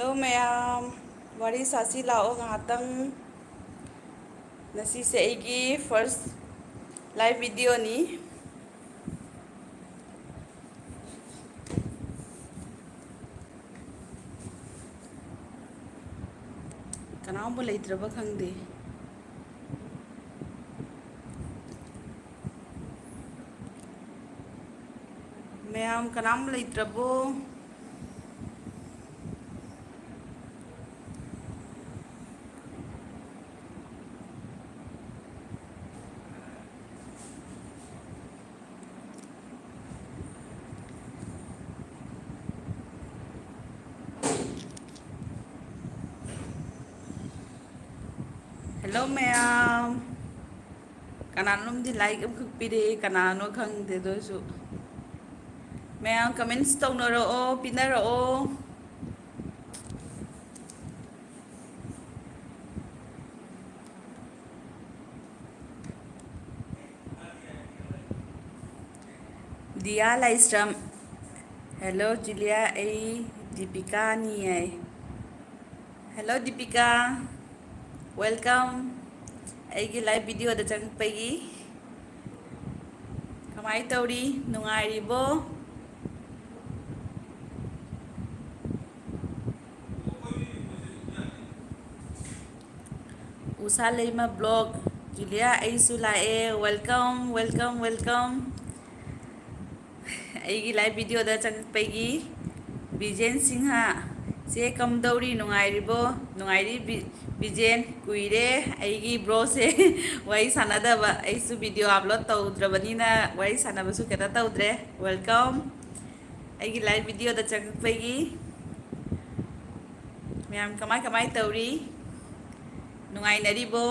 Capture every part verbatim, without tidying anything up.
Hello ꯃꯌꯥꯝ, ꯋꯥꯔꯤ ꯁꯥꯁꯤ ꯂꯥꯛꯑꯣ ꯉꯥꯏꯍꯥꯛꯇꯪ꯫ ꯉꯁꯤꯁꯦ ꯑꯩꯒꯤ first live videoꯅꯤ꯫ ꯀꯅꯥꯒꯨꯝꯕ ꯂꯩꯇ꯭ꯔꯕ ꯈꯪꯗꯦ꯫ ꯃꯌꯥꯝ ꯀꯅꯥꯝ ꯂꯩꯇ꯭ꯔꯕꯣ? Hello ꯃꯌꯥꯝ, ꯀꯅꯥꯅꯣꯝꯗꯤ like ꯑꯃꯈꯛ ꯄꯤꯔꯛꯑꯦ, ꯀꯅꯥꯅꯣ ꯈꯪꯗꯦ, ꯑꯗꯨ ꯑꯣꯏꯔꯁꯨ ꯃꯌꯥꯝ comments ꯇꯧꯅꯔꯛꯑꯣ, ꯄꯤꯅꯔꯛꯑꯣ꯫ ꯗꯤꯌꯥ ꯂꯥꯏꯁ꯭ꯔꯝ꯫ Hello ꯖꯨꯂꯤꯌꯥ, ꯑꯩ ꯗꯤꯄꯤꯀꯥꯅꯤ ꯍꯥꯏ꯫ Hello ꯗꯤꯄꯤꯀꯥ, welcome ꯑꯩꯒꯤ live videoꯗ ꯆꯪꯉꯛꯄꯒꯤ꯫ ꯀꯃꯥꯏ ꯇꯧꯔꯤ? ꯅꯨꯡꯉꯥꯏꯔꯤꯕꯣ? ꯎꯁꯥ ꯂꯩꯃ vlog, ꯖꯨꯂꯤꯌꯥ ꯑꯩꯁꯨ ꯂꯥꯛꯑꯦ, welcome, welcome, welcome꯫ ꯑꯩꯒꯤ live videoꯗ ꯆꯪꯉꯛꯄꯒꯤ꯫ ꯕꯤꯖꯦꯟ ꯁꯤꯡꯍ, ꯆꯦ ꯀꯝꯗꯧꯔꯤ, ꯅꯨꯡꯉꯥꯏꯔꯤꯕꯣ? ꯅꯨꯡꯉꯥꯏꯔꯤ ꯕꯤ-, ꯕꯤꯖꯦꯟ, ꯀꯨꯏꯔꯦ ꯑꯩꯒꯤ broꯁꯦ ꯋꯥꯔꯤ ꯁꯥꯟꯅꯗꯕ꯫ ꯑꯩꯁꯨ video upload ꯇꯧꯗ꯭ꯔꯕꯅꯤꯅ ꯋꯥꯔꯤ ꯁꯥꯟꯅꯕꯁꯨ ꯀꯩꯅꯣ ꯇꯧꯗ꯭ꯔꯦ꯫ Welcome ꯑꯩꯒꯤ live videoꯗ ꯆꯪꯉꯛꯄꯒꯤ꯫ ꯃꯌꯥꯝ ꯀꯃꯥꯏ ꯀꯃꯥꯏ ꯇꯧꯔꯤ? ꯅꯨꯡꯉꯥꯏꯅꯔꯤꯕꯣ?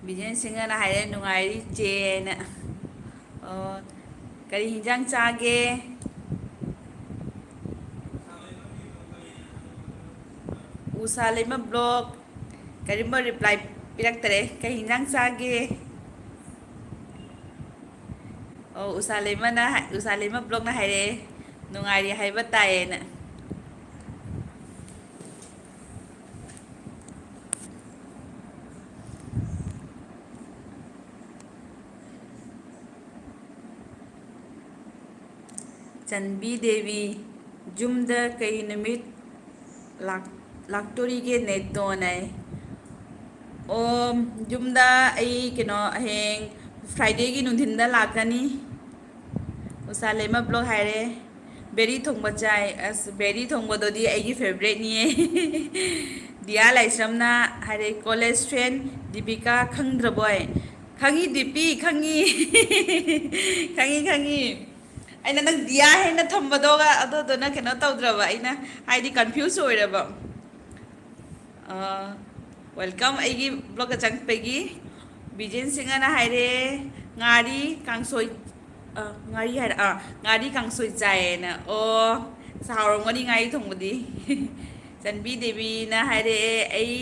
ꯕꯤꯖꯦꯟ ꯁꯤꯡꯍꯅ ꯍꯥꯏꯔꯦ, "ꯅꯨꯡꯉꯥꯏꯔꯤ ꯆꯦ" ꯍꯥꯏꯅ꯫ ꯑꯣ, ꯀꯔꯤ ꯍꯤꯟꯖꯥꯡ ꯆꯥꯒꯦ? ꯎꯁꯥ ꯂꯩꯃ ꯕ꯭ꯂꯣꯛ ꯀꯔꯤꯒꯨꯝꯕ ꯔꯤꯄ꯭ꯂꯥꯏ ꯄꯤꯔꯛꯇꯔꯦ꯫ ꯀꯩ ꯏꯟꯖꯥꯡ ꯆꯥꯒꯦ? ꯑꯣ, ꯎꯁꯥ ꯂꯩꯃꯅ ꯍꯥꯏ-, ꯎꯁꯥ ꯂꯩꯃ ꯕ꯭ꯂꯣꯛꯅ ꯍꯥꯏꯔꯛꯑꯦ, ꯅꯨꯡꯉꯥꯏꯔꯤ ꯍꯥꯏꯕ ꯇꯥꯏꯌꯦꯅ꯫ ꯆꯟꯕꯤ ꯗꯦꯕꯤ, ꯌꯨꯝꯗ ꯀꯩ ꯅꯨꯃꯤꯠ ꯂꯥꯛ-, ꯂꯥꯛꯇꯣꯔꯤꯒꯦ ꯅꯦꯇꯣꯟ ꯑꯩ? ꯑꯣ, ꯌꯨꯝꯗ ꯑꯩ ꯀꯩꯅꯣ ꯍꯌꯦꯡ ꯐ꯭ꯔꯥꯏꯗꯦꯒꯤ ꯅꯨꯡꯊꯤꯟꯗ ꯂꯥꯛꯀꯅꯤ꯫ ꯎꯁꯥ ꯂꯩꯃ ꯕ꯭ꯂꯣꯛ ꯍꯥꯏꯔꯦ꯫ ꯕꯦꯔꯤ ꯊꯣꯡꯕ ꯆꯥꯏ꯫ ꯑꯁ, ꯕꯦꯔꯤ ꯊꯣꯡꯕꯗꯨꯗꯤ ꯑꯩꯒꯤ ꯐꯦꯕꯔꯦꯠꯅꯤꯌꯦ꯫ ꯗꯤꯌꯥ ꯂꯥꯏꯁ꯭ꯔꯝꯅ ꯍꯥꯏꯔꯦ, "ꯀꯣꯂꯦꯖ ꯐ꯭ꯔꯦꯟ ꯗꯤꯄꯤꯀꯥ ꯈꯪꯗ꯭ꯔꯕꯣꯏ?" ꯈꯪꯉꯤ ꯗꯤꯄꯤ, ꯈꯪꯉꯤ꯫ ꯈꯪꯉꯤ, ꯈꯪꯉꯤ꯫ ꯑꯩꯅ ꯅꯪ ꯗꯤꯌꯥ ꯍꯦꯟꯅ ꯊꯝꯕꯗꯣꯒ ꯑꯗꯨꯗꯨꯅ ꯀꯩꯅꯣ ꯇꯧꯗ꯭ꯔꯕ, ꯑꯩꯅ ꯍꯥꯏꯗꯤ ꯀꯟꯐ꯭ꯌꯨꯁ ꯑꯣꯏꯔꯕ꯫ ꯑꯥ, ꯋꯦꯜꯀꯝ ꯑꯩꯒꯤ ꯕ꯭ꯂꯣꯛꯇ ꯆꯪꯉꯛꯄꯒꯤ꯫ ꯕꯤꯖꯦꯟ ꯁꯤꯡꯍꯅ ꯍꯥꯏꯔꯦ, "ꯉꯥꯔꯤ ꯀꯥꯡꯁꯣꯏ", ꯑꯥ, ꯉꯥꯔꯤ ꯍꯥꯏꯔ-, ꯑꯥ, "ꯉꯥꯔꯤ ꯀꯥꯡꯁꯣꯏ ꯆꯥꯏꯌꯦꯅ"꯫ ꯑꯣ, ꯍꯥꯎꯔꯝꯒꯅꯤ ꯉꯥꯔꯤ ꯊꯣꯡꯕꯗꯤ꯫ ꯆꯟꯕꯤ ꯗꯦꯕꯤꯅ ꯍꯥꯏꯔꯛꯑꯦ, "ꯑꯩ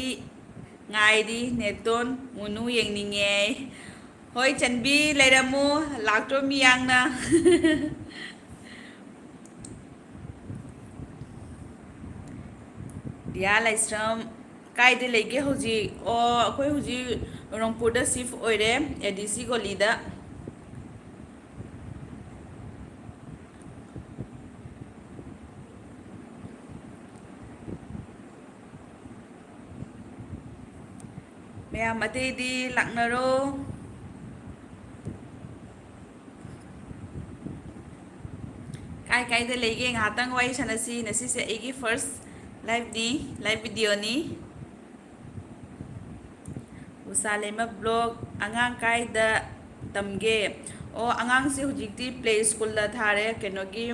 ꯉꯥꯏꯔꯤ ꯅꯦꯇꯣꯟ ꯃꯨꯅꯨ ꯌꯦꯡꯅꯤꯡꯉꯦ"꯫ ꯍꯣꯏ, ꯆꯟꯕꯤ, ꯂꯩꯔꯝꯃꯨ, ꯂꯥꯛꯇ꯭ꯔꯣ ꯃꯤ ꯌꯥꯡꯅ? ꯗꯤꯌꯥ ꯂꯥꯏꯁ꯭ꯔꯝ, ꯀꯥꯏꯗ ꯂꯩꯒꯦ ꯍꯧꯖꯤꯛ? ꯑꯣ, ꯑꯩꯈꯣꯏ ꯍꯧꯖꯤꯛ ꯔꯣꯡꯄꯨꯔꯗ ꯁꯤꯐ ꯑꯣꯏꯔꯦ, ꯑꯦ ꯗꯤ ꯁꯤ ꯒꯣꯂꯤꯗ꯫ ꯃꯌꯥꯝ ꯑꯇꯩꯗꯤ ꯂꯥꯛꯅꯔꯣ꯫ ꯀꯥꯏ ꯀꯥꯏꯗ ꯂꯩꯒꯦ? ꯉꯥꯏꯍꯥꯛꯇꯪ ꯋꯥꯔꯤ ꯁꯥꯟꯅꯁꯤ꯫ ꯉꯁꯤꯁꯦ ꯑꯩꯒꯤ ꯐꯥꯔꯁ ꯂꯥꯏꯚꯅꯤ, ꯂꯥꯏꯚ ꯚꯤꯗꯤꯑꯣꯅꯤ꯫ ꯎꯁꯥ ꯂꯩꯃ ꯕ꯭ꯂꯣꯛ, ꯑꯉꯥꯡ ꯀꯥꯏꯗ ꯇꯝꯒꯦ? ꯑꯣ, ꯑꯉꯥꯡꯁꯦ ꯍꯧꯖꯤꯛꯇꯤ ꯄ꯭ꯂꯦ ꯁ꯭ꯀꯨꯜꯗ ꯊꯥꯔꯦ, ꯀꯩꯅꯣꯒꯤ,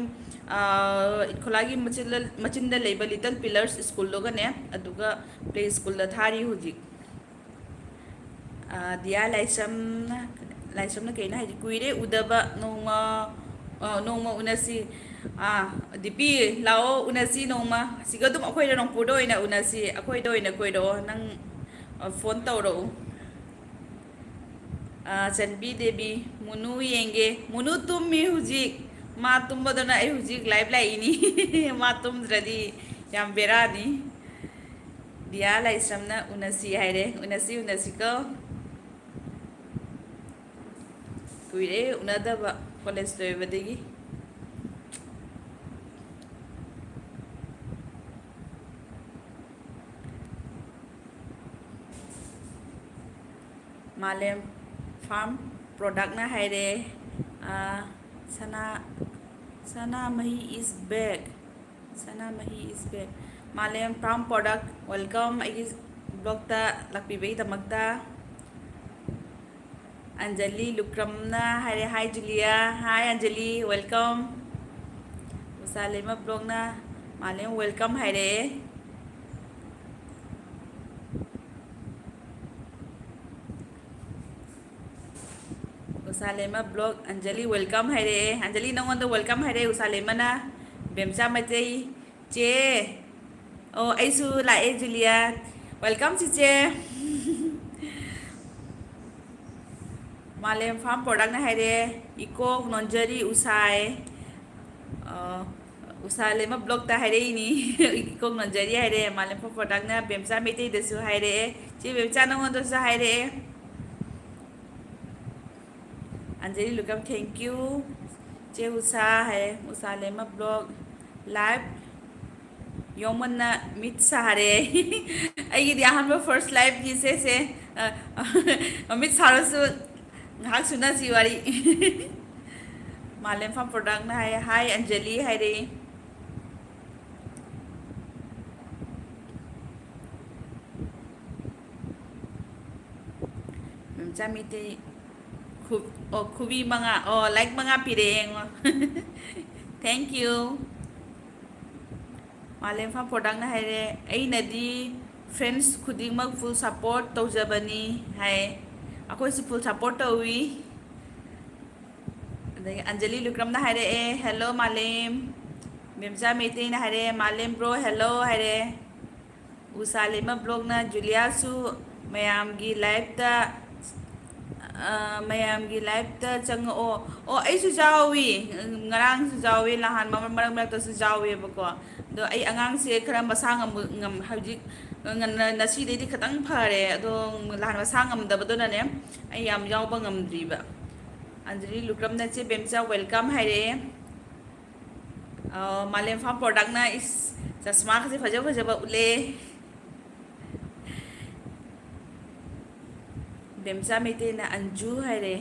ꯑꯥ, ꯏꯠꯈꯣꯂꯥꯒꯤ ꯃꯆꯤꯟꯗ, ꯃꯆꯤꯟꯗ ꯂꯩꯕ ꯂꯤꯇꯜ ꯄꯤꯂꯔꯁ ꯁ꯭ꯀꯨꯜꯗꯨꯒꯅꯦ, ꯑꯗꯨꯒ ꯄ꯭ꯂꯦ ꯁ꯭ꯀꯨꯜꯗ ꯊꯥꯔꯤ ꯍꯧꯖꯤꯛ꯫ ꯑꯥ, ꯗꯤꯌꯥ ꯂꯥꯏꯁ꯭ꯔꯝꯅ, ꯂꯥꯏꯁ꯭ꯔꯝꯅ ꯀꯩꯅꯣ ꯍꯥꯏꯗꯤ, "ꯀꯨꯏꯔꯦ ꯎꯗꯕ, ꯅꯣꯡꯃ, ꯑꯥ, ꯅꯣꯡꯃ ꯎꯅꯁꯤ"꯫ ꯑꯥ, ꯗꯤꯄꯤ, ꯂꯥꯛꯑꯣ, ꯎꯅꯁꯤ ꯅꯣꯡꯃ꯫ ꯁꯤꯒ ꯑꯗꯨꯝ ꯑꯩꯈꯣꯏ ꯔꯣꯡꯄꯨꯔꯗ ꯑꯣꯏꯅ ꯎꯅꯁꯤ, ꯑꯩꯈꯣꯏꯗ ꯑꯣꯏꯅ ꯀꯣꯏꯔꯛꯑꯣ꯫ ꯅꯪ, ꯑ, ꯐꯣꯟ ꯇꯧꯔꯛꯎ꯫ ꯑ, ꯆꯟꯕꯤ ꯗꯦꯕꯤ, ꯃꯨꯅꯨ ꯌꯦꯡꯒꯦ꯫ ꯃꯨꯅꯨ ꯇꯨꯝꯃꯤ ꯍꯧꯖꯤꯛ꯫ ꯃꯥ ꯇꯨꯝꯕꯗꯨꯅ ꯑꯩ ꯍꯧꯖꯤꯛ ꯂꯥꯏꯚ ꯂꯥꯛꯏꯅꯤ꯫ ꯃꯥ ꯇꯨꯝꯗ꯭ꯔꯗꯤ ꯌꯥꯝ ꯕꯦꯔꯥꯅꯤ꯫ ꯗꯤꯌꯥ ꯂꯥꯏꯁ꯭ꯔꯝꯅ ꯎꯅꯁꯤ ꯍꯥꯏꯔꯦ꯫ ꯎꯅꯁꯤ, ꯎꯅꯁꯤꯀꯣ꯫ ꯀꯨꯏꯔꯦ ꯎꯅꯗꯕ, ꯀꯣꯂꯦꯖ ꯂꯣꯏꯕꯗꯒꯤ꯫ ꯃꯥꯂꯦꯝ ꯐꯥꯔꯝ ꯄ꯭ꯔꯣꯗꯛꯅ ꯍꯥꯏꯔꯦ, ꯑꯥ, ꯁꯅꯥ, ꯁꯅꯥꯃꯍꯤ is back, Sanamahi is back꯫ ꯃꯥꯂꯦꯝ ꯐꯥꯔꯝ ꯄ꯭ꯔꯣꯗꯛ, welcome ꯑꯩꯒꯤ ꯕ꯭ꯂꯣꯛꯇ ꯂꯥꯛꯄꯤꯕꯒꯤꯗꯃꯛꯇ꯫ ꯑꯟꯖꯂꯤ ꯂꯨꯀ꯭ꯔꯝꯅ ꯍꯥꯏꯔꯦ, "Hi ꯖꯨꯂꯤꯌꯥ"꯫ Hi Anjali, welcome꯫ ꯎꯁꯥ ꯂꯩꯃ ꯕ꯭ꯂꯣꯛꯅ ꯃꯥꯂꯦꯝ welcome ꯍꯥꯏꯔꯛꯑꯦ꯫ ꯎꯁꯥ ꯂꯩꯃ ꯕ꯭ꯂꯣꯛ, ꯑꯟꯖꯂꯤ welcome ꯍꯥꯏꯔꯛꯑꯦ꯫ ꯑꯟꯖꯂꯤ, ꯅꯪꯉꯣꯟꯗ welcome ꯍꯥꯏꯔꯛꯑꯦ ꯎꯁꯥ ꯂꯩꯃꯅ꯫ ꯕꯦꯝꯆꯥ ꯃꯩꯇꯩ, ꯆꯦ꯫ ꯑꯣ, ꯑꯩꯁꯨ ꯂꯥꯛꯑꯦ ꯖꯨꯂꯤꯌꯥ꯫ Welcome ꯆꯤꯆꯦ꯫ ꯃꯥꯂꯦꯝ ꯐꯥꯔꯝ ꯄ꯭ꯔꯣꯗꯛꯅ ꯍꯥꯏꯔꯦ, "ꯏꯀꯣꯛ ꯅꯣꯟꯖꯔꯤ ꯎꯁꯥꯏ"꯫ ꯑ, ꯎꯁꯥ ꯂꯩꯃ ꯕ꯭ꯂꯣꯛꯇ ꯍꯥꯏꯔꯛꯏꯅꯤ꯫ "ꯏꯀꯣꯛ ꯅꯣꯟꯖꯔꯤ" ꯍꯥꯏꯔꯦ꯫ ꯃꯥꯂꯦꯝ ꯐꯥꯔꯝ ꯄ꯭ꯔꯣꯗꯛꯅ ꯕꯦꯝꯆꯥ ꯃꯩꯇꯩꯗꯁꯨ ꯍꯥꯏꯔꯛꯑꯦ꯫ ꯆꯦ ꯕꯦꯝꯆꯥ, ꯅꯉꯣꯟꯗꯁꯨ ꯍꯥꯏꯔꯛꯑꯦ꯫ Anjali ꯂꯨꯀꯝ, thank you꯫ ꯆꯦ ꯎꯁꯥ ꯍꯥꯏꯔꯦ, ꯎꯁꯥ ꯂꯩꯃ ꯕ꯭ꯂꯣꯛ꯫ Live ꯌꯣꯡꯃꯟꯅ ꯃꯤꯠ ꯁꯥꯔꯦ꯫ ꯑꯩꯒꯤꯗꯤ ꯑꯍꯥꯟꯕ first liveꯅꯤ ꯁꯦꯁꯦ꯫ ꯑ, ꯃꯤꯠ ꯁꯥꯔꯁꯨ ꯉꯥꯏꯍꯥꯛ ꯁꯨꯅꯁꯤ ꯋꯥꯔꯤ꯫ ꯃꯥꯂꯦꯝ ꯐꯥꯝ ꯄ꯭ꯔꯣꯗꯛꯅ ꯍꯥꯏ, "Hi ꯑꯟꯖꯂꯤ" ꯍꯥꯏꯔꯛꯏ꯫ ꯃꯦꯝꯆꯥ ꯃꯤꯇꯩ ꯈꯨ-, ꯑꯣ, ꯈꯨꯕꯤ ꯃꯉꯥ, ꯑꯣ, like ꯃꯉꯥ ꯄꯤꯔꯛꯑꯦ ꯌꯦꯡꯉꯣ꯫ Thank you꯫ ꯃꯥꯂꯦꯝ ꯐꯥꯝ ꯄ꯭ꯔꯣꯗꯛꯅ ꯍꯥꯏꯔꯦ, "ꯑꯩꯅꯗꯤ friends ꯈꯨꯗꯤꯡꯃꯛ full support ꯇꯧꯖꯕꯅꯤ" ꯍꯥꯏ꯫ ꯑꯩꯈꯣꯏꯁꯨ full support ꯇꯧꯏ꯫ ꯑꯗꯒꯤ ꯑꯟꯖꯂꯤ ꯂꯨꯀ꯭ꯔꯝꯅ ꯍꯥꯏꯔꯛꯑꯦ, "Hello ꯃꯥꯂꯦꯝ"꯫ ꯃꯦꯝꯆꯥ ꯃꯩꯇꯩꯅ ꯍꯥꯏꯔꯛꯑꯦ, "ꯃꯥꯂꯦꯝ bro, hello" ꯍꯥꯏꯔꯦ꯫ ꯎꯁꯥ ꯂꯩꯃ blogꯅ ꯖꯨꯂꯤꯌꯥꯁꯨ ꯃꯌꯥꯝꯒꯤ liveꯇ, ꯑ, ꯃꯌꯥꯝꯒꯤ liveꯇ ꯆꯪꯉꯛꯑꯣ꯫ ꯑꯣ, ꯑꯩꯁꯨ ꯌꯥꯎꯏ꯫ ꯉꯔꯥꯡꯁꯨ ꯌꯥꯎꯏ, ꯅꯍꯥꯟ ꯃꯔꯛ, ꯃꯔꯛ ꯃꯔꯛꯇꯁꯨ ꯌꯥꯎꯏꯕꯀꯣ꯫ ꯑꯗꯣ ꯑꯩ ꯑꯉꯥꯡꯁꯦ ꯈꯔ ꯃꯁꯥ ꯉꯝꯕ, ꯉꯝ-, ꯍꯧꯖꯤꯛ ꯉꯟꯅ, ꯉꯁꯤꯗꯩꯗꯤ ꯈꯤꯇꯪ ꯐꯔꯦ꯫ ꯑꯗꯣ ꯅꯍꯥꯟ ꯃꯁꯥ ꯉꯝꯗꯕꯗꯨꯅꯅꯦ, ꯑꯩ ꯌꯥꯝ ꯌꯥꯎꯕ ꯉꯝꯗ꯭ꯔꯤꯕ꯫ ꯑꯟꯖꯂꯤ ꯂꯨꯀ꯭ꯔꯝꯅ "ꯆꯦ ꯕꯦꯝꯆꯥ, welcome" ꯍꯥꯏꯔꯛꯑꯦ꯫ ꯑ, ꯃꯥꯂꯦꯝ ꯐꯥꯝ productꯅ, ꯏꯁ, ꯆꯁꯃꯥꯒꯁꯦ ꯐꯖ ꯐꯖꯕ ꯎꯠꯂꯦ꯫ ꯕꯦꯝꯆꯥ ꯃꯩꯇꯩꯅ "ꯑꯟꯖꯨ" ꯍꯥꯏꯔꯦ꯫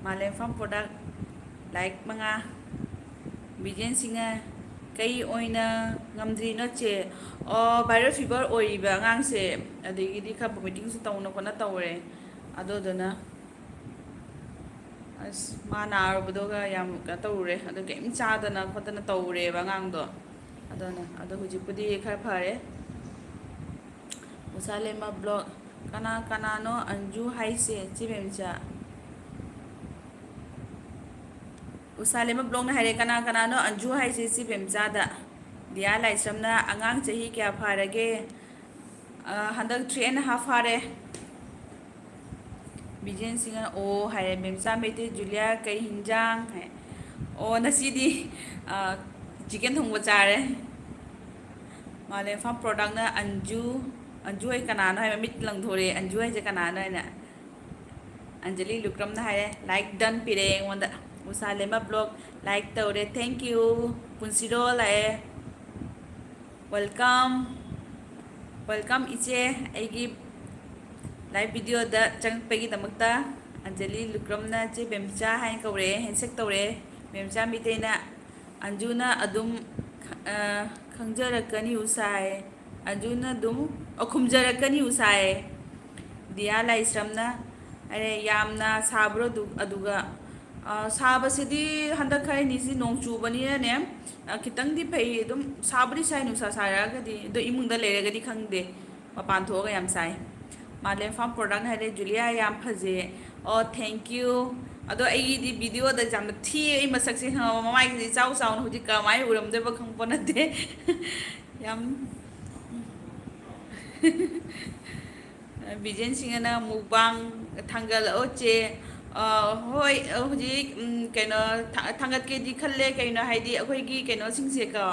ꯃꯥꯂꯦꯝ ꯐꯥꯝ product, like ꯃꯉꯥ꯫ ꯕꯤꯖꯦꯟ ꯁꯤꯡꯅ "ꯀꯩ ꯑꯣꯏꯅ ꯉꯝꯗ꯭ꯔꯤꯅꯣ ꯆꯦ?" ꯑꯣ, viral fever ꯑꯣꯏꯔꯤꯕ ꯑꯉꯥꯡꯁꯦ, ꯑꯗꯒꯤꯗꯤ ꯈꯔ vomitingꯁꯨ ꯇꯧꯅ ꯈꯣꯠꯅ ꯇꯧꯔꯦ꯫ ꯑꯗꯨꯗꯨꯅ ꯑꯁ, ꯃꯥ ꯅꯥꯔꯨꯕꯗꯨꯒ ꯌꯥꯝ ꯀꯩꯅꯣ ꯇꯧꯔꯨꯔꯦ꯫ ꯑꯗꯨ ꯀꯩꯝ ꯆꯥꯗꯅ ꯈꯣꯠꯇꯅ ꯇꯧꯔꯦꯕ ꯑꯉꯥꯡꯗꯣ꯫ ꯑꯗꯨꯅ, ꯑꯗꯣ ꯍꯧꯖꯤꯛꯄꯨꯗꯤ ꯈꯔ ꯐꯔꯦ꯫ ꯎꯁꯥ ꯂꯩꯃ blog, "ꯀꯅꯥ ꯀꯅꯥꯅꯣ ꯑꯟꯖꯨ ꯍꯥꯏꯁꯦ, ꯆꯦ ꯕꯦꯝꯆꯥ?" ꯎꯁꯥ ꯂꯩꯃ blogꯅ ꯍꯥꯏꯔꯦ, "ꯀꯅꯥ ꯀꯅꯥꯅꯣ ꯑꯟꯖꯨ ꯍꯥꯏꯁꯦ, ꯆꯦ ꯕꯦꯝꯆꯥꯗ?" ꯗꯤꯌꯥ ꯂꯥꯏꯁ꯭ꯔꯝꯅ, "ꯑꯉꯥꯡ ꯆꯍꯤ ꯀꯌꯥ ꯐꯥꯔꯒꯦ?" ꯑ, ꯍꯟꯗꯛ three and a half ꯐꯥꯔꯦ꯫ ꯕꯤꯖꯦꯟ ꯁꯤꯡꯅ "ꯑꯣ" ꯍꯥꯏꯔꯦ꯫ ꯃꯦꯝꯆꯥ ꯃꯩꯇꯩ, "ꯖꯨꯂꯤꯌꯥ, ꯀꯩ ꯍꯤꯟꯖꯥꯡ?" ꯍꯥꯏ꯫ ꯑꯣ, ꯉꯁꯤꯗꯤ, ꯑ, chicken ꯊꯣꯡꯕ ꯆꯥꯔꯦ꯫ ꯃꯥꯂꯦꯝ ꯐꯥꯝ productꯅ "ꯑꯟꯖꯨ, ꯑꯟꯖꯨ ꯍꯥꯏ ꯀꯅꯥꯅꯣ?" ꯍꯥꯏ, ꯃꯃꯤꯠ ꯂꯪꯊꯣꯔꯛꯑꯦ, "ꯑꯟꯖꯨ ꯍꯥꯏꯁꯦ ꯀꯅꯥꯅꯣ?" ꯍꯥꯏꯅ꯫ ꯑꯟꯖꯂꯤ ꯂꯨꯀ꯭ꯔꯝꯅ ꯍꯥꯏꯔꯦ, "Like done" ꯄꯤꯔꯛꯑꯦ ꯑꯩꯉꯣꯟꯗ꯫ ꯎꯁꯥ ꯂꯩꯃ blog like ꯇꯧꯔꯦ, thank you꯫ ꯄꯨꯟꯁꯤꯔꯣ ꯂꯥꯛꯑꯦ꯫ Welcome, welcome ꯏꯆꯦ, ꯑꯩꯒꯤ live videoꯗ ꯆꯪꯉꯛꯄꯒꯤꯗꯃꯛꯇ꯫ ꯑꯟꯖꯂꯤ ꯂꯨꯀ꯭ꯔꯝꯅ ꯆꯦ ꯕꯦꯝꯆꯥ ꯍꯥꯏꯅ ꯀꯧꯔꯛꯑꯦ, handshake ꯇꯧꯔꯛꯑꯦ꯫ ꯕꯦꯝꯆꯥ ꯃꯤꯇꯩꯅ, "ꯑꯟꯖꯨꯅ ꯑꯗꯨꯝ, ꯑ, ꯈꯪꯖꯔꯛꯀꯅꯤ ꯎꯁꯥ" ꯍꯥꯏ꯫ "ꯑꯟꯖꯨꯅ ꯑꯗꯨꯝ, ꯑ, ꯈꯨꯝꯖꯔꯛꯀꯅꯤ ꯎꯁꯥ" ꯍꯥꯏ꯫ ꯗꯤꯌꯥ ꯂꯥꯏꯁ꯭ꯔꯝꯅ ꯍꯥꯏꯔꯦ, "ꯌꯥꯝꯅ ꯁꯥꯕ꯭ꯔꯣ ꯑꯗꯨ-, ꯑꯗꯨꯒ?" ꯑ, ꯁꯥꯕꯁꯤꯗꯤ ꯍꯟꯗꯛ ꯈꯔꯅꯤꯁꯤ ꯅꯣꯡ ꯆꯨꯕꯅꯤꯅꯅꯦ, ꯑ, ꯈꯤꯇꯪꯗꯤ ꯐꯩ꯫ ꯑꯗꯨꯝ ꯁꯥꯕꯨꯗꯤ ꯁꯥꯏ, ꯅꯨꯡꯁꯥ ꯁꯥꯔꯛꯑꯒꯗꯤ, ꯑꯗꯣ ꯏꯃꯨꯡꯗ ꯂꯩꯔꯒꯗꯤ ꯈꯪꯗꯦ, ꯃꯄꯥꯟ ꯊꯣꯛꯑꯒ ꯌꯥꯝ ꯁꯥꯏ꯫ ꯃꯥꯂꯦꯝ ꯐꯥꯝ ꯄ꯭ꯔꯣꯗꯛꯅ ꯍꯥꯏꯔꯦ, "ꯖꯨꯂꯤꯌꯥ ꯌꯥꯝ ꯐꯖꯩ"꯫ ꯑꯣ, thank you꯫ ꯑꯗꯣ ꯑꯩꯒꯤꯗꯤ ꯚꯤꯗꯤꯑꯣꯗ ꯌꯥꯝꯅ ꯊꯤꯌꯦ, ꯑꯩ ꯃꯁꯛꯁꯦ ꯈꯪꯉꯕ, ꯃꯃꯥꯏꯁꯤꯗꯤ ꯏꯆꯥꯎ ꯆꯥꯎꯅ, ꯍꯧꯖꯤꯛ ꯀꯃꯥꯏꯅ ꯎꯔꯝꯗꯣꯏꯕ ꯈꯪꯄꯣ ꯅꯠꯇꯦ꯫ ꯌꯥꯝ ꯕꯤꯖꯦꯟ ꯁꯤꯡꯍꯅ ꯃꯨꯛꯕꯥꯡ ꯊꯥꯡꯒꯠꯂꯛꯑꯣ ꯆꯦ꯫ ꯑ, ꯍꯣꯏ, ꯍꯧꯖꯤꯛ, ꯎꯝ, ꯀꯩꯅꯣ, ꯊꯥ-, ꯊꯥꯡꯒꯠꯀꯦꯗꯤ ꯈꯜꯂꯦ꯫ ꯀꯩꯅꯣ ꯍꯥꯏꯗꯤ, ꯑꯩꯈꯣꯏꯒꯤ ꯀꯩꯅꯣꯁꯤꯡꯁꯦꯀꯣ,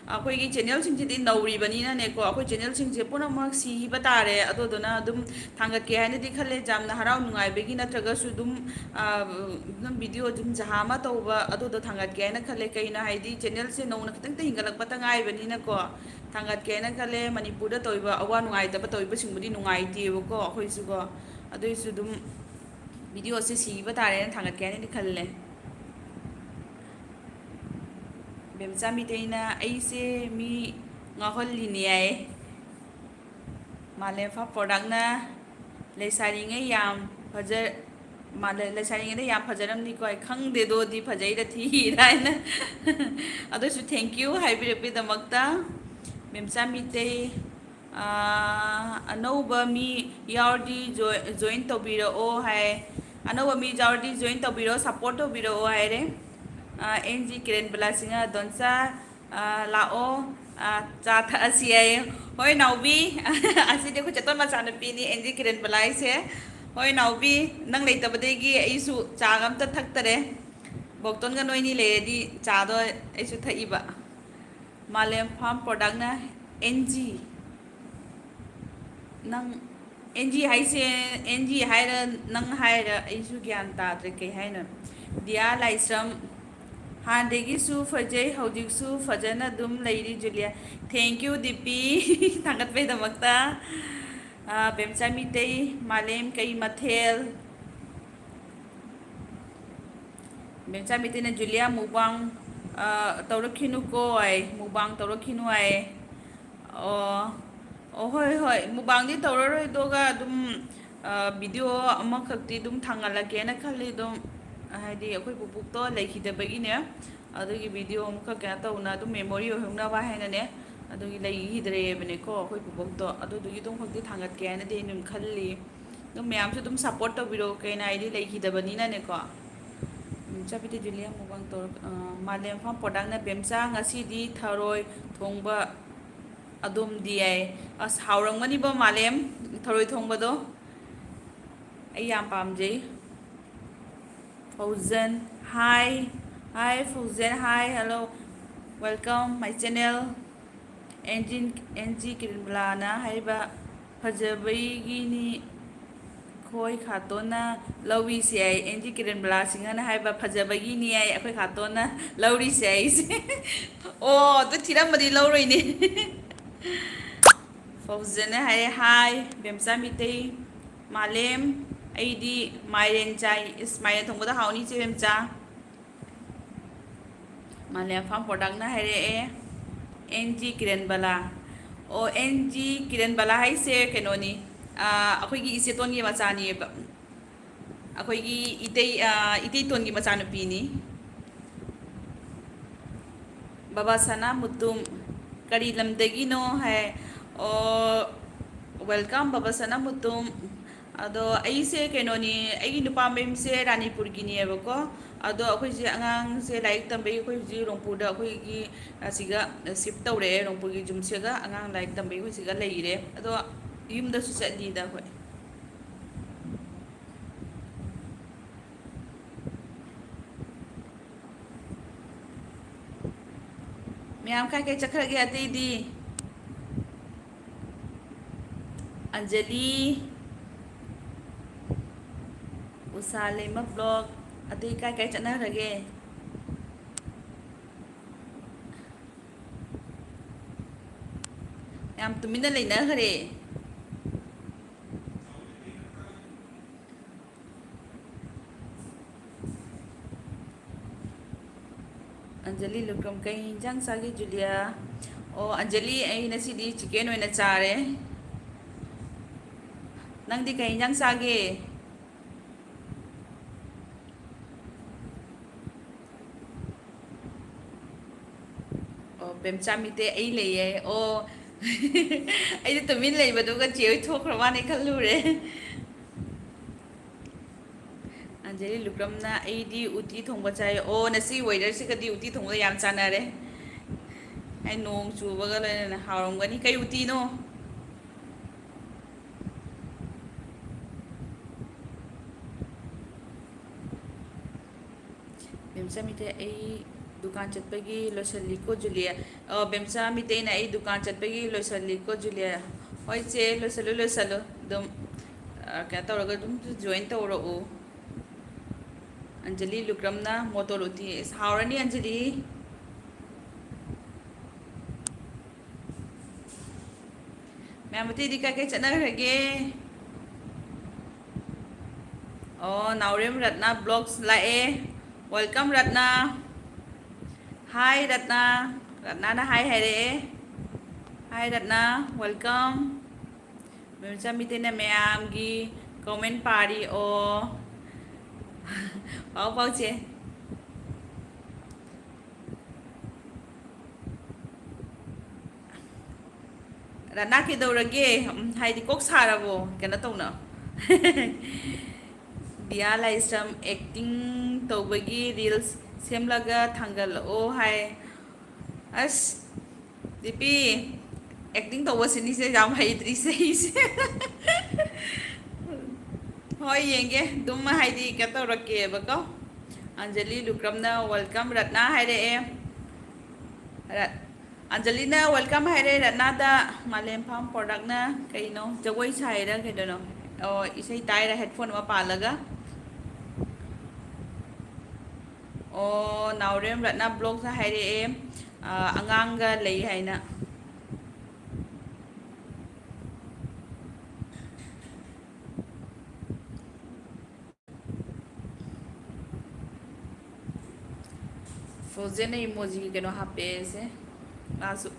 ꯑꯩꯈꯣꯏꯒꯤ ꯆꯦꯅꯦꯜꯁꯤꯡꯁꯤꯗꯤ ꯅꯧꯔꯤꯕꯅꯤꯅꯅꯦꯀꯣ, ꯑꯩꯈꯣꯏ ꯆꯦꯅꯦꯜꯁꯤꯡꯁꯦ ꯄꯨꯝꯅꯃꯛ ꯁꯤꯈꯤꯕ ꯇꯥꯔꯦ꯫ ꯑꯗꯨꯗꯨꯅ ꯑꯗꯨꯝ ꯊꯥꯡꯒꯠꯀꯦ ꯍꯥꯏꯅꯗꯤ ꯈꯜꯂꯦ, ꯌꯥꯝꯅ ꯍꯔꯥꯎ ꯅꯨꯡꯉꯥꯏꯕꯒꯤ ꯅꯠꯇ꯭ꯔꯒꯁꯨ ꯑꯗꯨꯝ, ꯑ, ꯑꯗꯨꯝ ꯚꯤꯗꯤꯑꯣ ꯑꯗꯨꯝ ꯖꯍꯥ ꯑꯃ ꯇꯧꯕ, ꯑꯗꯨꯗꯣ ꯊꯥꯡꯒꯠꯀꯦ ꯍꯥꯏꯅ ꯈꯜꯂꯦ꯫ ꯀꯩꯅꯣ ꯍꯥꯏꯗꯤ, ꯆꯦꯅꯦꯜꯁꯦ ꯅꯧꯅ ꯈꯤꯇꯪꯇ ꯍꯤꯡꯒꯠꯂꯛꯄꯇ ꯉꯥꯏꯕꯅꯤꯅꯀꯣ, ꯊꯥꯡꯒꯠꯀꯦ ꯍꯥꯏꯅ ꯈꯜꯂꯦ꯫ ꯃꯅꯤꯄꯨꯔꯗ ꯇꯧꯔꯤꯕ ꯑꯋꯥ ꯅꯨꯡꯉꯥꯏꯇꯕ ꯇꯧꯔꯤꯕꯁꯤꯡꯕꯨꯗꯤ ꯅꯨꯡꯉꯥꯏꯇꯦꯕꯀꯣ ꯑꯩꯈꯣꯏꯁꯨꯀꯣ, ꯑꯗꯨꯏꯁꯨ ꯑꯗꯨꯝ ꯚꯤꯗꯤꯑꯣꯁꯦ ꯁꯤꯕ ꯇꯥꯔꯦꯅ ꯊꯥꯡꯒꯠꯀꯦ ꯍꯥꯏꯅꯗꯤ ꯈꯜꯂꯦ꯫ ꯕꯦꯝꯆꯥ ꯃꯤꯇꯩꯅ "ꯑꯩꯁꯦ ꯃꯤ ꯉꯥꯎꯍꯜꯂꯤꯅꯦ" ꯍꯥꯏꯌꯦ꯫ ꯃꯥꯂꯦꯝꯐꯝ ꯄ꯭ꯔꯣꯗꯛꯅ "ꯂꯩꯁꯥꯔꯤꯉꯩ ꯌꯥꯝ ꯐꯖ-, ꯃꯥꯂꯦ-, ꯂꯩꯁꯥꯔꯤꯉꯩꯗ ꯌꯥꯝ ꯐꯖꯔꯝꯅꯤꯀꯣ, ꯑꯩ ꯈꯪꯗꯦꯗꯣꯗꯤ ꯐꯖꯩꯔ ꯊꯤꯔ" ꯍꯥꯏꯅ꯫ ꯑꯗꯨꯁꯨ thank you ꯍꯥꯏꯕꯤꯔꯛꯄꯒꯤꯗꯃꯛꯇ꯫ ꯃꯦꯝꯆꯥ ꯃꯤꯇꯩ, ꯑꯥ, "ꯑꯅꯧꯕ ꯃꯤ ꯌꯥꯎꯔꯗꯤ ꯖꯣꯏ-, join ꯇꯧꯕꯤꯔꯛꯑꯣ" ꯍꯥꯏ꯫ "ꯑꯅꯧꯕ ꯃꯤ ꯌꯥꯎꯔꯗꯤ join ꯇꯧꯕꯤꯔꯛꯑꯣ, support ꯇꯧꯕꯤꯔꯛꯑꯣ" ꯍꯥꯏꯔꯦ꯫ ꯑꯥ, ꯑꯦꯟ ꯖꯤ ꯀꯤꯔꯟ ꯕꯂꯥ ꯁꯤꯡꯍ, "ꯗꯣꯟꯆꯥ, ꯑꯥ, ꯂꯥꯛꯑꯣ, ꯑꯥ, ꯆꯥ ꯊꯛꯑꯁꯤ" ꯍꯥꯏꯌꯦ꯫ ꯍꯣꯏ ꯅꯥꯎꯕꯤ, ꯑꯁꯤꯗꯤ ꯑꯩꯈꯣꯏ ꯆꯦꯇꯣꯟ ꯃꯆꯥꯅꯨꯄꯤꯅꯤ, ꯑꯦꯟ ꯖꯤ ꯀꯤꯔꯟ ꯕꯂꯥ ꯍꯥꯏꯁꯦ꯫ ꯍꯣꯏ ꯅꯥꯎꯕꯤ, ꯅꯪ ꯂꯩꯇꯕꯗꯒꯤ ꯑꯩꯁꯨ ꯆꯥꯒ ꯑꯝꯇ ꯊꯛꯇꯔꯦ꯫ ꯕꯣꯛꯇꯣꯟꯒ ꯅꯣꯏꯅꯤ ꯂꯩꯔꯗꯤ ꯆꯥꯗꯣ ꯑꯩꯁꯨ ꯊꯛꯏꯕ꯫ ꯃꯥꯂꯦꯝ ꯐꯥꯝ ꯄ꯭ꯔꯣꯗꯛꯅ ꯑꯦꯟ ꯖꯤ꯫ ꯅꯪ ꯑꯦꯟ ꯖꯤ ꯍꯥꯏꯁꯦ, ꯑꯦꯟ ꯖꯤ ꯍꯥꯏꯔ ꯅꯪ ꯍꯥꯏꯔ ꯑꯩꯁꯨ ꯒ꯭ꯌꯥꯟ ꯇꯥꯗ꯭ꯔꯦ ꯀꯩ ꯍꯥꯏꯅꯣ꯫ ꯗꯤꯌꯥ ꯂꯥꯏꯁ꯭ꯔꯝ, "ꯍꯥꯟꯅꯗꯒꯤꯁꯨ ꯐꯖꯩ, ꯍꯧꯖꯤꯛꯁꯨ ꯐꯖꯅ ꯑꯗꯨꯝ ꯂꯩꯔꯤ ꯖꯨꯂꯤꯌꯥ"꯫ Thank you ꯗꯤꯄꯤ, ꯊꯥꯒꯠꯄꯩꯗꯃꯛꯇ꯫ ꯑꯥ, ꯕꯦꯝꯆꯥ ꯃꯤꯇꯩ, "ꯃꯥꯂꯦꯝ ꯀꯩ ꯃꯊꯦꯜ?" ꯕꯦꯝꯆꯥ ꯃꯤꯇꯩꯅ "ꯖꯨꯂꯤꯌꯥ ꯃꯨꯛꯕꯥꯡ, ꯑꯥ, ꯇꯧꯔꯛꯈꯤꯅꯨꯀꯣ" ꯍꯥꯏ, "ꯃꯨꯛꯕꯥꯡ ꯇꯧꯔꯛꯈꯤꯅꯨ" ꯍꯥꯏ꯫ ꯑꯣ, ꯑꯣ, ꯍꯣꯏ, ꯍꯣꯏ, ꯃꯨꯛꯕꯥꯡꯗꯤ ꯇꯧꯔꯔꯣꯏ, ꯑꯗꯨꯒ ꯑꯗꯨꯝ, ꯑꯥ, ꯚꯤꯗꯤꯑꯣ ꯑꯃꯈꯛꯇꯤ ꯑꯗꯨꯝ ꯊꯥꯡꯒꯠꯂꯛꯀꯦꯅ ꯈꯜꯂꯤ, ꯑꯗꯨꯝ, ꯍꯥꯏꯗꯤ ꯑꯩꯈꯣꯏ ꯄꯨꯄꯨꯛꯇꯣ ꯂꯩꯈꯤꯗꯕꯒꯤꯅꯦ, ꯑꯗꯨꯒꯤ ꯚꯤꯗꯤꯑꯣ ꯑꯃꯈꯛ ꯀꯩꯅꯣ ꯇꯧꯅ ꯑꯗꯨꯝ memory ꯑꯣꯏꯍꯧꯅꯕ ꯍꯥꯏꯅꯅꯦ, ꯑꯗꯨꯒꯤ ꯂꯩꯈꯤꯗ꯭ꯔꯦꯕꯅꯦꯀꯣ ꯑꯩꯈꯣꯏ ꯄꯨꯕꯣꯛꯇꯣ꯫ ꯑꯗꯨꯗꯨꯒꯤ ꯑꯗꯨꯝ ꯈꯛꯇꯤ ꯊꯥꯡꯒꯠꯀꯦ ꯍꯥꯏꯅꯗꯤ ꯑꯩ ꯑꯗꯨꯝ ꯈꯜꯂꯤ꯫ ꯑꯗꯨꯝ ꯃꯌꯥꯝꯁꯨ ꯑꯗꯨꯝ support ꯇꯧꯕꯤꯔꯛꯑꯣ, ꯀꯩꯅꯣ ꯍꯥꯏꯗꯤ ꯂꯩꯈꯤꯗꯕꯅꯤꯅꯅꯦꯀꯣ꯫ ꯎꯝ, ꯆꯥꯕꯤꯗꯦ ꯖꯨꯂꯤꯌꯥ ꯃꯨꯛꯕꯥꯡ ꯇꯧꯔ-, ꯑ, ꯃꯥꯂꯦꯝ ꯐꯥꯝ ꯄ꯭ꯔꯣꯗꯛꯅ ꯕꯦꯝꯆꯥ ꯉꯁꯤꯗꯤ ꯊꯔꯣꯏ ꯊꯣꯡꯕ ꯑꯗꯨꯝꯗꯤ ꯌꯥꯏ꯫ ꯑꯁ, ꯍꯥꯎꯔꯝꯒꯅꯤꯕꯣ ꯃꯥꯂꯦꯝ, ꯊꯔꯣꯏ ꯊꯣꯡꯕꯗꯣ꯫ ꯑꯩ ꯌꯥꯝ ꯄꯥꯝꯖꯩ꯫ ꯐꯧꯖꯟ, hi, hi ꯐꯧꯖꯟ, hi, hello, welcome my channel꯫ ꯑꯦꯟꯖꯤꯟ, ꯑꯦꯟ ꯖꯤ ꯀꯤꯔꯟꯕꯂꯥꯅ ꯍꯥꯏꯔꯤꯕ ꯐꯖꯕꯒꯤꯅꯤ꯫ ꯑꯩꯈꯣꯏ ꯈꯥꯇꯣꯟꯅ ꯂꯧꯔꯤꯁꯦ ꯍꯥꯏ꯫ ꯑꯦꯟ ꯖꯤ ꯀꯤꯔꯟꯕꯂꯥ ꯁꯤꯡꯍꯅ ꯍꯥꯏꯕ ꯐꯖꯕꯒꯤꯅꯤ ꯍꯥꯏ ꯑꯩꯈꯣꯏ ꯈꯥꯇꯣꯟꯅ ꯂꯧꯔꯤꯁꯦ ꯍꯥꯏꯁꯦ꯫ ꯑꯣ, ꯑꯗꯨ ꯊꯤꯔꯝꯃꯗꯤ ꯂꯧꯔꯣꯏꯅꯦ꯫ ꯐꯧꯖꯅ ꯍꯥꯏꯔꯦ, hi ꯕꯦꯝꯆꯥ ꯃꯤꯇꯩ꯫ ꯃꯥꯂꯦꯝ, ꯑꯩꯗꯤ ꯃꯥꯏꯔꯦꯟ ꯆꯥꯏ꯫ ꯏꯁ, ꯃꯥꯏꯔꯦꯟ ꯊꯣꯡꯕꯗ ꯍꯥꯎꯅꯤ ꯏꯆꯦ ꯕꯦꯝꯆꯥ꯫ ꯃꯥꯂꯦꯝ ꯐꯥꯝ ꯄ꯭ꯔꯣꯗꯛꯅ ꯍꯥꯏꯔꯛꯑꯦ꯫ N G Kiranbala. ꯑꯣ, ꯑꯦꯟ ꯖꯤ ꯀꯤꯔꯟꯕꯂꯥ ꯍꯥꯏꯁꯦ ꯀꯩꯅꯣꯅꯤ, ꯑꯥ, ꯑꯩꯈꯣꯏꯒꯤ ꯏꯆꯦꯇꯣꯟꯒꯤ ꯃꯆꯥꯅꯦꯕ꯫ ꯑꯩꯈꯣꯏꯒꯤ ꯏꯇꯩ, ꯑꯥ, ꯏꯇꯩꯇꯣꯟꯒꯤ ꯃꯆꯥꯅꯨꯄꯤꯅꯤ꯫ ꯕꯕꯥ ꯁꯅꯥꯃꯨꯇꯨꯝ, ꯀꯔꯤ ꯂꯝꯗꯒꯤꯅꯣ ꯍꯥꯏ꯫ ꯑꯣ, welcome ꯕꯕꯥ ꯁꯅꯥꯃꯨꯇꯨꯝ꯫ ꯑꯗꯣ ꯑꯩꯁꯦ ꯀꯩꯅꯣꯅꯤ, ꯑꯩꯒꯤ ꯅꯨꯄꯥ ꯃꯌꯨꯝꯁꯦ ꯔꯥꯅꯤꯄꯨꯔꯒꯤꯅꯦꯕꯀꯣ꯫ ꯑꯗꯣ ꯑꯩꯈꯣꯏꯁꯦ ꯑꯉꯥꯡꯁꯦ ꯂꯥꯏꯔꯤꯛ ꯇꯝꯕꯒꯤ ꯑꯩꯈꯣꯏ ꯍꯧꯖꯤꯛ ꯔꯣꯡꯄꯨꯔꯗ ꯑꯩꯈꯣꯏꯒꯤ ꯑꯁꯤꯒ shift ꯇꯧꯔꯛꯑꯦ, ꯔꯣꯡꯄꯨꯔꯒꯤ ꯖꯨꯝꯁꯦꯒ ꯑꯉꯥꯡ ꯂꯥꯏꯔꯤꯛ ꯇꯝꯕꯒꯤ ꯑꯩꯈꯣꯏ ꯁꯤꯒ ꯂꯩꯔꯦ꯫ ꯑꯗꯣ ꯌꯨꯝꯗꯁꯨ ꯆꯠꯂꯤꯗ ꯑꯩꯈꯣꯏ꯫ ꯃꯌꯥꯝ ꯀꯥꯏ ꯀꯥꯏ ꯆꯠꯈ꯭ꯔꯒꯦ ꯑꯇꯩꯗꯤ? ꯑꯟꯖꯂꯤ, ꯎꯁꯥ ꯂꯩꯃ vlog, ꯑꯇꯩ ꯀꯥꯏ ꯀꯥꯏ ꯆꯠꯅꯈ꯭ꯔꯒꯦ? ꯌꯥꯝ ꯇꯨꯃꯤꯟꯅ ꯂꯩꯅꯈ꯭ꯔꯦ꯫ ꯑꯟꯖꯂꯤ ꯂꯨꯀ꯭ꯔꯝ, "ꯀꯩ ꯏꯟꯖꯥꯡ ꯆꯥꯒꯦ ꯖꯨꯂꯤꯌꯥ?" ꯑꯣ, ꯑꯟꯖꯂꯤ, ꯑꯩ ꯉꯁꯤꯗꯤ chicken ꯑꯣꯏꯅ ꯆꯥꯔꯦ꯫ ꯅꯪꯗꯤ ꯀꯩ ꯏꯟꯖꯥꯡ ꯆꯥꯒꯦ? ꯑꯣ, ꯕꯦꯝꯆꯥ ꯃꯤꯇꯩ ꯑꯩ ꯂꯩꯌꯦ꯫ ꯑꯣ, ꯑꯩꯗꯤ ꯇꯨꯃꯤꯟ ꯂꯩꯕꯗꯨꯒ ꯆꯦ ꯍꯣꯏ ꯊꯣꯛꯈ꯭ꯔ ꯃꯥꯅꯦ ꯈꯜꯂꯨꯔꯦ꯫ ꯑꯟꯖꯂꯤ ꯂꯨꯀ꯭ꯔꯝꯅ, "ꯑꯩꯗꯤ ꯎꯇꯤ ꯊꯣꯡꯕ ꯆꯥꯏ"꯫ ꯑꯣ, ꯉꯁꯤ weatherꯁꯤꯒꯗꯤ ꯎꯇꯤ ꯊꯣꯡꯕꯗ ꯌꯥꯝ ꯆꯥꯟꯅꯔꯦ꯫ ꯑꯩ ꯅꯣꯡ ꯆꯨꯕꯒ ꯂꯣꯏꯅꯅ ꯍꯥꯎꯔꯝꯒꯅꯤ꯫ ꯀꯩ ꯎꯇꯤꯅꯣ? ꯕꯦꯝꯆꯥ ꯃꯤꯇꯩ, ꯑꯩ ꯗꯨꯀꯥꯟ ꯆꯠꯄꯒꯤ ꯂꯣꯏꯁꯤꯜꯂꯤꯀꯣ ꯖꯨꯂꯤꯌꯥ꯫ ꯑꯣ, ꯕꯦꯝꯆꯥ ꯃꯤꯇꯩꯅ, "ꯑꯩ ꯗꯨꯀꯥꯟ ꯆꯠꯄꯒꯤ ꯂꯣꯏꯁꯤꯜꯂꯤꯀꯣ ꯖꯨꯂꯤꯌꯥ"꯫ ꯍꯣꯏ ꯆꯦ, ꯂꯣꯏꯁꯤꯜꯂꯨ, ꯂꯣꯏꯁꯤꯜꯂꯨ꯫ ꯑꯗꯨꯝ, ꯑ, ꯀꯩꯅꯣ ꯇꯧꯔꯒ ꯑꯗꯨꯝ join ꯇꯧꯔꯛꯎ꯫ ꯑꯟꯖꯂꯤ ꯂꯨꯀ꯭ꯔꯝꯅ ꯃꯣꯇꯣꯔ ꯎꯇꯤ꯫ ꯑꯁ, ꯍꯥꯎꯔꯅꯤ ꯑꯟꯖꯂꯤ꯫ ꯃꯌꯥꯝ ꯑꯇꯩꯗꯤ ꯀꯥꯏ ꯀꯥꯏ ꯆꯠꯅꯈ꯭ꯔꯒꯦ? ꯑꯣ, ꯅꯥꯎꯔꯦꯝ ꯔꯠꯅꯥ vlogs ꯂꯥꯛꯑꯦ꯫ Welcome Ratna. Hi Ratna. ꯔꯠꯅꯥꯅ hi ꯍꯥꯏꯔꯛꯑꯦ꯫ Hi Ratna, welcome꯫ ꯃꯦꯝꯆꯥ ꯃꯤꯇꯩꯅ ꯃꯌꯥꯝꯒꯤ comment ꯄꯥꯔꯤ꯫ ꯑꯣ꯫ ꯄꯥꯎ ꯄꯥꯎ ꯆꯦ꯫ ꯔꯅꯥ ꯀꯩꯗꯧꯔꯒꯦ? ꯎꯝ, ꯍꯥꯏꯗꯤ ꯀꯣꯛ ꯁꯥꯔꯕꯣ? ꯀꯩꯅꯣ ꯇꯧꯅ꯫ ꯗꯤꯌꯥ ꯂꯥꯏꯁ꯭ꯔꯝ acting ꯇꯧꯕꯒꯤ reels ꯁꯦꯝꯂꯒ ꯊꯥꯡꯒꯠꯂꯛꯑꯣ ꯍꯥꯏ꯫ ꯑꯁ, ꯗꯤꯄꯤ, acting ꯇꯧꯕꯁꯤꯅꯤꯁꯦ ꯌꯥꯝ ꯍꯩꯇ꯭ꯔꯤꯁꯦ ꯑꯩꯁꯦ꯫ ꯍꯣꯏ, ꯌꯦꯡꯒꯦ꯫ ꯑꯗꯨꯝ ꯍꯥꯏꯗꯤ ꯀꯩꯅꯣ ꯇꯧꯔꯛꯀꯦꯕꯀꯣ꯫ ꯑꯟꯖꯂꯤ ꯂꯨꯀ꯭ꯔꯝꯅ welcome ꯔꯠꯅꯥ ꯍꯥꯏꯔꯛꯑꯦ꯫ ꯔꯠ-, ꯑꯟꯖꯂꯤꯅ welcome ꯍꯥꯏꯔꯦ ꯔꯠꯅꯥꯗ꯫ ꯃꯥꯂꯦꯝ ꯐꯥꯝ productꯅ ꯀꯩꯅꯣ ꯖꯒꯣꯏ ꯁꯥꯏꯔ ꯀꯩꯗꯅꯣ? ꯑꯣ, ꯏꯁꯩ ꯇꯥꯏꯔ headphone ꯑꯃ ꯄꯥꯜꯂꯒ꯫ ꯑꯣ, ꯅꯥꯎꯔꯦꯝ ꯔꯠꯅꯥ vlogꯇ ꯍꯥꯏꯔꯛꯑꯦ, ꯑ, ꯑꯉꯥꯡꯒ ꯂꯩ ꯍꯥꯏꯅ꯫ Frozenꯅ emoji ꯀꯩꯅꯣ ꯍꯥꯞꯄꯦꯁꯦ꯫ ꯃꯥꯁꯨ꯫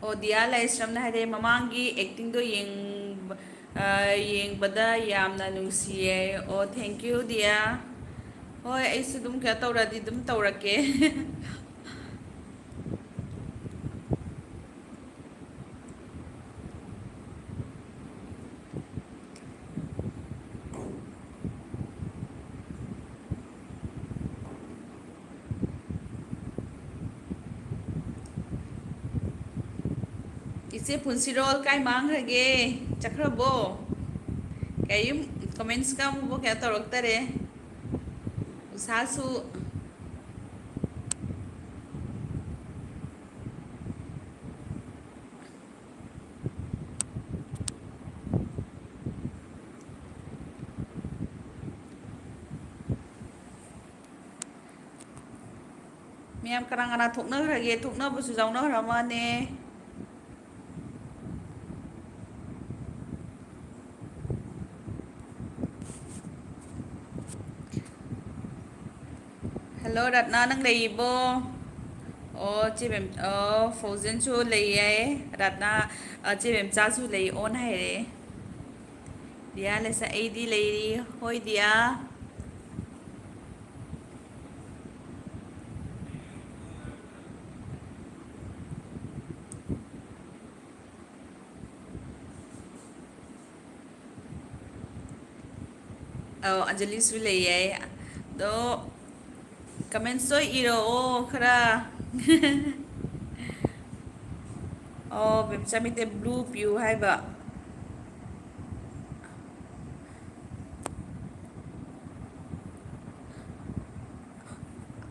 ꯑꯣ, ꯗꯤꯌꯥ ꯂꯩꯁ꯭ꯔꯝꯅ ꯍꯥꯏꯔꯦ, "ꯃꯃꯥꯡꯒꯤ actingꯗꯣ ꯌꯦꯡꯕ-, ꯑ, ꯌꯦꯡꯕꯗ ꯌꯥꯝꯅ ꯅꯨꯡꯁꯤꯌꯦ꯫ ꯑꯣ, thank you, dear꯫ ꯍꯣꯏ, ꯑꯩꯁꯨ ꯑꯗꯨꯝ ꯀꯩꯅꯣ ꯇꯧꯔꯗꯤ ꯑꯗꯨꯝ ꯇꯧꯔꯛꯀꯦ꯫ ꯏꯆꯦ ꯄꯨꯟꯁꯤꯔꯣꯜ ꯀꯥꯏ ꯃꯥꯡꯈ꯭ꯔꯒꯦ? ꯆꯠꯈ꯭ꯔꯕꯣ? ꯀꯔꯤꯝ comments ꯀ ꯑꯃꯨꯛꯐꯥꯎ ꯀꯩꯅꯣ ꯇꯧꯔꯛꯇꯔꯦ꯫ ꯎꯁꯥꯁꯨ꯫ ꯃꯌꯥꯝ ꯀꯅꯥ ꯀꯅꯥ ꯊꯣꯛꯅꯈ꯭ꯔꯒꯦ? ꯊꯣꯛꯅꯕꯁꯨ ꯌꯥꯎꯅꯈ꯭ꯔ ꯃꯥꯅꯦ꯫ Hello, ꯔꯠꯅꯥ, ꯅꯪ ꯂꯩꯔꯤꯕꯣ? ꯑꯣ, ꯆꯦ ꯃꯦꯝ-, ꯑꯣ, ꯐꯣꯖꯤꯟꯁꯨ ꯂꯩꯌꯦ꯫ ꯔꯠꯅꯥ, ꯑ, ꯆꯦ ꯃꯦꯝꯆꯥꯁꯨ ꯂꯩ, on ꯍꯥꯏꯔꯛꯑꯦ꯫ ꯗꯤꯌꯥ ꯂꯩꯁꯥ, ꯑꯩꯗꯤ ꯂꯩꯔꯤ꯫ ꯍꯣꯏ, ꯗꯤꯌꯥ꯫ ꯑꯧ, ꯑꯟꯖꯂꯤꯁꯨ ꯂꯩꯌꯦ꯫ ꯑꯗꯣ, comments ꯇꯣ ꯏꯔꯛꯑꯣ ꯈꯔ꯫ ꯑꯣ, ꯕꯦꯝꯆꯥ ꯃꯤꯠꯇ blue ꯄꯤꯌꯨ ꯍꯥꯏꯕ꯫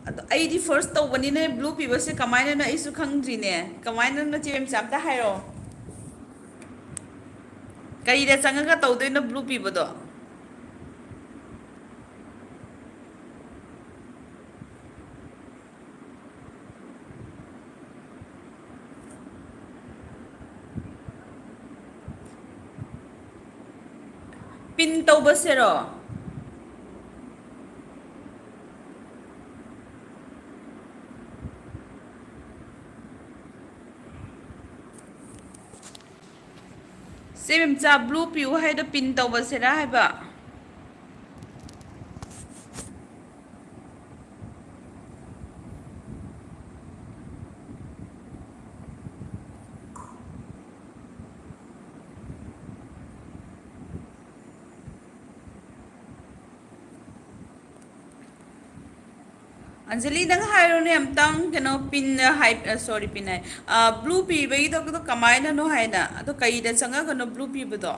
ꯑꯗꯣ ꯑꯩꯗꯤ first ꯇꯧꯕꯅꯤꯅ blue ꯄꯤꯕꯁꯦ ꯀꯃꯥꯏꯅꯅꯣ ꯑꯩꯁꯨ ꯈꯪꯗ꯭ꯔꯤꯅꯦ꯫ ꯀꯃꯥꯏꯅꯅꯣ ꯆꯦ ꯕꯦꯝꯆꯥ, ꯑꯝꯇ ꯍꯥꯏꯔꯛꯑꯣ꯫ ꯀꯔꯤꯗ ꯆꯪꯉꯒ ꯇꯧꯗꯣꯏꯅꯣ blue ꯄꯤꯕꯗꯣ? Pin ꯇꯧꯕꯁꯦꯔꯣ? ꯏꯆꯦ ꯃꯦꯝꯆꯥ, ꯕ꯭ꯂꯨ ꯄꯤꯌꯨ ꯍꯥꯏꯗꯣ ꯄꯤꯟ ꯇꯧꯕꯁꯤꯔꯥ ꯍꯥꯏꯕ? ꯑꯟꯖꯂꯤ, ꯅꯪ ꯍꯥꯏꯔꯣꯅꯦ ꯑꯝꯇꯪ, ꯀꯩꯅꯣ, ꯄꯤꯟ ꯍꯥꯏ, ꯑ, ꯁꯣꯔꯤ, ꯄꯤꯟ ꯍꯥꯏ, ꯑ, ꯕ꯭ꯂꯨ ꯄꯤꯕꯒꯤꯗꯣ, ꯑꯗꯨꯗꯣ ꯀꯃꯥꯏꯅꯅꯣ ꯍꯥꯏꯅ, ꯑꯗꯣ ꯀꯩꯗ ꯆꯪꯉꯒꯅꯣ ꯕ꯭ꯂꯨ ꯄꯤꯕꯗꯣ?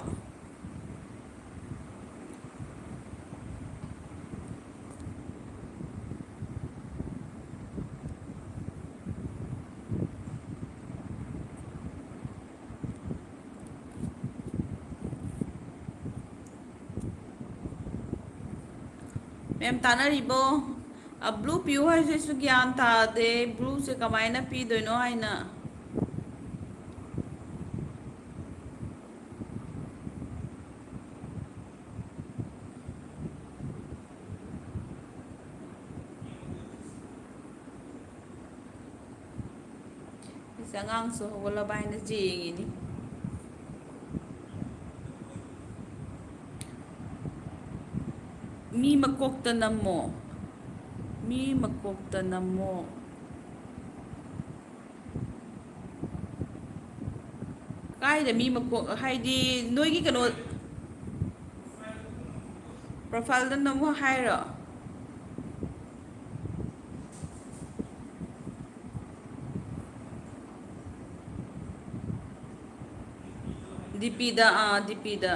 ꯃꯦꯝ, ꯇꯥꯟꯅꯔꯤꯕꯣ? ꯑ, ꯕ꯭ꯂꯨ ꯄꯤꯌꯨ ꯍꯥꯏꯁꯤꯁꯨ ꯒ꯭ꯌꯥꯟ ꯇꯥꯗꯦ, ꯕ꯭ꯂꯨꯁꯦ ꯀꯃꯥꯏꯅ ꯄꯤꯗꯣꯏꯅꯣ ꯍꯥꯏꯅ꯫ ꯑꯩꯁꯦ ꯑꯉꯥꯡꯁꯨ ꯍꯧꯒꯠꯂꯕ ꯍꯥꯏꯅ ꯌꯦꯡꯉꯤꯅꯤ꯫ ꯃꯤ ꯃꯀꯣꯛꯇ ꯅꯝꯃꯣ꯫ ꯃꯤ ꯃꯀꯣꯛꯇ ꯅꯝꯃꯣ꯫ ꯀꯥꯏꯗ ꯃꯤ ꯃꯀꯣꯛ ꯍꯥꯏꯗꯤ? ꯅꯣꯏꯒꯤ ꯀꯩꯅꯣ, ꯄ꯭ꯔꯣꯐꯥꯏꯜꯗ ꯅꯝꯃꯣ ꯍꯥꯏꯔꯣ? ꯗꯤꯄꯤꯗ, ꯑꯥ, ꯗꯤꯄꯤꯗ꯫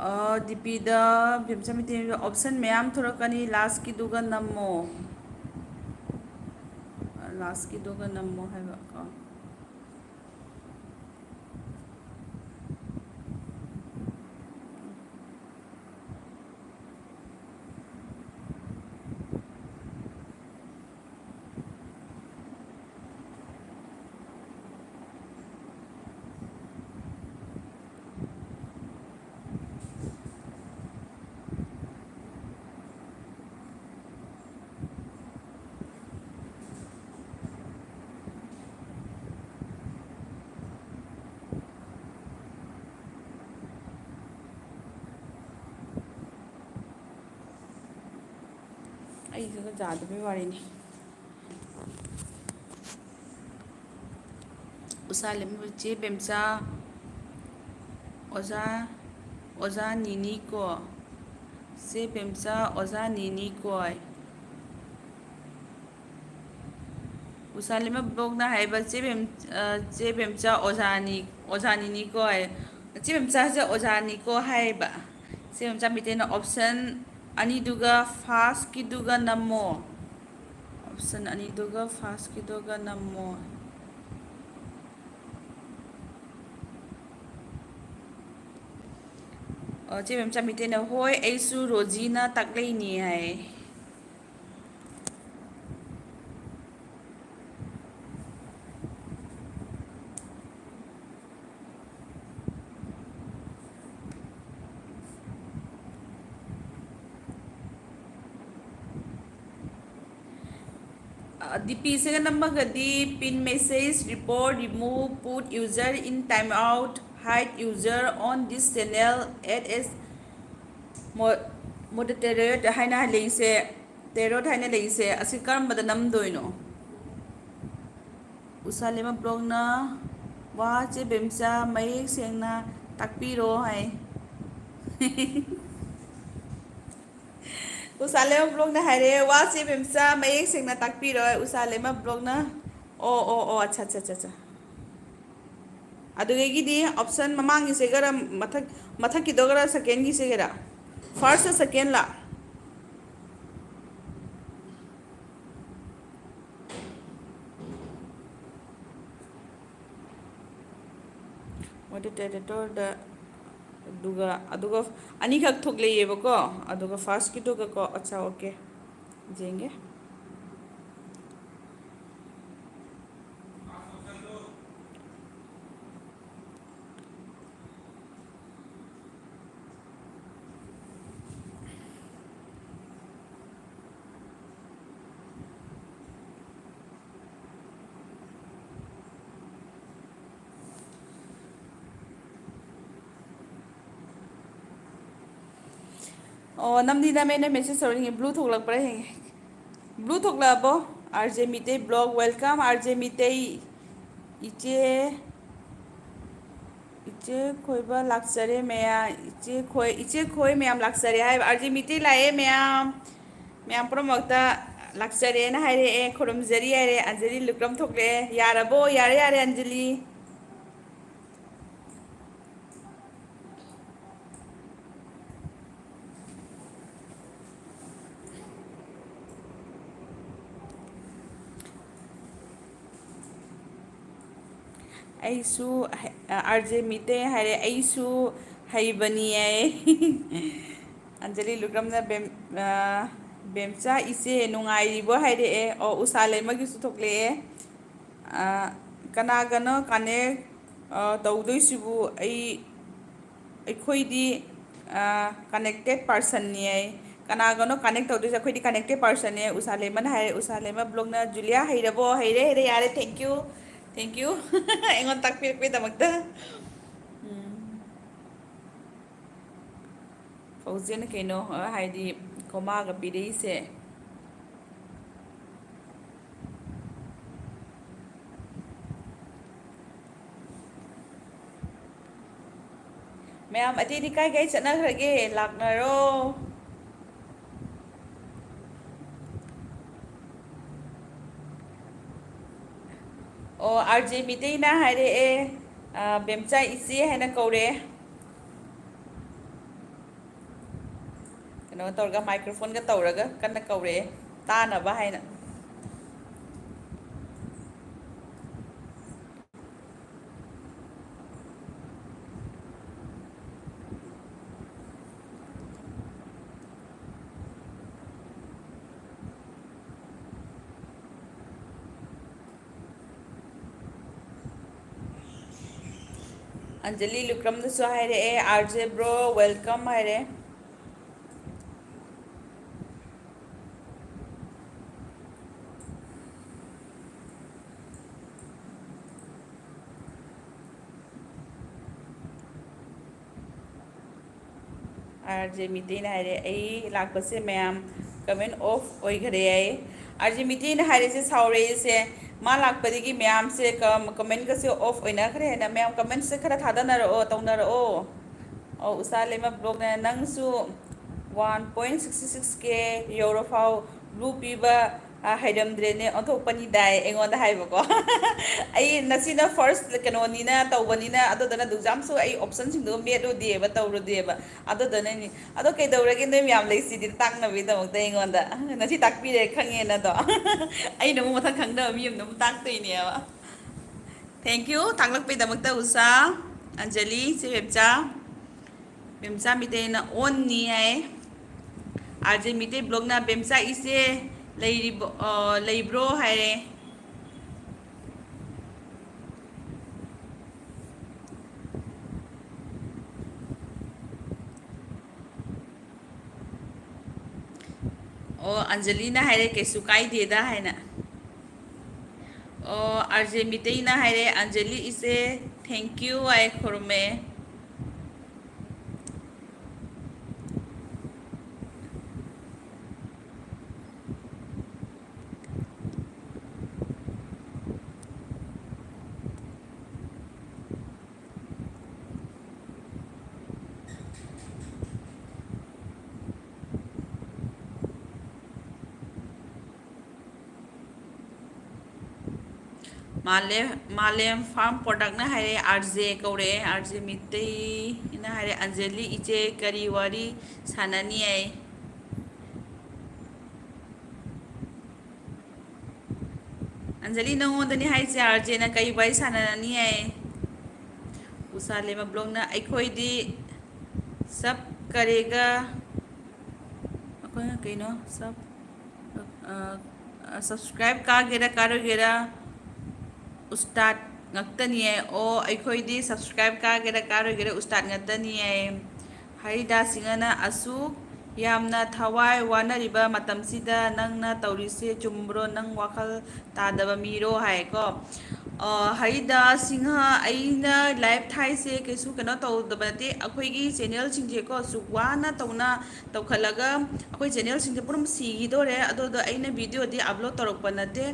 ꯑ, ꯗꯤꯄꯤꯗ ꯕꯦꯝꯆꯥ ꯃꯩꯇꯩ option ꯃꯌꯥꯝ ꯊꯣꯔꯛꯀꯅꯤ, ꯂꯥꯁꯀꯤꯗꯨꯒ ꯅꯝꯃꯣ꯫ ꯂꯥꯁꯀꯤꯗꯨꯒ ꯅꯝꯃꯣ ꯍꯥꯏꯕ ꯀꯣ꯫ ꯌꯥꯗꯕꯩ ꯋꯥꯔꯤꯅꯤ꯫ ꯎꯁꯥ ꯂꯦꯝꯕ ꯆꯦ ꯕꯦꯝꯆꯥ, ꯑꯣꯖꯥ, ꯑꯣꯖꯥ ꯅꯤꯅꯤ ꯀꯣ꯫ ꯆꯦ ꯕꯦꯝꯆꯥ, ꯑꯣꯖꯥ ꯅꯤꯅꯤ ꯀꯣꯏ꯫ ꯎꯁꯥ ꯂꯦꯝꯕ ꯕ꯭ꯂꯣꯛꯅ ꯍꯥꯏꯕ ꯆꯦ ꯕꯦꯝ-, ꯑ, ꯆꯦ ꯕꯦꯝꯆꯥ ꯑꯣꯖꯥꯅꯤ, ꯑꯣꯖꯥꯅꯤꯅꯤꯀꯣ ꯍꯥꯏ꯫ ꯆꯦ ꯕꯦꯝꯆꯥꯁꯦ ꯑꯣꯖꯥꯅꯤꯀꯣ ꯍꯥꯏꯌꯦꯕ꯫ ꯆꯦ ꯕꯦꯝꯆꯥ ꯃꯤꯇꯩꯅ option ꯑꯅꯤꯗꯨꯒ firstꯀꯤꯗꯨꯒ ꯅꯝꯃꯣ꯫ Option ꯑꯅꯤꯗꯨꯒ firstꯀꯤꯗꯨꯒ ꯅꯝꯃꯣ꯫ ꯑꯣ, ꯆꯦ ꯕꯦꯝꯆꯥ ꯃꯤꯇꯩꯅ, "ꯍꯣꯏ, ꯑꯩꯁꯨ ꯔꯣꯖꯤꯅ ꯇꯥꯛꯂꯛꯏꯅꯦ" ꯍꯥꯏ꯫ ꯑ, DPꯁꯤꯒ ꯅꯝꯃꯒꯗꯤ, "Pin message, report, remove, put user in timeout, hide user on this channel, add as mo-, moderator" ꯍꯥꯏꯅ ꯂꯩꯁꯦ, ꯇꯦꯔꯣꯠ ꯍꯥꯏꯅ ꯂꯩꯁꯦ, ꯑꯁꯤ ꯀꯔꯝꯕꯗ ꯅꯝꯗꯣꯏꯅꯣ? ꯎꯁꯥ ꯂꯦꯝꯃ ꯕ꯭ꯂꯣꯛꯅ, "ꯋꯥ, ꯆꯦ ꯕꯦꯝꯆꯥ, ꯃꯌꯦꯛ ꯁꯦꯡꯅ ꯇꯥꯛꯄꯤꯔꯣ" ꯍꯥꯏ꯫ ꯎꯁꯥ ꯂꯦꯝꯃ ꯕ꯭ꯂꯣꯛꯅ ꯍꯥꯏꯔꯦ, "ꯋꯥ, ꯆꯦ ꯕꯦꯝꯆꯥ, ꯃꯌꯦꯛ ꯁꯦꯡꯅ ꯇꯥꯛꯄꯤꯔꯣ", ꯎꯁꯥ ꯂꯦꯝꯃ ꯕ꯭ꯂꯣꯛꯅ꯫ ꯑꯣ, ꯑꯣ, ꯑꯣ, ꯑꯠꯆꯥ, ꯑꯠꯆꯥ, ꯑꯠꯆꯥ, ꯑꯠꯆꯥ꯫ ꯑꯗꯨꯗꯒꯤꯗꯤ option ꯃꯃꯥꯡꯒꯤꯁꯦ ꯈꯔ ꯃꯊꯛ, ꯃꯊꯛꯀꯤꯗꯣ ꯈꯔ secondꯒꯤꯁꯦ ꯈꯔ, first secondꯂ? Moderatorꯗ, ꯑꯗꯨꯒ, ꯑꯗꯨꯒ ꯑꯅꯤꯈꯛ ꯊꯣꯛꯂꯛꯑꯦꯕꯀꯣ, ꯑꯗꯨꯒ firstꯀꯤꯗꯨꯒꯀꯣ, ꯑꯠꯆꯥ, okay, ꯌꯦꯡꯒꯦ꯫ ꯑꯣ, ꯅꯝꯗꯤ ꯅꯝꯃꯦ, ꯅꯪ message ꯇꯧꯔꯛꯏꯉꯩ blue ꯊꯣꯛꯂꯛꯄ꯭ꯔꯥ ꯌꯦꯡꯒꯦ꯫ Blue ꯊꯣꯛꯂꯛꯑꯕꯣ? R J Meitei blog, welcome R J Meitei. ꯏꯆꯦ, ꯏꯆꯦ ꯈꯣꯏꯕ ꯂꯥꯛꯆꯔꯦ ꯃꯌꯥꯝ꯫ ꯏꯆꯦ ꯈꯣꯏ, ꯏꯆꯦ ꯈꯣꯏ ꯃꯌꯥꯝ ꯂꯥꯛꯆꯔꯦ ꯍꯥꯏꯕ꯫ ꯑꯥꯔ ꯖꯦ ꯃꯤꯇꯩ ꯂꯥꯛꯑꯦ ꯃꯌꯥꯝ꯫ ꯃꯌꯥꯝ ꯄꯨꯝꯅꯃꯛꯇ ꯂꯥꯛꯆꯔꯦꯅ ꯍꯥꯏꯔꯛꯑꯦ, ꯈꯨꯔꯨꯝꯖꯔꯤ ꯍꯥꯏꯔꯦ꯫ ꯑꯟꯖꯂꯤ ꯂꯨꯀ꯭ꯔꯝ ꯊꯣꯛꯂꯛꯑꯦ꯫ ꯌꯥꯔꯕꯣ? ꯌꯥꯔꯦ, ꯌꯥꯔꯦ, ꯑꯟꯖꯂꯤ꯫ ꯑꯩꯁꯨ ꯍꯩ-, ꯑꯥꯔ ꯖꯦ ꯃꯤꯇꯩ ꯍꯥꯏꯔꯦ, "ꯑꯩꯁꯨ ꯍꯩꯕꯅꯤ" ꯍꯥꯏꯌꯦ꯫ ꯑꯟꯖꯂꯤ ꯂꯨꯀ꯭ꯔꯝꯅ ꯕꯦꯝ-, ꯑ, "ꯕꯦꯝꯆꯥ ꯏꯆꯦ ꯅꯨꯡꯉꯥꯏꯔꯤꯕꯣ?" ꯍꯥꯏꯔꯛꯑꯦ꯫ ꯑꯣ, ꯎꯁꯥ ꯂꯩꯃꯒꯤꯁꯨ ꯊꯣꯛꯂꯛꯑꯦ꯫ ꯑ, ꯀꯅꯥꯒꯅꯣ connect, ꯑ, ꯇꯧꯗꯣꯏꯁꯤꯕꯨ? ꯑꯩ, ꯑꯩꯈꯣꯏꯗꯤ, ꯑ, connected personꯅꯤ ꯍꯥꯏ꯫ ꯀꯅꯥꯒꯅꯣ connect ꯇꯧꯗꯣꯏꯁꯦ? ꯑꯩꯈꯣꯏꯗꯤ connected personꯅꯦ꯫ ꯎꯁꯥ ꯂꯩꯃꯅ ꯍꯥꯏꯔꯦ, ꯎꯁꯥ ꯂꯩꯃ blogꯅ, "ꯖꯨꯂꯤꯌꯥ ꯍꯩꯔꯕꯣ?" "ꯍꯩꯔꯦ, ꯍꯩꯔꯦ, ꯌꯥꯔꯦ, thank you, thank you" ꯑꯩꯉꯣꯟꯗ ꯇꯥꯛꯄꯤꯔꯛꯄꯒꯤꯗꯃꯛꯇ꯫ ꯎꯝ꯫ ꯐꯥꯎꯖꯤꯟ ꯀꯩꯅꯣ, ꯑ, ꯍꯥꯏꯗꯤ commaꯒ ꯄꯤꯔꯛꯏꯁꯦ꯫ ꯃꯌꯥꯝ ꯑꯇꯩꯗꯤ ꯀꯥꯏ ꯀꯥꯏ ꯆꯠꯅꯈ꯭ꯔꯒꯦ? ꯂꯥꯛꯅꯔꯣ꯫ ꯑꯣ, ꯑꯥꯔ ꯖꯦ ꯃꯤꯇꯩꯅ ꯍꯥꯏꯔꯛꯑꯦ, ꯑ, "ꯕꯦꯝꯆꯥ ꯏꯆꯦ" ꯍꯥꯏꯅ ꯀꯧꯔꯛꯑꯦ꯫ ꯀꯩꯅꯣ ꯇꯧꯔꯒ, microphoneꯒ ꯇꯧꯔꯒ ꯀꯟꯅ ꯀꯧꯔꯛꯑꯦ, ꯇꯥꯅꯕ ꯍꯥꯏꯅ꯫ ꯑꯟꯖꯂꯤ ꯂꯨꯀ꯭ꯔꯝꯗꯁꯨ ꯍꯥꯏꯔꯛꯑꯦ, "ꯑꯥꯔ ꯖꯦ bro, welcome" ꯍꯥꯏꯔꯦ꯫ ꯑꯥꯔ ꯖꯦ ꯃꯤꯇꯩꯅ ꯍꯥꯏꯔꯦ, "ꯑꯩ ꯂꯥꯛꯄꯁꯦ ꯃꯌꯥꯝ ꯀꯃꯦꯟ ꯑꯣꯐ ꯑꯣꯏꯈꯔꯦ ꯍꯥꯏꯌꯦ꯫ ꯑꯥꯔ ꯖꯦ ꯃꯤꯇꯩꯅ ꯍꯥꯏꯔꯤꯁꯦ ꯁꯥꯎꯔꯛꯏꯁꯦ, ꯃꯥ ꯂꯥꯛꯄꯗꯒꯤ ꯃꯌꯥꯝꯁꯦ ꯀꯃꯦꯟꯒꯁꯦ ꯑꯣꯐ ꯑꯣꯏꯅꯈ꯭ꯔꯦ ꯍꯥꯏꯅ꯫ ꯃꯌꯥꯝ ꯀꯃꯦꯟꯁꯦ ꯈꯔ ꯊꯥꯗꯅꯔꯛꯑꯣ, ꯇꯧꯅꯔꯛꯑꯣ꯫ ꯑꯣ, ꯎꯁꯥ ꯂꯩꯃ ꯕ꯭ꯂꯣꯒꯅ, "ꯅꯪꯁꯨ ꯋꯥꯟ ꯄꯣꯏꯟ ꯁꯤꯛꯁꯇꯤ ꯁꯤꯛꯁ ꯀꯦ ꯌꯧꯔꯐꯥꯎ ꯕ꯭ꯂꯨ ꯄꯤꯕ, ꯑ, ꯍꯩꯔꯝꯗ꯭ꯔꯦꯅꯦ, ꯑꯣꯟꯊꯣꯛꯄꯅꯤꯗꯥꯏ" ꯑꯩꯉꯣꯟꯗ ꯍꯥꯏꯕꯀꯣ꯫ ꯑꯩ ꯉꯁꯤꯅ ꯐꯥꯔꯁ ꯀꯩꯅꯣꯅꯤꯅ ꯇꯧꯕꯅꯤꯅ, ꯑꯗꯨꯗꯨꯅ ꯑꯗꯨꯛ ꯌꯥꯝꯁꯨ ꯑꯩ ꯑꯣꯞꯁꯟꯁꯤꯡꯗꯣ ꯃꯦꯠꯂꯨꯗꯦꯕ, ꯇꯧꯔꯨꯗꯦꯕ꯫ ꯑꯗꯨꯗꯨꯅꯅꯤ꯫ "ꯑꯗꯣ ꯀꯩꯗꯧꯔꯒꯦ, ꯅꯣꯏ ꯃꯌꯥꯝ ꯂꯩꯁꯤꯗꯤ?" ꯇꯥꯛꯅꯕꯒꯤꯗꯃꯛꯇ ꯑꯩꯉꯣꯟꯗ꯫ "ꯉꯁꯤ ꯇꯥꯛꯄꯤꯔꯦ ꯈꯪꯉꯦꯅ" ꯑꯗꯣ꯫ ꯑꯩꯅ ꯑꯃꯨꯛ ꯃꯊꯪ ꯈꯪꯗꯕ ꯃꯤ ꯑꯃꯅ ꯑꯃꯨꯛ ꯇꯥꯛꯇꯣꯏꯅꯦꯕ꯫ Thank you ꯊꯥꯡꯂꯛꯄꯩꯗꯃꯛꯇ ꯎꯁꯥ, ꯑꯟꯖꯂꯤ, ꯏꯆꯦ ꯕꯦꯝꯆꯥ꯫ ꯕꯦꯝꯆꯥ ꯃꯤꯇꯩꯅ ꯑꯣꯟꯅꯤ ꯍꯥꯏ꯫ ꯑꯥꯔ ꯖꯦ ꯃꯤꯇꯩ ꯕ꯭ꯂꯣꯒꯅ, "ꯕꯦꯝꯆꯥ ꯏꯆꯦ ꯂꯩꯔꯤꯕꯣ, ꯑ, ꯂꯩꯕ꯭ꯔꯣ?" ꯍꯥꯏꯔꯦ꯫ ꯑꯣ, ꯑꯟꯖꯂꯤꯅ ꯍꯥꯏꯔꯦ, "ꯀꯩꯁꯨ ꯀꯥꯏꯗꯦꯗ" ꯍꯥꯏꯅ꯫ ꯑꯣ, ꯑꯥꯔ ꯖꯦ ꯃꯤꯇꯩꯅ ꯍꯥꯏꯔꯦ, "ꯑꯟꯖꯂꯤ ꯏꯆꯦ, thank you" ꯍꯥꯏ, ꯈꯨꯔꯨꯝꯃꯦ꯫ ꯃꯥꯂꯦꯝ, ꯃꯥꯂꯦꯝ ꯐꯥꯔꯝ ꯄ꯭ꯔꯗꯛꯅ ꯍꯥꯏꯔꯦ, "ꯑꯥꯔ ꯖꯦ ꯀꯧꯔꯛꯑꯦ, ꯑꯥꯔ ꯖꯦ ꯃꯤꯇꯩꯅ ꯍꯥꯏꯔꯦ, 'ꯑꯟꯖꯂꯤ ꯏꯆꯦ ꯀꯔꯤ ꯋꯥꯔꯤ ꯁꯥꯟꯅꯅꯤ?' ꯍꯥꯏ"꯫ ꯑꯟꯖꯂꯤ, ꯅꯉꯣꯟꯗꯅꯤ ꯍꯥꯏꯁꯦ, ꯑꯥꯔ ꯖꯦꯅ ꯀꯩ ꯋꯥꯔꯤ ꯁꯥꯟꯅꯔꯅꯤ ꯍꯥꯏ? ꯎꯁꯥ ꯂꯦꯃ ꯕ꯭ꯂꯣꯒꯅ, "ꯑꯩꯈꯣꯏꯗꯤ ꯁꯕ ꯀꯔꯦꯒ", ꯑꯩꯈꯣꯏꯅ ꯀꯩꯅꯣ? ꯁꯕ, ꯑ, ꯑ, "ꯁꯕꯁꯀ꯭ꯔꯥꯏꯕ ꯀꯥꯒꯦꯔꯥ ꯀꯥꯔꯣꯏꯒꯦꯔꯥ ꯎꯁꯇꯥꯗ ꯉꯥꯛꯇꯅꯤ" ꯍꯥꯏ꯫ ꯑꯣ, "ꯑꯩꯈꯣꯏꯗꯤ ꯁꯕꯁꯀ꯭ꯔꯥꯏꯕ ꯀꯥꯒꯦꯔꯥ ꯀꯥꯔꯣꯏꯒꯦꯔꯥ ꯎꯁꯇꯥꯗ ꯉꯥꯛꯇꯅꯤ" ꯍꯥꯏ꯫ ꯍꯔꯤꯗꯥꯁ ꯁꯤꯡꯍꯅ, "ꯑꯁꯨꯛ ꯌꯥꯝꯅ ꯊꯋꯥꯏ ꯋꯥꯅꯔꯤꯕ ꯃꯇꯝꯁꯤꯗ ꯅꯪꯅ ꯇꯧꯔꯤꯁꯦ ꯆꯨꯝꯕ꯭ꯔꯣ? ꯅꯪ ꯋꯥꯈꯜ ꯇꯥꯗꯕ ꯃꯤꯔꯣ?" ꯍꯥꯏꯀꯣ꯫ ꯑ, ꯍꯔꯤꯗꯥ ꯁꯤꯡꯍ, ꯑꯩꯅ ꯂꯥꯏꯚ ꯊꯥꯏꯁꯦ ꯀꯩꯁꯨ ꯀꯩꯅꯣ ꯇꯧꯗꯕ ꯅꯠꯇꯦ꯫ ꯑꯩꯈꯣꯏꯒꯤ ꯆꯦꯅꯦꯜꯁꯤꯡꯁꯦꯀꯣ, ꯑꯁꯨꯛ ꯋꯥꯅ ꯇꯧꯅ ꯇꯧꯈꯠꯂꯒ ꯑꯩꯈꯣꯏ ꯆꯦꯅꯦꯜꯁꯤꯡꯁꯦ ꯄꯨꯝꯅꯃꯛ ꯁꯤꯈꯤꯗꯣꯔꯦ꯫ ꯑꯗꯨꯗꯣ ꯑꯩꯅ ꯚꯤꯗꯤꯑꯣꯗꯤ ꯑꯞꯂꯣꯗ ꯇꯧꯔꯛꯄ ꯅꯠꯇꯦ꯫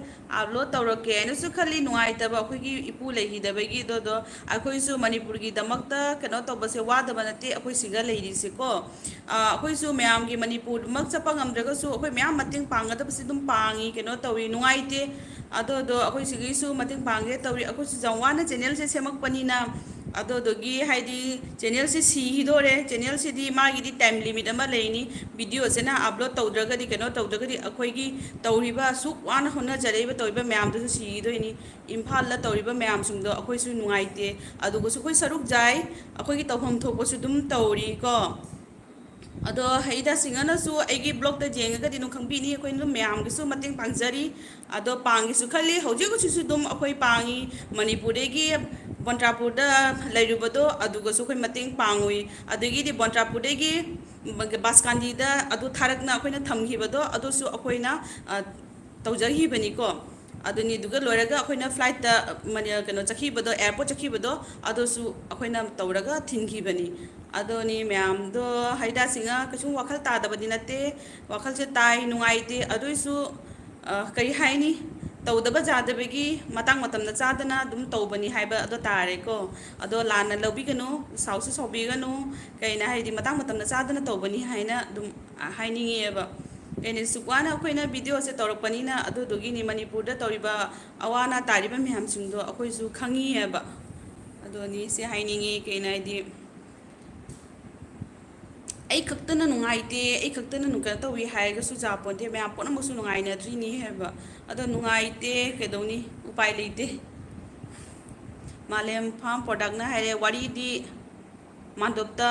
ꯑꯞꯂꯣꯗ ꯇꯧꯔꯛꯀꯦ ꯍꯥꯏꯅꯁꯨ ꯈꯜꯂꯤ, ꯅꯨꯡꯉꯥꯏꯇꯕ ꯑꯩꯈꯣꯏꯒꯤ ꯏꯄꯨ ꯂꯩꯈꯤꯗꯕꯒꯤ꯫ ꯑꯗꯨꯗꯣ ꯑꯩꯈꯣꯏꯁꯨ ꯃꯅꯤꯄꯨꯔꯒꯤꯗꯃꯛꯇ ꯀꯩꯅꯣ ꯇꯧꯕꯁꯦ ꯋꯥꯗꯕ ꯅꯠꯇꯦ, ꯑꯩꯈꯣꯏ ꯁꯤꯒ ꯂꯩꯔꯤꯁꯦꯀꯣ꯫ ꯑ, ꯑꯩꯈꯣꯏꯁꯨ ꯃꯌꯥꯝꯒꯤ ꯃꯅꯤꯄꯨꯔꯃꯛ ꯆꯠꯄ ꯉꯝꯗ꯭ꯔꯒꯁꯨ ꯑꯩꯈꯣꯏ ꯃꯌꯥꯝ ꯃꯇꯦꯡ ꯄꯥꯡꯒꯗꯕꯁꯦ ꯑꯗꯨꯝ ꯄꯥꯡꯉꯤ, ꯀꯩꯅꯣ ꯇꯧꯏ, ꯅꯨꯡꯉꯥꯏꯇꯦ꯫ ꯑꯗꯣ, ꯑꯗꯣ ꯑꯩꯈꯣꯏ ꯁꯤꯒꯤꯁꯨ ꯃꯇꯦꯡ ꯄꯥꯡꯒꯦ ꯇꯧꯔꯤ꯫ ꯑꯩꯈꯣꯏꯁꯨ ꯌꯥꯝ ꯋꯥꯅ ꯆꯦꯅꯦꯜꯁꯦ ꯁꯦꯝꯃꯛꯄꯅꯤꯅ, ꯑꯗꯨꯗꯨꯒꯤ ꯍꯥꯏꯗꯤ ꯆꯦꯅꯦꯜꯁꯦ ꯁꯤꯈꯤꯗꯣꯔꯦ꯫ ꯆꯦꯅꯦꯜꯁꯤꯗꯤ ꯃꯥꯒꯤꯗꯤ ꯇꯥꯏꯝ ꯂꯤꯃꯤꯠ ꯑꯃ ꯂꯩꯅꯤ꯫ ꯚꯤꯗꯤꯑꯣꯁꯤꯅ ꯑꯞꯂꯣꯗ ꯇꯧꯗ꯭ꯔꯒꯗꯤ, ꯀꯩꯅꯣ ꯇꯧꯗ꯭ꯔꯒꯗꯤ ꯑꯩꯈꯣꯏꯒꯤ ꯇꯧꯔꯤꯕ, ꯑꯁꯨꯛ ꯋꯥꯅ ꯍꯣꯠꯅꯖꯔꯛꯏꯕ, ꯇꯧꯔꯤꯕ ꯃꯌꯥꯝꯗꯨꯁꯨ ꯁꯤꯈꯤꯗꯣꯏꯅꯤ꯫ ꯏꯝꯐꯥꯜꯗ ꯇꯧꯔꯤꯕ ꯃꯌꯥꯝꯁꯤꯡꯗꯣ ꯑꯩꯈꯣꯏꯁꯨ ꯅꯨꯡꯉꯥꯏꯇꯦ꯫ ꯑꯗꯨꯒꯁꯨ ꯑꯩꯈꯣꯏ ꯁꯔꯨꯛ ꯌꯥꯏ, ꯑꯩꯈꯣꯏꯒꯤ ꯇꯧꯐꯝ ꯊꯣꯛꯄꯁꯨ ꯑꯗꯨꯝ ꯇꯧꯔꯤꯀꯣ꯫ ꯑꯗꯣ ꯍꯩꯗꯥ ꯁꯤꯡꯍꯅꯁꯨ ꯑꯩꯒꯤ ꯕ꯭ꯂꯣꯛꯇ ꯌꯦꯡꯉꯒꯗꯤ ꯑꯗꯨꯝ ꯈꯪꯕꯤꯅꯤ, ꯑꯩꯈꯣꯏꯅ ꯑꯗꯨꯝ ꯃꯌꯥꯝꯒꯤꯁꯨ ꯃꯇꯦꯡ ꯄꯥꯡꯖꯔꯤ꯫ ꯑꯗꯣ ꯄꯥꯡꯒꯦꯁꯨ ꯈꯜꯂꯤ, ꯍꯧꯖꯤꯛ ꯍꯧꯖꯤꯛꯁꯨ ꯑꯗꯨꯝ ꯑꯩꯈꯣꯏ ꯄꯥꯡꯉꯤ꯫ ꯃꯅꯤꯄꯨꯔꯗꯒꯤ ꯕꯣꯟꯇ꯭ꯔꯥꯄꯨꯔꯗ ꯂꯩꯔꯨꯕꯗꯣ, ꯑꯗꯨꯒꯁꯨ ꯑꯩꯈꯣꯏ ꯃꯇꯦꯡ ꯄꯥꯡꯉꯨꯏ꯫ ꯑꯗꯒꯤꯗꯤ ꯕꯣꯟꯇ꯭ꯔꯥꯄꯨꯔꯗꯒꯤ ꯕꯥꯁꯀꯥꯟꯗꯤꯗ ꯑꯗꯨ ꯊꯥꯔꯛꯅ ꯑꯩꯈꯣꯏꯅ ꯊꯝꯈꯤꯕꯗꯣ, ꯑꯗꯨꯁꯨ ꯑꯩꯈꯣꯏꯅ, ꯑ, ꯇꯧꯖꯈꯤꯕꯅꯤꯀꯣ꯫ ꯑꯗꯨꯅꯤ, ꯑꯗꯨꯒ ꯂꯣꯏꯔꯒ ꯑꯩꯈꯣꯏꯅ ꯐ꯭ꯂꯥꯏꯠꯇ ꯃꯅꯤ-, ꯀꯩꯅꯣ ꯆꯠꯈꯤꯕꯗꯣ, ꯑꯦꯌꯥꯔꯄꯣꯔꯠ ꯆꯠꯈꯤꯕꯗꯣ, ꯑꯗꯨꯁꯨ ꯑꯩꯈꯣꯏꯅ ꯇꯧꯔꯒ ꯊꯤꯟꯈꯤꯕꯅꯤ꯫ ꯑꯗꯨꯅꯤ ꯃꯌꯥꯝꯗꯣ, ꯍꯩꯗꯥ ꯁꯤꯡꯍ ꯀꯩꯁꯨꯝ ꯋꯥꯈꯜ ꯇꯥꯗꯕꯗꯤ ꯅꯠꯇꯦ, ꯋꯥꯈꯜꯁꯦ ꯇꯥꯏ, ꯅꯨꯡꯉꯥꯏꯇꯦ꯫ ꯑꯗꯨꯏꯁꯨ, ꯑ, ꯀꯔꯤ ꯍꯥꯏꯅꯤ, ꯇꯧꯗꯕ ꯌꯥꯗꯕꯒꯤ ꯃꯇꯥꯡ ꯃꯇꯝꯗ ꯆꯥꯗꯅ ꯑꯗꯨꯝ ꯇꯧꯕꯅꯤ ꯍꯥꯏꯕ ꯑꯗꯣ ꯇꯥꯔꯦꯀꯣ꯫ ꯑꯗꯣ ꯂꯥꯟꯅ ꯂꯧꯕꯤꯒꯅꯨ, ꯁꯥꯎꯁꯨ ꯁꯥꯎꯕꯤꯒꯅꯨ꯫ ꯀꯩꯅ ꯍꯥꯏꯗꯤ ꯃꯇꯥꯡ ꯃꯇꯝꯗ ꯆꯥꯗꯅ ꯇꯧꯕꯅꯤ ꯍꯥꯏꯅ ꯑꯗꯨꯝ, ꯑ, ꯍꯥꯏꯅꯤꯡꯉꯦꯕ꯫ ꯀꯩꯅꯣ, ꯁꯨꯛ ꯋꯥꯅ ꯑꯩꯈꯣꯏꯅ ꯚꯤꯗꯤꯑꯣꯁꯦ ꯇꯧꯔꯛꯄꯅꯤꯅ, ꯑꯗꯨꯗꯨꯒꯤꯅꯤ ꯃꯅꯤꯄꯨꯔꯗ ꯇꯧꯔꯤꯕ ꯑꯋꯥ ꯑꯅꯥ ꯇꯥꯔꯤꯕ ꯃꯌꯥꯝꯁꯤꯡꯗꯣ ꯑꯩꯈꯣꯏꯁꯨ ꯈꯪꯉꯤꯑꯕ꯫ ꯑꯗꯣ ꯅꯤꯁꯦ ꯍꯥꯏꯅꯤꯡꯉꯤ, ꯀꯩꯅꯣ ꯍꯥꯏꯗꯤ, ꯑꯩ ꯈꯛꯇꯅ ꯅꯨꯡꯉꯥꯏꯇꯦ, ꯑꯩ ꯈꯛꯇꯅ ꯅꯨꯡ-, ꯀꯩꯅꯣ ꯇꯧꯏ ꯍꯥꯏꯔꯒꯁꯨ ꯌꯥꯄꯣꯟꯇꯦ, ꯃꯌꯥꯝ ꯄꯨꯝꯅꯃꯛꯁꯨ ꯅꯨꯡꯉꯥꯏꯅꯗ꯭ꯔꯤꯅꯤ ꯍꯥꯏꯕ꯫ ꯑꯗꯣ ꯅꯨꯡꯉꯥꯏꯇꯦ, ꯀꯩꯗꯧꯅꯤ, ꯎꯄꯥꯏ ꯂꯩꯇꯦ꯫ ꯃꯥꯂꯦꯝ ꯐꯥꯝ ꯄ꯭ꯔꯗꯛꯅ ꯍꯥꯏꯔꯦ, ꯋꯥꯔꯤꯗꯤ ꯃꯥꯟꯗꯣꯞꯇ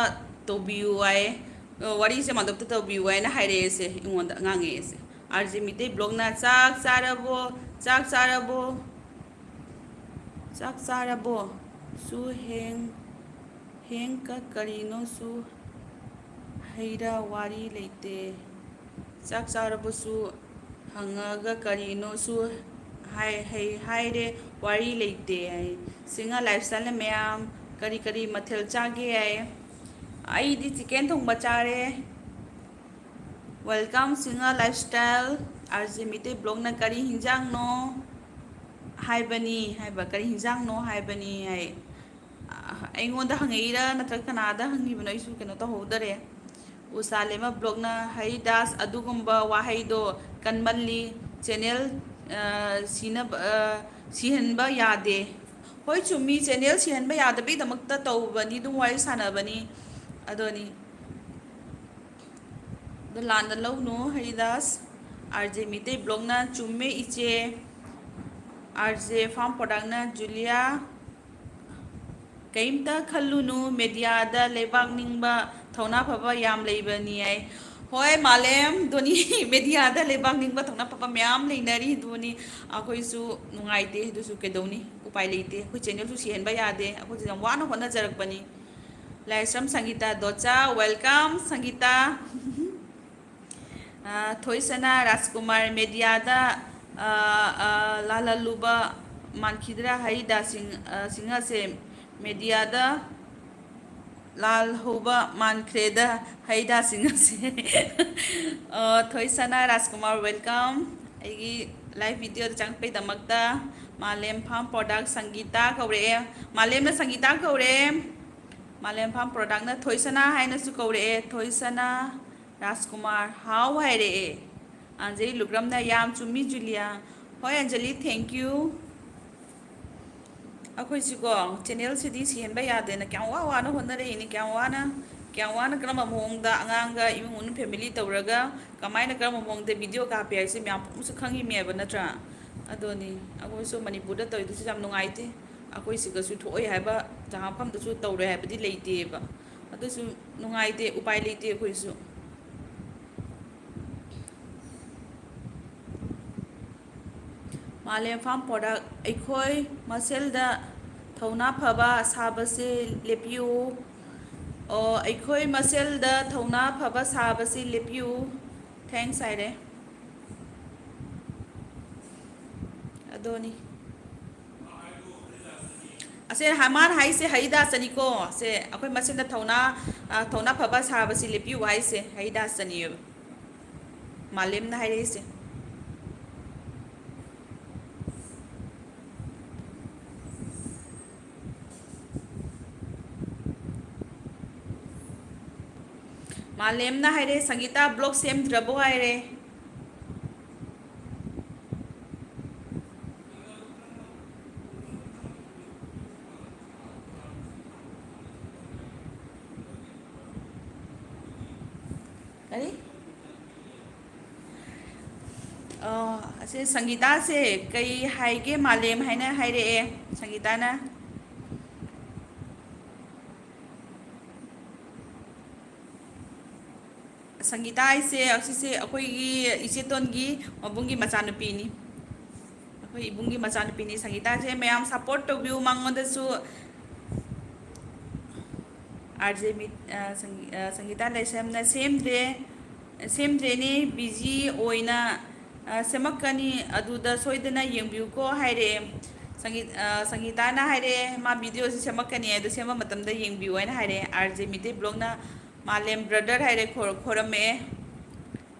ꯇꯧꯕꯤꯌꯨ ꯍꯥꯏ, ꯑ, ꯋꯥꯔꯤꯁꯦ ꯃꯥꯟꯗꯣꯞꯇ ꯇꯧꯕꯤꯌꯨ ꯍꯥꯏꯅ ꯍꯥꯏꯔꯛꯑꯦꯁꯦ, ꯑꯩꯉꯣꯟꯗ ꯉꯥꯡꯉꯛꯑꯦꯁꯦ꯫ ꯑꯥꯔ ꯖꯦ ꯃꯤꯇꯩ ꯕ꯭ꯂꯣꯛꯅ, "ꯆꯥꯛ ꯆꯥꯔꯕꯣ? ꯆꯥꯛ ꯆꯥꯔꯕꯣ? ꯆꯥꯛ ꯆꯥꯔꯕꯣ? ꯁꯨ ꯍꯦꯡ, ꯍꯦꯡ ꯀ-, ꯀꯔꯤꯅꯣ ꯁꯨ ꯍꯩꯔꯥ ꯋꯥꯔꯤ ꯂꯩꯇꯦ꯫ ꯆꯥꯛ ꯆꯥꯔꯕꯁꯨ ꯍꯪꯉꯒ ꯀꯔꯤꯅꯣꯁꯨ ꯍꯥꯏ ꯍꯩ ꯍꯥꯏꯔꯦ, ꯋꯥꯔꯤ ꯂꯩꯇꯦ ꯍꯥꯏ꯫ ꯁꯤꯡꯍ ꯂꯥꯏꯐꯁ꯭ꯇꯥꯏꯜꯅ ꯃꯌꯥꯝ ꯀꯔꯤ ꯀꯔꯤ ꯃꯊꯦꯜ ꯆꯥꯒꯦ ꯍꯥꯏ꯫ ꯑꯩꯗꯤ ꯆꯤꯀꯦꯟ ꯊꯣꯡꯕ ꯆꯥꯔꯦ꯫ Welcome ꯁꯤꯡꯍ ꯂꯥꯏꯐꯁ꯭ꯇꯥꯏꯜ꯫ ꯑꯥꯔ ꯖꯦ ꯃꯤꯇꯩ ꯕ꯭ꯂꯣꯒꯅ ꯀꯔꯤ ꯍꯤꯟꯖꯥꯡꯅꯣ ꯍꯥꯏꯕꯅꯤ ꯍꯥꯏꯕ, ꯀꯔꯤ ꯍꯤꯟꯖꯥꯡꯅꯣ ꯍꯥꯏꯕꯅꯤ ꯍꯥꯏ꯫ ꯑ, ꯑꯩꯉꯣꯟꯗ ꯍꯪꯉꯛꯏꯔꯥ ꯅꯠꯇ꯭ꯔꯒ ꯀꯅꯥꯗ ꯍꯪꯉꯤꯕꯅꯣ, ꯑꯩꯁꯨ ꯀꯩꯅꯣ ꯇꯧꯍꯧꯗꯔꯦ꯫ ꯎꯁꯥ ꯂꯦꯝꯃ ꯕ꯭ꯂꯣꯒꯅ, "ꯍꯔꯤꯗꯥꯁ, ꯑꯗꯨꯒꯨꯝꯕ ꯋꯥꯍꯩꯗꯣ ꯀꯟꯃꯜꯂꯤ, ꯆꯦꯅꯦꯜ, ꯑ, ꯁꯤꯅꯕ, ꯑ, ꯁꯤꯍꯟꯕ ꯌꯥꯗꯦ"꯫ ꯍꯣꯏ, ꯆꯨꯝꯃꯤ, ꯆꯦꯅꯦꯜ ꯁꯤꯍꯟꯕ ꯌꯥꯗꯕꯒꯤꯗꯃꯛꯇ ꯇꯧꯕꯅꯤ, ꯑꯗꯨꯝ ꯋꯥꯔꯤ ꯁꯥꯟꯅꯕꯅꯤ꯫ ꯑꯗꯨꯅꯤ꯫ ꯑꯗꯣ ꯂꯥꯟꯅ ꯂꯧꯅꯨ, ꯍꯔꯤꯗꯥꯁ꯫ ꯑꯥꯔ ꯖꯦ ꯃꯤꯇꯩ ꯕ꯭ꯂꯣꯒꯅ, "ꯆꯨꯝꯃꯦ ꯏꯆꯦ"꯫ ꯑꯥꯔ ꯖꯦ ꯐꯥꯝ ꯄ꯭ꯔꯗꯛꯅ, "ꯖꯨꯂꯤꯌꯥ, ꯀꯩꯝꯇ ꯈꯜꯂꯨꯅꯨ, ꯃꯦꯗꯤꯌꯥꯗ ꯂꯩꯕꯥꯛ ꯅꯤꯡꯕ, ꯊꯧꯅꯥ ꯐꯕ ꯌꯥꯝ ꯂꯩꯕꯅꯤ" ꯍꯥꯏ꯫ ꯍꯣꯏ, ꯃꯥꯂꯦꯝ ꯙꯣꯅꯤ, ꯃꯦꯗꯤꯌꯥꯗ ꯂꯩꯕꯥꯛ ꯅꯤꯡꯕ, ꯊꯧꯅꯥ ꯐꯕ ꯃꯌꯥꯝ ꯂꯩꯅꯔꯤ ꯑꯗꯨꯅꯤ꯫ ꯑꯩꯈꯣꯏꯁꯨ ꯅꯨꯡꯉꯥꯏꯇꯦ, ꯑꯗꯨꯁꯨ ꯀꯩꯗꯧꯅꯤ, ꯎꯄꯥꯏ ꯂꯩꯇꯦ꯫ ꯑꯩꯈꯣꯏ ꯆꯦꯅꯦꯜꯁꯨ ꯁꯤꯍꯟꯕ ꯌꯥꯗꯦ, ꯑꯩꯈꯣꯏꯁꯨ ꯌꯥꯝ ꯋꯥꯅ ꯍꯣꯠꯅꯖꯔꯛꯄꯅꯤ꯫ ꯂꯥꯏꯁ꯭ꯔꯝ ꯁꯪꯒꯤꯇꯥ ꯗꯣꯆꯥ, welcome ꯁꯪꯒꯤꯇꯥ꯫ ꯑ, ꯊꯣꯏꯁꯅꯥ ꯔꯥꯖꯀꯨꯃꯥꯔ, ꯃꯦꯗꯤꯌꯥꯗ, ꯑ, ꯑ, ꯂꯥꯜꯍꯜꯂꯨꯕ ꯃꯥꯟꯈꯤꯗ꯭ꯔꯥ ꯍꯔꯤꯗꯥꯁ ꯁꯤꯡ-, ꯑ, ꯁꯤꯡꯍꯁꯦ? ꯃꯦꯗꯤꯌꯥꯗ ꯂꯥꯜꯍꯧꯕ ꯃꯥꯟꯈ꯭ꯔꯦꯗ ꯍꯔꯤꯗꯥꯁ ꯁꯤꯡꯍꯁꯦ꯫ ꯑ, ꯊꯣꯏꯁꯅꯥ ꯔꯥꯖꯀꯨꯃꯥꯔ, welcome꯫ ꯑꯩꯒꯤ ꯂꯥꯏꯚ ꯚꯤꯗꯤꯑꯣꯗ ꯆꯪꯉꯛꯄꯩꯗꯃꯛꯇ꯫ ꯃꯥꯂꯦꯝ ꯐꯥꯝ ꯄ꯭ꯔꯗꯛ, ꯁꯪꯒꯤꯇꯥ ꯀꯧꯔꯛꯑꯦ꯫ ꯃꯥꯂꯦꯝꯅ ꯁꯪꯒꯤꯇꯥ ꯀꯧꯔꯛꯑꯦ꯫ ꯃꯥꯂꯦꯝ ꯐꯥꯝ ꯄ꯭ꯔꯗꯛꯅ ꯊꯣꯏꯁꯅꯥ ꯍꯥꯏꯅꯁꯨ ꯀꯧꯔꯛꯑꯦ꯫ ꯊꯣꯏꯁꯅꯥ ꯔꯥꯖꯀꯨꯃꯥꯔ, ꯍꯥꯎ ꯍꯥꯏꯔꯛꯑꯦ꯫ ꯑꯟꯖꯂꯤ ꯂꯨꯀ꯭ꯔꯝꯅ, "ꯌꯥꯝ ꯆꯨꯝꯃꯤ ꯖꯨꯂꯤꯌꯥ"꯫ ꯍꯣꯏ ꯑꯟꯖꯂꯤ, thank you꯫ ꯑꯩꯈꯣꯏꯁꯤꯀꯣ, ꯆꯦꯅꯦꯜꯁꯤꯗꯤ ꯁꯤꯍꯟꯕ ꯌꯥꯗꯦꯅ ꯀꯌꯥꯝ ꯋꯥ ꯋꯥꯅ ꯍꯣꯠꯅꯔꯛꯏꯅꯤ, ꯀꯌꯥꯝ ꯋꯥꯅ, ꯀꯌꯥꯝ ꯋꯥꯅ ꯀꯔꯝꯕ ꯃꯑꯣꯡꯗ ꯑꯉꯥꯡꯒ ꯏꯃꯨꯡ ꯃꯅꯨꯡ family ꯇꯧꯔꯒ ꯀꯃꯥꯏꯅ ꯀꯔꯝꯕ ꯃꯑꯣꯡꯗ ꯚꯤꯗꯤꯑꯣ ꯀꯥꯞꯄꯦ ꯍꯥꯏꯕꯁꯤ ꯃꯌꯥꯝ ꯄꯨꯝꯅꯃꯛꯁꯨ ꯈꯪꯉꯤꯃꯦꯕ, ꯅꯠꯇ꯭ꯔꯥ? ꯑꯗꯨꯅꯤ, ꯑꯩꯈꯣꯏꯁꯨ ꯃꯅꯤꯄꯨꯔꯗ ꯇꯧꯔꯤꯗꯨꯁꯨ ꯌꯥꯝ ꯅꯨꯡꯉꯥꯏꯇꯦ꯫ ꯑꯩꯈꯣꯏ ꯁꯤꯒꯁꯨ ꯊꯣꯛꯑꯣꯏ ꯍꯥꯏꯕ ꯖꯒꯥ ꯃꯐꯝꯗꯁꯨ ꯇꯧꯔꯣꯏ ꯍꯥꯏꯕꯗꯤ ꯂꯩꯇꯦꯕ꯫ ꯑꯗꯨꯁꯨ ꯅꯨꯡꯉꯥꯏꯇꯦ, ꯎꯄꯥꯏ ꯂꯩꯇꯦ ꯑꯩꯈꯣꯏꯁꯨ꯫ ꯃꯥꯂꯦꯝ ꯐꯥꯝ ꯄ꯭ꯔꯗꯛ, ꯑꯩꯈꯣꯏ ꯃꯁꯦꯜꯗ ꯊꯧꯅꯥ ꯐꯕ ꯁꯥꯕꯁꯦ ꯂꯦꯞꯄꯤꯌꯨ꯫ ꯑꯣ, ꯑꯩꯈꯣꯏ ꯃꯁꯦꯜꯗ ꯊꯧꯅꯥ ꯐꯕ ꯁꯥꯕꯁꯤ ꯂꯦꯞꯄꯤꯌꯨ꯫ Thanks ꯍꯥꯏꯔꯦ꯫ ꯑꯗꯨꯅꯤ꯫ ꯑꯁꯦ ꯍ-, ꯃꯥꯅ ꯍꯥꯏꯁꯦ ꯍꯔꯤꯗꯥꯁꯇꯅꯤꯀꯣ꯫ ꯁꯦ ꯑꯩꯈꯣꯏ ꯃꯁꯦꯟꯗ ꯊꯧꯅꯥ, ꯑ, ꯊꯧꯅꯥ ꯐꯕ ꯁꯥꯕꯁꯤ ꯂꯦꯞꯄꯤꯌꯨ ꯍꯥꯏꯁꯦ ꯍꯔꯤꯗꯥꯁꯇꯅꯤꯌꯦꯕ꯫ ꯃꯥꯂꯦꯝꯅ ꯍꯥꯏꯔꯛꯏꯁꯦ꯫ ꯃꯥꯂꯦꯝꯅ ꯍꯥꯏꯔꯦ, "ꯁꯪꯒꯤꯇꯥ, ꯕ꯭ꯂꯣꯛ ꯁꯦꯝꯗ꯭ꯔꯕꯣ?" ꯍꯥꯏꯔꯦ꯫ ꯀꯔꯤ? ꯑ, ꯑꯁꯤ ꯁꯪꯒꯤꯇꯥꯁꯦ ꯀꯩ ꯍꯥꯏꯒꯦ, ꯃꯥꯂꯦꯝ ꯍꯥꯏꯅ ꯍꯥꯏꯔꯛꯑꯦ ꯁꯪꯒꯤꯇꯥꯅ꯫ ꯁꯪꯒꯤꯇꯥ ꯍꯥꯏꯁꯦ ꯑꯁꯤꯁꯦ ꯑꯩꯈꯣꯏꯒꯤ ꯏꯆꯦꯇꯣꯟꯒꯤ ꯃꯕꯨꯡꯒꯤ ꯃꯆꯥꯅꯨꯄꯤꯅꯤ꯫ ꯑꯩꯈꯣꯏ ꯏꯕꯨꯡꯒꯤ ꯃꯆꯥꯅꯨꯄꯤꯅꯤ ꯁꯪꯒꯤꯇꯥꯁꯦ꯫ ꯃꯌꯥꯝ ꯁꯞꯄꯣꯔꯠ ꯇꯧꯕꯤꯌꯨ ꯃꯉꯣꯟꯗꯁꯨ꯫ ꯑꯥꯔ ꯖꯦ ꯃꯤꯠ-, ꯑ, ꯁꯪꯒꯤ-, ꯑ, ꯁꯪꯒꯤꯇꯥ ꯂꯥꯏꯁ꯭ꯔꯝꯅ ꯁꯦꯝꯗ꯭ꯔꯦ, ꯁꯦꯝꯗ꯭ꯔꯦꯅꯦ, ꯕꯤꯖꯤ ꯑꯣꯏꯅ, ꯑ, ꯁꯦꯝꯃꯛꯀꯅꯤ, ꯑꯗꯨꯗ ꯁꯣꯏꯗꯅ ꯌꯦꯡꯕꯤꯌꯨꯀꯣ ꯍꯥꯏꯔꯛꯑꯦ꯫ ꯁꯪꯒꯤ-, ꯑ, ꯁꯪꯒꯤꯇꯥꯅ ꯍꯥꯏꯔꯛꯑꯦ, ꯃꯥ ꯚꯤꯗꯤꯑꯣꯁꯤ ꯁꯦꯝꯃꯛꯀꯅꯤ, ꯑꯗꯨ ꯁꯦꯝꯕ ꯃꯇꯝꯗ ꯌꯦꯡꯕꯤꯌꯨ ꯍꯥꯏꯅ ꯍꯥꯏꯔꯛꯑꯦ꯫ ꯑꯥꯔ ꯖꯦ ꯃꯤꯇꯩ ꯕ꯭ꯂꯣꯛꯅ ꯃꯥꯂꯦꯝ ꯕ꯭ꯔꯗꯔ ꯍꯥꯏꯔꯦ, ꯈꯣ-, ꯈꯣꯏꯔꯝꯃꯛꯑꯦ꯫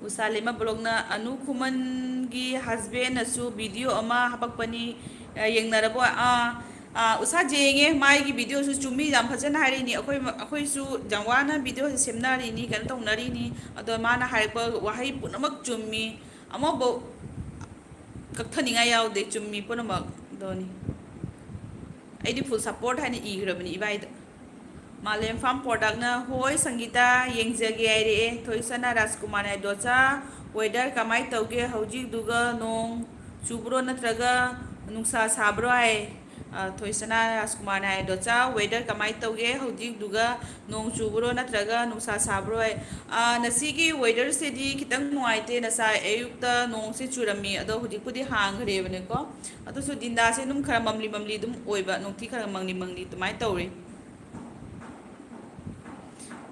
ꯎꯁꯥ ꯂꯩꯃ ꯕ꯭ꯂꯣꯛꯅ ꯑꯅꯨ ꯈꯨꯃꯟꯒꯤ ꯍꯁꯕꯦꯟꯅꯁꯨ ꯚꯤꯗꯤꯑꯣ ꯑꯃ ꯍꯥꯄꯛꯄꯅꯤ, ꯑ, ꯌꯦꯡꯅꯔꯕꯣ? ꯑꯥ, ꯑꯥ, ꯎꯁꯥ ꯌꯦꯡꯉꯦ, ꯃꯥꯒꯤ ꯚꯤꯗꯤꯑꯣꯁꯨ ꯆꯨꯝꯃꯤ, ꯌꯥꯝ ꯐꯖꯅ ꯍꯥꯏꯔꯛꯏꯅꯤ꯫ ꯑꯩꯈꯣꯏ, ꯑꯩꯈꯣꯏꯁꯨ ꯌꯥꯝ ꯋꯥꯅ ꯚꯤꯗꯤꯑꯣꯁꯦ ꯁꯦꯝꯅꯔꯤꯅꯤ, ꯀꯩꯅꯣ ꯇꯧꯅꯔꯤꯅꯤ꯫ ꯑꯗꯣ ꯃꯥꯅ ꯍꯥꯏꯔꯛꯄ ꯋꯥꯍꯩ ꯄꯨꯝꯅꯃꯛ ꯆꯨꯝꯃꯤ, ꯑꯃꯐꯥꯎ ꯀꯛꯊꯅꯤꯡꯉꯥꯏ ꯌꯥꯎꯗꯦ, ꯆꯨꯝꯃꯤ ꯄꯨꯝꯅꯃꯛ꯫ ꯑꯗꯨꯅꯤ꯫ ꯑꯩꯗꯤ ꯐꯨꯜ ꯁꯞꯄꯣꯔꯠ ꯍꯥꯏꯅ ꯏꯈ꯭ꯔꯕꯅꯤ ꯏꯕꯥꯏꯗ꯫ ꯃꯥꯂꯦꯝ ꯐꯥꯝ ꯄ꯭ꯔꯣꯗꯛꯅ, "ꯍꯣꯏ ꯁꯪꯒꯤꯇꯥ, ꯌꯦꯡꯖꯒꯦ" ꯍꯥꯏꯔꯛꯑꯦ꯫ ꯊꯣꯏꯁꯅꯥ ꯔꯥꯖꯀꯨꯃꯥꯔꯅ, "ꯗꯣꯆꯥ, ꯋꯦꯗꯔ ꯀꯃꯥꯏꯅ ꯇꯧꯒꯦ ꯍꯧꯖꯤꯛꯗꯨꯒ? ꯅꯣꯡ ꯆꯨꯕ꯭ꯔꯣ ꯅꯠꯇ꯭ꯔꯒ ꯅꯨꯡꯁꯥ ꯁꯥꯕ꯭ꯔꯣ?" ꯍꯥꯏ꯫ ꯑ, ꯊꯣꯏꯁꯅꯥ ꯔꯥꯖꯀꯨꯃꯥꯔꯅ ꯍꯥꯏ, "ꯗꯣꯆꯥ, ꯋꯦꯗꯔ ꯀꯃꯥꯏꯅ ꯇꯧꯒꯦ ꯍꯧꯖꯤꯛꯗꯨꯒ? ꯅꯣꯡ ꯆꯨꯕ꯭ꯔꯣ ꯅꯠꯇ꯭ꯔꯒ ꯅꯨꯡꯁꯥ ꯁꯥꯕ꯭ꯔꯣ?" ꯍꯥꯏ꯫ ꯑ, ꯉꯁꯤꯒꯤ ꯋꯦꯗꯔꯁꯤꯗꯤ ꯈꯤꯇꯪ ꯅꯨꯡꯉꯥꯏꯇꯦ꯫ ꯉꯁꯥꯏ ꯑꯌꯨꯛꯇ ꯅꯣꯡꯁꯦ ꯆꯨꯔꯝꯃꯤ, ꯑꯗꯣ ꯍꯧꯖꯤꯛꯄꯨꯗꯤ ꯍꯥꯡꯈ꯭ꯔꯦꯕꯅꯦꯀꯣ꯫ ꯑꯗꯨꯁꯨ ꯗꯤꯟꯗꯥꯁꯦ ꯑꯗꯨꯝ ꯈꯔ ꯃꯝꯂꯤ ꯃꯝꯂꯤ ꯑꯗꯨꯝ ꯑꯣꯏꯕ, ꯅꯨꯡꯊꯤ ꯈꯔ ꯃꯝꯂꯤ ꯃꯝꯂꯤ ꯑꯗꯨꯃꯥꯏꯅ ꯇꯧꯔꯤ꯫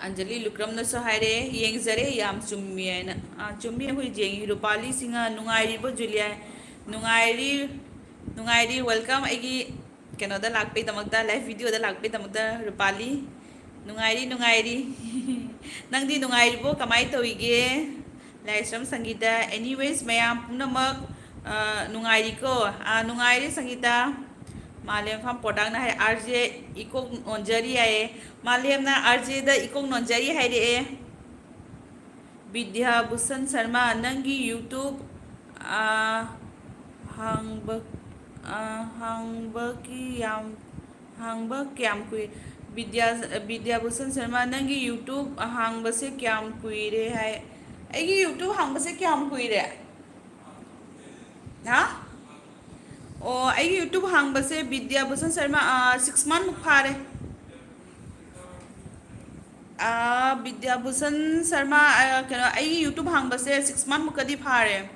ꯑꯟꯖꯂꯤ ꯂꯨꯀ꯭ꯔꯝꯅꯁꯨ ꯍꯥꯏꯔꯦ, "ꯌꯦꯡꯖꯔꯦ, ꯌꯥꯝ ꯆꯨꯝꯃꯤ" ꯍꯥꯏꯅ꯫ ꯑꯥ, ꯆꯨꯝꯃꯤ, ꯑꯩꯈꯣꯏ ꯌꯦꯡꯉꯤ꯫ ꯔꯨꯄꯥꯂꯤ ꯁꯤꯡꯍ, "ꯅꯨꯡꯉꯥꯏꯔꯤꯕꯣ ꯖꯨꯂꯤꯌꯥ?" ꯅꯨꯡꯉꯥꯏꯔꯤ꯫ ꯅꯨꯡꯉꯥꯏꯔꯤ, welcome ꯑꯩꯒꯤ ꯀꯩꯅꯣꯗ ꯂꯥꯛꯄꯩꯗꯃꯛꯇ, live videoꯗ ꯂꯥꯛꯄꯩꯗꯃꯛꯇ ꯔꯨꯄꯥꯂꯤ꯫ ꯅꯨꯡꯉꯥꯏꯔꯤ, ꯅꯨꯡꯉꯥꯏꯔꯤ꯫ ꯅꯪꯗꯤ ꯅꯨꯡꯉꯥꯏꯔꯤꯕꯣ? ꯀꯃꯥꯏ ꯇꯧꯔꯤꯒꯦ? ꯂꯥꯏꯁ꯭ꯔꯝ ꯁꯪꯒꯤꯇꯥ, anyways, ꯃꯌꯥꯝ ꯄꯨꯝꯅꯃꯛ, ꯑ, ꯅꯨꯡꯉꯥꯏꯔꯤꯀꯣ? ꯑ, ꯅꯨꯡꯉꯥꯏꯔꯤ ꯁꯪꯒꯤꯇꯥ꯫ ꯃꯥꯂꯦꯝ ꯐꯥꯝ ꯄ꯭ꯔꯣꯗꯛꯅ ꯍꯥꯏ, "ꯑꯥꯔ ꯖꯦ ꯏꯀꯣꯛ ꯅꯣꯟꯖꯔꯤ" ꯍꯥꯏꯌꯦ꯫ ꯃꯥꯂꯦꯝꯅ ꯑꯥꯔ ꯖꯦꯗ ꯏꯀꯣꯛ ꯅꯣꯟꯖꯔꯤ ꯍꯥꯏꯔꯛꯑꯦ꯫ ꯕꯤꯗ꯭ꯌꯥ ꯚꯨꯁꯟ ꯁꯔꯃ, ꯅꯪꯒꯤ YouTube, ꯑ, ꯍꯥꯡꯕ, ꯑ, ꯍꯥꯡꯕꯒꯤ ꯌꯥꯝ, ꯍꯥꯡꯕ ꯀꯌꯥꯝ ꯀꯨꯏ-, ꯕꯤꯗ꯭ꯌꯥ, ꯕꯤꯗ꯭ꯌꯥ ꯚꯨꯁꯟ ꯁꯔꯃ, ꯅꯪꯒꯤ YouTube ꯍꯥꯡꯕꯁꯦ ꯀꯌꯥꯝ ꯀꯨꯏꯔꯦ ꯍꯥꯏ? ꯑꯩꯒꯤ YouTube ꯍꯥꯡꯕꯁꯦ ꯀꯌꯥꯝ ꯀꯨꯏꯔꯦ? ꯍꯥ? ꯑꯣ, ꯑꯩꯒꯤ YouTube ꯍꯥꯡꯕꯁꯦ ꯕꯤꯗ꯭ꯌꯥ ꯚꯨꯁꯟ ꯁꯔꯃ, ꯑ, six month ꯃꯨꯛ ꯐꯥꯔꯦ꯫ ꯑ, ꯕꯤꯗ꯭ꯌꯥ ꯚꯨꯁꯟ ꯁꯔꯃ, ꯑ, ꯀꯩꯅꯣ, ꯑꯩꯒꯤ YouTube ꯍꯥꯡꯕꯁꯦ six month ꯃꯨꯛꯀꯗꯤ ꯐꯥꯔꯦ꯫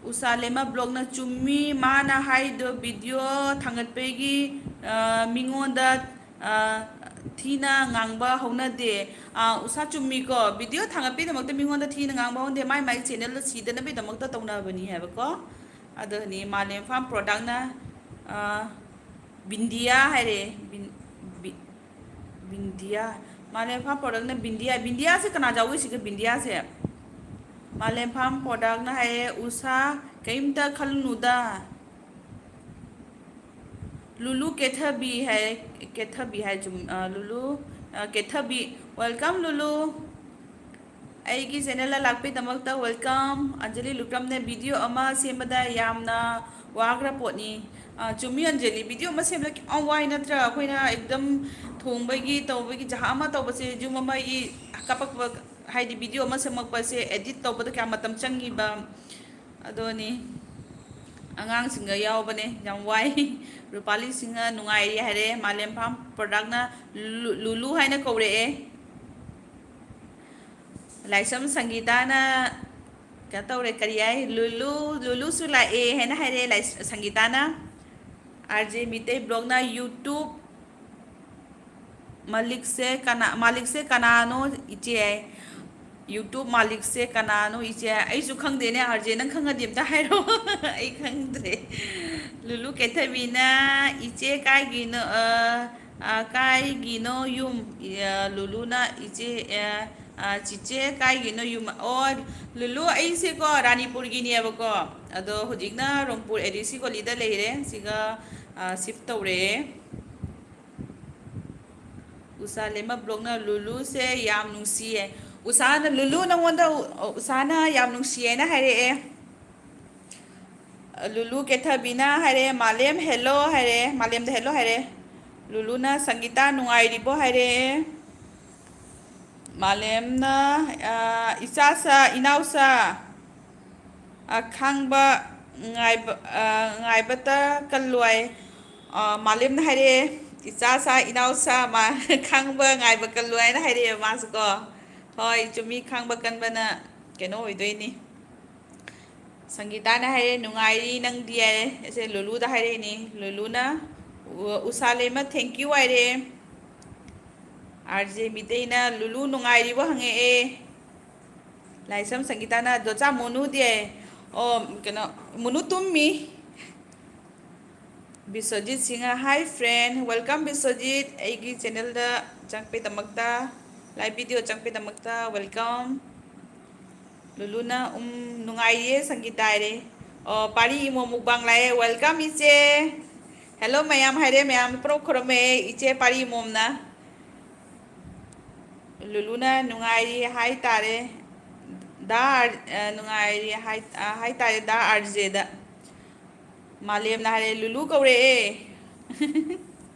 ꯎꯁꯥ ꯂꯦꯃ ꯕ꯭ꯂꯣꯛꯅ ꯆꯨꯝꯃꯤ, ꯃꯥꯅ ꯍꯥꯏꯗꯣ video ꯊꯥꯡꯒꯠꯄꯒꯤ, ꯑ, ꯃꯤꯉꯣꯟꯗ, ꯑ, ꯊꯤꯅ ꯉꯥꯡꯕ ꯍꯧꯅꯗꯦ꯫ ꯑ, ꯎꯁꯥ ꯆꯨꯝꯃꯤꯀꯣ, video ꯊꯥꯡꯒꯠꯄꯒꯤꯗꯃꯛꯇ ꯃꯤꯉꯣꯟꯗ ꯊꯤꯅ ꯉꯥꯡꯕ ꯍꯧꯅꯗꯦ, ꯃꯥꯏ ꯃꯥꯏ channelꯗ ꯁꯤꯗꯅꯕꯒꯤꯗꯃꯛꯇ ꯇꯧꯅꯕꯅꯤ ꯍꯥꯏꯕꯀꯣ꯫ ꯑꯗꯨꯅꯤ ꯃꯥꯂꯦꯝ ꯐꯥꯝ ꯄ꯭ꯔꯣꯗꯛꯅ, ꯑ, ꯕꯤꯟꯗꯤꯌꯥ ꯍꯥꯏꯔꯦ꯫ ꯕꯤꯟ-, ꯕꯤ-, ꯕꯤꯟꯗꯤꯌꯥ꯫ ꯃꯥꯂꯦꯝ ꯐꯥꯝ ꯄ꯭ꯔꯣꯗꯛꯅ ꯕꯤꯟꯗꯤꯌꯥ꯫ ꯕꯤꯟꯗꯤꯌꯥꯁꯦ ꯀꯅꯥ ꯌꯥꯎꯏ ꯁꯤꯒ ꯕꯤꯟꯗꯤꯌꯥꯁꯦ? ꯃꯥꯂꯦꯝ ꯐꯥꯝ ꯄ꯭ꯔꯣꯗꯛꯅ ꯍꯥꯏꯌꯦ, "ꯎꯁꯥ, ꯀꯔꯤꯝꯇ ꯈꯜꯂꯨꯅꯨꯗ"꯫ ꯂꯨꯂꯨ ꯀꯦꯊꯕꯤ ꯍꯥꯏ, ꯀꯦꯊꯕꯤ ꯍꯥꯏ ꯆꯨꯝ-, ꯑ, ꯂꯨꯂꯨ, ꯑ, ꯀꯦꯊꯕꯤ꯫ Welcome, ꯂꯨꯂꯨ꯫ ꯑꯩꯒꯤ channelꯗ ꯂꯥꯛꯄꯒꯤꯗꯃꯛꯇ welcome꯫ ꯑꯟꯖꯂꯤ ꯂꯨꯀ꯭ꯔꯝꯅ video ꯑꯃ ꯁꯦꯝꯕꯗ ꯌꯥꯝꯅ ꯋꯥꯈ꯭ꯔ ꯄꯣꯠꯅꯤ꯫ ꯑ, ꯆꯨꯝꯃꯤ ꯑꯟꯖꯂꯤ, video ꯑꯃ ꯁꯦꯝꯕꯗ ꯀꯌꯥꯝ ꯋꯥꯏ ꯅꯠꯇ꯭ꯔꯥ? ꯑꯩꯈꯣꯏꯅ ꯑꯦꯛꯗꯝ ꯊꯣꯡꯕꯒꯤ, ꯇꯧꯕꯒꯤ, ꯖꯍꯥ ꯑꯃ ꯇꯧꯕꯁꯦ, ꯌꯨꯝ ꯑꯃꯒꯤ ꯀꯞꯄꯛꯄ, ꯍꯥꯏꯗꯤ video ꯑꯃ ꯁꯦꯝꯃꯛꯄꯁꯦ edit ꯇꯧꯕꯗ ꯀꯌꯥꯝ ꯃꯇꯝ ꯆꯪꯉꯤꯕ? ꯑꯗꯨꯅꯤ꯫ ꯑꯉꯥꯡꯁꯤꯡꯒ ꯌꯥꯎꯕꯅꯦ, ꯌꯥꯝ ꯋꯥꯏ꯫ ꯔꯨꯄꯥꯂꯤ ꯁꯤꯡꯅ ꯅꯨꯡꯉꯥꯏꯔꯤ ꯍꯥꯏꯔꯦ, ꯃꯥꯂꯦꯝ ꯐꯥꯝ ꯄ꯭ꯔꯣꯗꯛꯅ ꯂꯨ-, ꯂꯨꯂꯨ ꯍꯥꯏꯅ ꯀꯧꯔꯛꯑꯦ꯫ ꯂꯥꯏꯁ꯭ꯔꯝ ꯁꯪꯒꯤꯇꯥꯅ ꯀꯩꯅꯣ ꯇꯧꯔꯦ, ꯀꯔꯤ ꯍꯥꯏ? ꯂꯨꯂꯨ, ꯂꯨꯂꯨꯁꯨ ꯂꯥꯛꯑꯦ ꯍꯥꯏꯅ ꯍꯥꯏꯔꯦ ꯂꯥꯏꯁ-, ꯁꯪꯒꯤꯇꯥꯅ꯫ ꯑꯥꯔ ꯖꯦ ꯃꯤꯇꯩ ꯕ꯭ꯂꯣꯛꯅ YouTube ꯃꯥꯂꯤꯛꯁꯦ ꯀꯅꯥ, ꯃꯥꯂꯤꯛꯁꯦ ꯀꯅꯥꯅꯣ ꯏꯆꯦ? YouTube ꯃꯥꯂꯤꯛꯁꯦ ꯀꯅꯥꯅꯣ ꯏꯆꯦ? ꯑꯩꯁꯨ ꯈꯪꯗꯦꯅꯦ, ꯑꯥꯔ ꯖꯦ, ꯅꯪ ꯈꯪꯉꯗꯤ ꯑꯝꯇ ꯍꯥꯏꯔꯛꯑꯣ꯫ ꯑꯩ ꯈꯪꯗ꯭ꯔꯦ꯫ ꯂꯨꯂꯨ ꯀꯦꯊꯕꯤꯅ, "ꯏꯆꯦ ꯀꯥꯏꯒꯤꯅꯣ?" ꯑ, ꯑ, "ꯀꯥꯏꯒꯤꯅꯣ ꯌꯨꯝ?" ꯑ, ꯂꯨꯂꯨꯅ, "ꯏꯆꯦ, ꯑ, ꯑ, ꯆꯤꯆꯦ ꯀꯥꯏꯒꯤꯅꯣ ꯌꯨꯝ?" ꯑꯣ, ꯂꯨꯂꯨ, ꯑꯩꯁꯦꯀꯣ ꯔꯥꯅꯤꯄꯨꯔꯒꯤꯅꯦꯕꯀꯣ, ꯑꯗꯣ ꯍꯧꯖꯤꯛꯅ ꯔꯣꯡꯄꯨꯔ ꯑꯦ ꯗꯤ ꯁꯤ ꯀꯣꯂꯤꯗ ꯂꯩꯔꯦ, ꯁꯤꯒ, ꯑ, ꯁꯤꯐ ꯇꯧꯔꯦ꯫ ꯎꯁꯥ ꯂꯩꯃ ꯕ꯭ꯂꯣꯛꯅ, "ꯂꯨꯂꯨꯁꯦ ꯌꯥꯝ ꯅꯨꯡꯁꯤꯌꯦ"꯫ ꯎꯁꯥꯅ, "ꯂꯨꯂꯨ, ꯅꯪꯉꯣꯟꯗ ꯎ-, ꯎꯁꯥꯅ ꯌꯥꯝ ꯅꯨꯡꯁꯤꯌꯦꯅ ꯍꯥꯏꯔꯛꯑꯦ"꯫ ꯂꯨꯂꯨ ꯀꯦꯊꯕꯤꯅ ꯍꯥꯏꯔꯦ, "ꯃꯥꯂꯦꯝ ꯍꯦꯜꯂꯣ" ꯍꯥꯏꯔꯦ, ꯃꯥꯂꯦꯝꯗ "ꯍꯦꯜꯂꯣ" ꯍꯥꯏꯔꯦ꯫ ꯂꯨꯂꯨꯅ, "ꯁꯪꯒꯤꯇꯥ ꯅꯨꯡꯉꯥꯏꯔꯤꯕꯣ?" ꯍꯥꯏꯔꯦ꯫ ꯃꯥꯂꯦꯝꯅ, ꯑ, "ꯏꯆꯥꯁꯥ, ꯏꯅꯥꯎꯁꯥ, ꯑ, ꯈꯥꯡꯕ ꯉꯥꯏꯕ, ꯑ, ꯉꯥꯏꯕꯇ ꯀꯜꯂꯣꯏ"꯫ ꯑ, ꯃꯥꯂꯦꯝꯅ ꯍꯥꯏꯔꯛꯑꯦ, "ꯏꯆꯥꯁꯥ, ꯏꯅꯥꯎꯁꯥ, ꯃꯥ, ꯈꯥꯡꯕ ꯉꯥꯏꯕ ꯀꯜꯂꯣ" ꯍꯥꯏꯅ ꯍꯥꯏꯔꯛꯑꯦ ꯃꯥꯁꯨ ꯀꯣ꯫ ꯍꯣꯏ, ꯆꯨꯝꯃꯤ, ꯈꯥꯡꯕ ꯀꯟꯕꯅ ꯀꯩꯅꯣ ꯑꯣꯏꯗꯣꯏꯅꯤ꯫ ꯁꯪꯒꯤꯇꯥꯅ ꯍꯥꯏꯔꯦ, "ꯅꯨꯡꯉꯥꯏꯔꯤ, ꯅꯪꯗꯤ?" ꯍꯥꯏꯔꯦ꯫ ꯑꯩꯁꯦ ꯂꯨꯂꯨꯗ ꯍꯥꯏꯔꯛꯏꯅꯤ꯫ ꯂꯨꯂꯨꯅ, "ꯎ-, ꯎꯁꯥ ꯂꯩꯃ, thank you" ꯍꯥꯏꯔꯦ꯫ ꯑꯥꯔ ꯖꯦ ꯃꯤꯇꯩꯅ, "ꯂꯨꯂꯨ ꯅꯨꯡꯉꯥꯏꯔꯤꯕꯣ?" ꯍꯪꯉꯛꯑꯦ꯫ ꯂꯥꯏꯁ꯭ꯔꯝ ꯁꯪꯒꯤꯇꯥꯅ, "ꯗꯣꯆꯥ ꯃꯣꯅꯨꯗꯤ?" ꯍꯥꯏ꯫ ꯑꯣ, ꯀꯩꯅꯣ, ꯃꯣꯅꯨ ꯇꯨꯝꯃꯤ꯫ Biswajit Singh, "Hi friend, welcome Biswajit, ꯑꯩꯒꯤ ꯆꯦꯅꯦꯜꯗ ꯆꯪꯉꯛꯄꯩꯗꯃꯛꯇ, ꯂꯥꯏꯚ ꯚꯤꯗꯤꯑꯣ ꯆꯪꯉꯛꯄꯩꯗꯃꯛꯇ welcome"꯫ ꯂꯨꯂꯨꯅ, "ꯎꯝ, ꯅꯨꯡꯉꯥꯏꯔꯤꯌꯦ ꯁꯪꯒꯤꯇꯥ" ꯍꯥꯏꯔꯦ꯫ ꯑꯣ, ꯄꯥꯔꯤ ꯏꯃꯣꯝ ꯃꯨꯛꯕꯥꯡ ꯂꯥꯛꯑꯦ, "Welcome ꯏꯆꯦ"꯫ "Hello ꯃꯌꯥꯝ" ꯍꯥꯏꯔꯦ, ꯃꯌꯥꯝ ꯄꯨꯔꯥ ꯈꯨꯔꯨꯝꯃꯦ ꯏꯆꯦ ꯄꯥꯔꯤ ꯏꯃꯣꯝꯅ꯫ ꯂꯨꯂꯨꯅ, "ꯅꯨꯡꯉꯥꯏꯔꯤ ꯍꯥꯏꯇꯥꯔꯦ ꯗꯥ ꯑꯥꯔ-, ꯑ, ꯅꯨꯡꯉꯥꯏꯔꯤ ꯍꯥꯏ-, ꯑ, ꯍꯥꯏꯇꯥꯔꯦ ꯗꯥ ꯑꯥꯔ ꯖꯦꯗ"꯫ ꯃꯥꯂꯦꯝꯅ ꯍꯥꯏꯔꯦ, "ꯂꯨꯂꯨ ꯀꯧꯔꯛꯑꯦ"꯫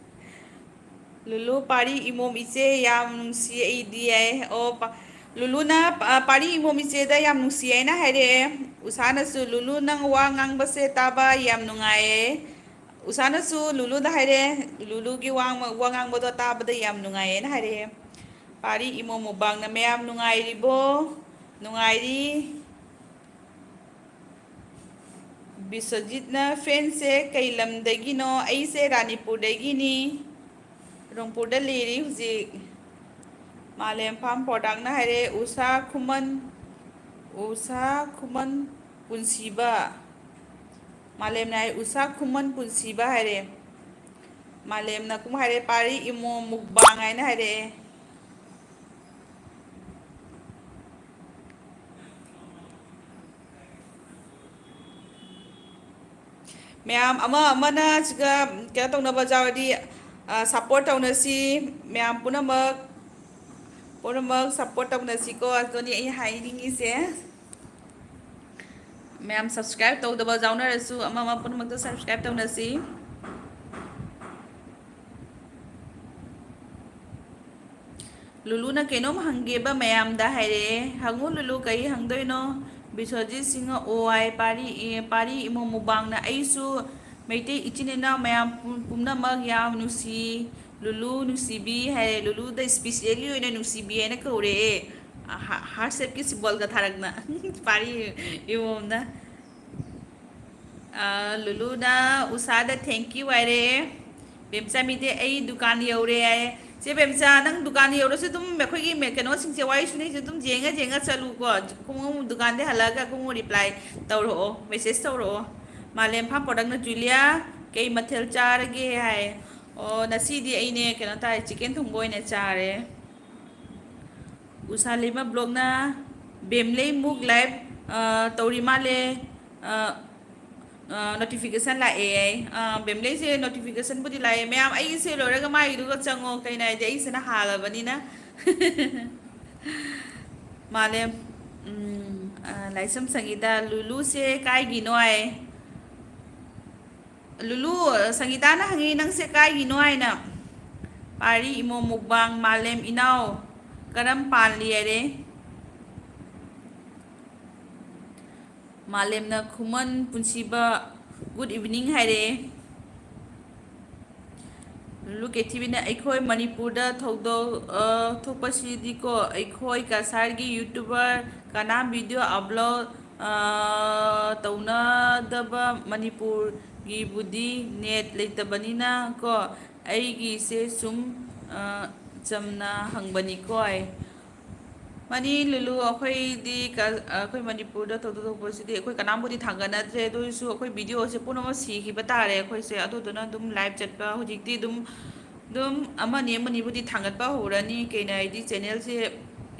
ꯂꯨꯂꯨ, "ꯄꯥꯔꯤ ꯏꯃꯣꯝ ꯏꯆꯦ ꯌꯥꯝ ꯅꯨꯡꯁꯤ ꯑꯩꯗꯤ" ꯍꯥꯏ꯫ ꯑꯣ, ꯄꯥ-, ꯂꯨꯂꯨꯅ, ꯑ, "ꯄꯥꯔꯤ ꯏꯃꯣꯝ ꯏꯆꯦꯗ ꯌꯥꯝ ꯅꯨꯡꯁꯤ" ꯍꯥꯏꯅ ꯍꯥꯏꯔꯛꯑꯦ꯫ ꯎꯁꯥꯅꯁꯨ, "ꯂꯨꯂꯨ, ꯅꯪ ꯋꯥ ꯉꯥꯡꯕꯁꯦ ꯇꯥꯕ ꯌꯥꯝ ꯅꯨꯡꯉꯥꯏꯌꯦ"꯫ ꯎꯁꯥꯅꯁꯨ ꯂꯨꯂꯨꯗ ꯍꯥꯏꯔꯦ, "ꯂꯨꯂꯨꯒꯤ ꯋꯥ ꯉ-, ꯋꯥ ꯉꯥꯡꯕꯗꯣ ꯇꯥꯕꯗ ꯌꯥꯝ ꯅꯨꯡꯉꯥꯏꯌꯦꯅ" ꯍꯥꯏꯔꯛꯑꯦ꯫ ꯄꯥꯔꯤ ꯏꯃꯣꯝ ꯃꯨꯛꯕꯥꯡꯅ, "ꯃꯌꯥꯝ ꯅꯨꯡꯉꯥꯏꯔꯤꯕꯣ?" "ꯅꯨꯡꯉꯥꯏꯔꯤ"꯫ ꯕꯤꯁ꯭ꯋꯖꯤꯠꯅ, "ꯐꯦꯟꯁꯁꯦ ꯀꯩ ꯂꯝꯗꯒꯤꯅꯣ?" "ꯑꯩꯁꯦ ꯔꯥꯅꯤꯄꯨꯔꯗꯒꯤꯅꯤ, ꯔꯣꯡꯄꯨꯔꯗ ꯂꯩꯔꯤ ꯍꯧꯖꯤꯛ"꯫ ꯃꯥꯂꯦꯝ ꯐꯥꯝ ꯄ꯭ꯔꯗꯛꯅ ꯍꯥꯏꯔꯦ, ꯎꯁꯥ ꯈꯨꯃꯟ, ꯎꯁꯥ ꯈꯨꯃꯟ ꯄꯨꯟꯁꯤꯕ꯫ ꯃꯥꯂꯦꯝꯅ ꯍꯥꯏ, ꯎꯁꯥ ꯈꯨꯃꯟ ꯄꯨꯟꯁꯤꯕ ꯍꯥꯏꯔꯦ꯫ ꯃꯥꯂꯦꯝꯅ ꯀꯨꯝ ꯍꯥꯏꯔꯦ, ꯄꯥꯔꯤ ꯏꯃꯣ ꯃꯨꯛꯕꯥꯡ ꯍꯥꯏꯅ ꯍꯥꯏꯔꯛꯑꯦ꯫ ꯃꯌꯥꯝ ꯑꯃ ꯑꯃꯅ ꯁꯤꯒ ꯀꯩꯅꯣ ꯇꯧꯅꯕ ꯌꯥꯎꯔꯗꯤ, ꯑ, support ꯇꯧꯅꯁꯤ꯫ ꯃꯌꯥꯝ ꯄꯨꯝꯅꯃꯛ, ꯄꯨꯝꯅꯃꯛ support ꯇꯧꯅꯁꯤꯀꯣ꯫ ꯑꯗꯨꯅꯤ ꯑꯩ ꯍꯥꯏꯅꯤꯡꯉꯤꯁꯦ꯫ ꯃꯌꯥꯝ subscribe ꯇꯧꯗꯕ ꯌꯥꯎꯅꯔꯁꯨ, ꯑꯃ ꯑꯃ ꯄꯨꯝꯅꯃꯛꯇ subscribe ꯇꯧꯅꯁꯤ꯫ ꯂꯨꯂꯨꯅ ꯀꯩꯅꯣꯝ ꯍꯪꯒꯦꯕ ꯃꯌꯥꯝꯗ ꯍꯥꯏꯔꯛꯑꯦ꯫ ꯍꯪꯉꯨ ꯂꯨꯂꯨ, ꯀꯔꯤ ꯍꯪꯗꯣꯏꯅꯣ? ꯕꯤꯁ꯭ꯋꯖꯤꯠ ꯁꯤꯡꯍ ꯑꯣ ꯑꯥꯏ ꯄꯥꯔꯤ, ꯑꯦ, ꯄꯥꯔꯤ ꯏꯃꯣ ꯃꯨꯕꯥꯡꯅ ꯑꯩꯁꯨ ꯃꯩꯇꯩ ꯏꯆꯤꯟ ꯏꯅꯥꯎ ꯃꯌꯥꯝ ꯄꯨꯝ-, ꯄꯨꯝꯅꯃꯛ ꯌꯥꯝ ꯅꯨꯡꯁꯤ꯫ ꯂꯨꯂꯨ ꯅꯨꯡꯁꯤꯕꯤ ꯍꯥꯏꯔꯦ꯫ ꯂꯨꯂꯨꯗ specially ꯑꯣꯏꯅ ꯅꯨꯡꯁꯤꯕꯤ ꯍꯥꯏꯅ ꯀꯧꯔꯛꯑꯦ꯫ ꯍꯥ-, heart shape ꯀꯤ symbol ꯒ ꯊꯥꯔꯛꯅ꯫ ꯄꯥꯔꯤ ꯏꯃꯣꯝꯅ꯫ ꯑ, ꯂꯨꯂꯨꯅ ꯎꯁꯥꯗ thank you ꯍꯥꯏꯔꯦ꯫ ꯕꯦꯝꯆꯥ ꯃꯤꯗꯤ ꯑꯩ ꯗꯨꯀꯥꯟ ꯌꯧꯔꯦ ꯍꯥꯏꯌꯦ꯫ ꯆꯦ ꯕꯦꯝꯆꯥ, ꯅꯪ ꯗꯨꯀꯥꯟ ꯌꯧꯔꯁꯨ ꯑꯗꯨꯝ ꯑꯩꯈꯣꯏꯒꯤ ꯃꯦ-, ꯀꯩꯅꯣꯁꯤꯡꯁꯦ, ꯋꯥꯔꯤ ꯁꯨꯅꯩꯁꯦ ꯑꯗꯨꯝ ꯌꯦꯡꯉ ꯌꯦꯡꯉ ꯆꯠꯂꯨꯀꯣ꯫ ꯈꯣꯡꯎꯞ ꯗꯨꯀꯥꯟꯗꯩ ꯍꯜꯂꯛꯑꯒ ꯈꯣꯡꯎꯞ reply ꯇꯧꯔꯛꯑꯣ, message ꯇꯧꯔꯛꯑꯣ꯫ ꯃꯥꯂꯦꯝ ꯐꯥꯝ ꯄ꯭ꯔꯗꯛꯅ ꯖꯨꯂꯤꯌꯥ, ꯀꯩ ꯃꯊꯦꯜ ꯆꯥꯔꯒꯦ ꯍꯥꯏ꯫ ꯑꯣ, ꯉꯁꯤꯗꯤ ꯑꯩꯅꯦ ꯀꯩꯅꯣ ꯇꯥꯔꯦ, chicken ꯊꯣꯡꯕ ꯑꯣꯏꯅ ꯆꯥꯔꯦ꯫ ꯎꯁꯥ ꯂꯩꯃ ꯕ꯭ꯂꯣꯛꯅ ꯕꯦꯝꯂꯩ ꯃꯨꯛ live, ꯑ, ꯇꯧꯔꯤ ꯃꯥꯜꯂꯦ꯫ ꯑ, ꯑ, notification ꯂꯥꯛꯑꯦ ꯍꯥꯏ꯫ ꯑ, ꯕꯦꯝꯂꯩꯁꯦ notification ꯕꯨꯗꯤ ꯂꯥꯛꯑꯦ꯫ ꯃꯌꯥꯝ ꯑꯩꯁꯦ ꯂꯣꯏꯔꯒ ꯃꯥꯒꯤꯗꯨꯒ ꯆꯪꯉꯣ꯫ ꯀꯩꯅꯣ ꯍꯥꯏꯗꯤ ꯑꯩꯁꯤꯅ ꯍꯥꯜꯂꯕꯅꯤꯅ꯫ ꯃꯥꯂꯦꯝ, ꯎꯝ, ꯑ, ꯂꯥꯏꯁ꯭ꯔꯝ ꯁꯪꯒꯤꯇꯥ, ꯂꯨꯂꯨꯁꯦ ꯀꯥꯏꯒꯤꯅꯣ ꯍꯥꯏ꯫ ꯂꯨꯂꯨ, ꯁꯪꯒꯤꯇꯥꯅ ꯍꯪꯉꯤ, "ꯅꯪꯁꯦ ꯀꯥꯏꯒꯤꯅꯣ?" ꯍꯥꯏꯅ꯫ ꯄꯥꯔꯤ ꯏꯃꯣ ꯃꯨꯛꯕꯥꯡ, ꯃꯥꯂꯦꯝ ꯏꯅꯥꯎ ꯀꯔꯝ ꯄꯥꯜꯂꯤ ꯍꯥꯏꯔꯦ꯫ ꯃꯥꯂꯦꯝꯅ ꯈꯨꯃꯟ ꯄꯨꯟꯁꯤꯕ good evening ꯍꯥꯏꯔꯛꯑꯦ꯫ ꯂꯨꯂꯨ ꯀꯦꯊꯤꯕꯤꯅ, "ꯑꯩꯈꯣꯏ ꯃꯅꯤꯄꯨꯔꯗ ꯊꯧꯗꯣꯛ, ꯑ, ꯊꯣꯛꯄꯁꯤꯗꯤꯀꯣ, ꯑꯩꯈꯣꯏ ꯀꯁꯥꯔꯒꯤ YouTuber ꯀꯅꯥꯝ video upload, ꯑ, ꯇꯧꯅꯗꯕ, ꯃꯅꯤꯄꯨꯔꯒꯤꯕꯨꯗꯤ net ꯂꯩꯇꯕꯅꯤꯅ ꯀꯣ, ꯑꯩꯒꯤꯁꯦ ꯁꯨꯝ, ꯑ, ꯆꯝꯅ ꯍꯪꯕꯅꯤꯀꯣ ꯑꯩ꯫ ꯃꯥꯅꯤ ꯂꯨꯂꯨ, ꯑꯩꯈꯣꯏꯗꯤ ꯀ-, ꯑꯩꯈꯣꯏ ꯃꯅꯤꯄꯨꯔꯗ ꯇꯧꯗꯧ ꯊꯣꯛꯄꯁꯤꯗꯤ ꯑꯩꯈꯣꯏ ꯀꯅꯥꯝꯕꯨꯗꯤ ꯊꯥꯡꯒꯠꯅꯗ꯭ꯔꯦ꯫ ꯑꯗꯨ ꯑꯣꯏꯔꯁꯨ ꯑꯩꯈꯣꯏ ꯚꯤꯗꯤꯑꯣꯁꯦ ꯄꯨꯝꯅꯃꯛ ꯁꯤꯈꯤꯕ ꯇꯥꯔꯦ ꯑꯩꯈꯣꯏꯁꯦ꯫ ꯑꯗꯨꯗꯨꯅ ꯑꯗꯨꯝ ꯂꯥꯏꯚ ꯆꯠꯄ ꯍꯧꯖꯤꯛꯇꯤ ꯑꯗꯨꯝ, ꯑꯗꯨꯝ ꯑꯃꯅꯤ ꯑꯃꯅꯤꯕꯨꯗꯤ ꯊꯥꯡꯒꯠꯄ ꯍꯧꯔꯅꯤ꯫ ꯀꯩꯅꯣ ꯍꯥꯏꯗꯤ ꯆꯦꯅꯦꯜꯁꯦ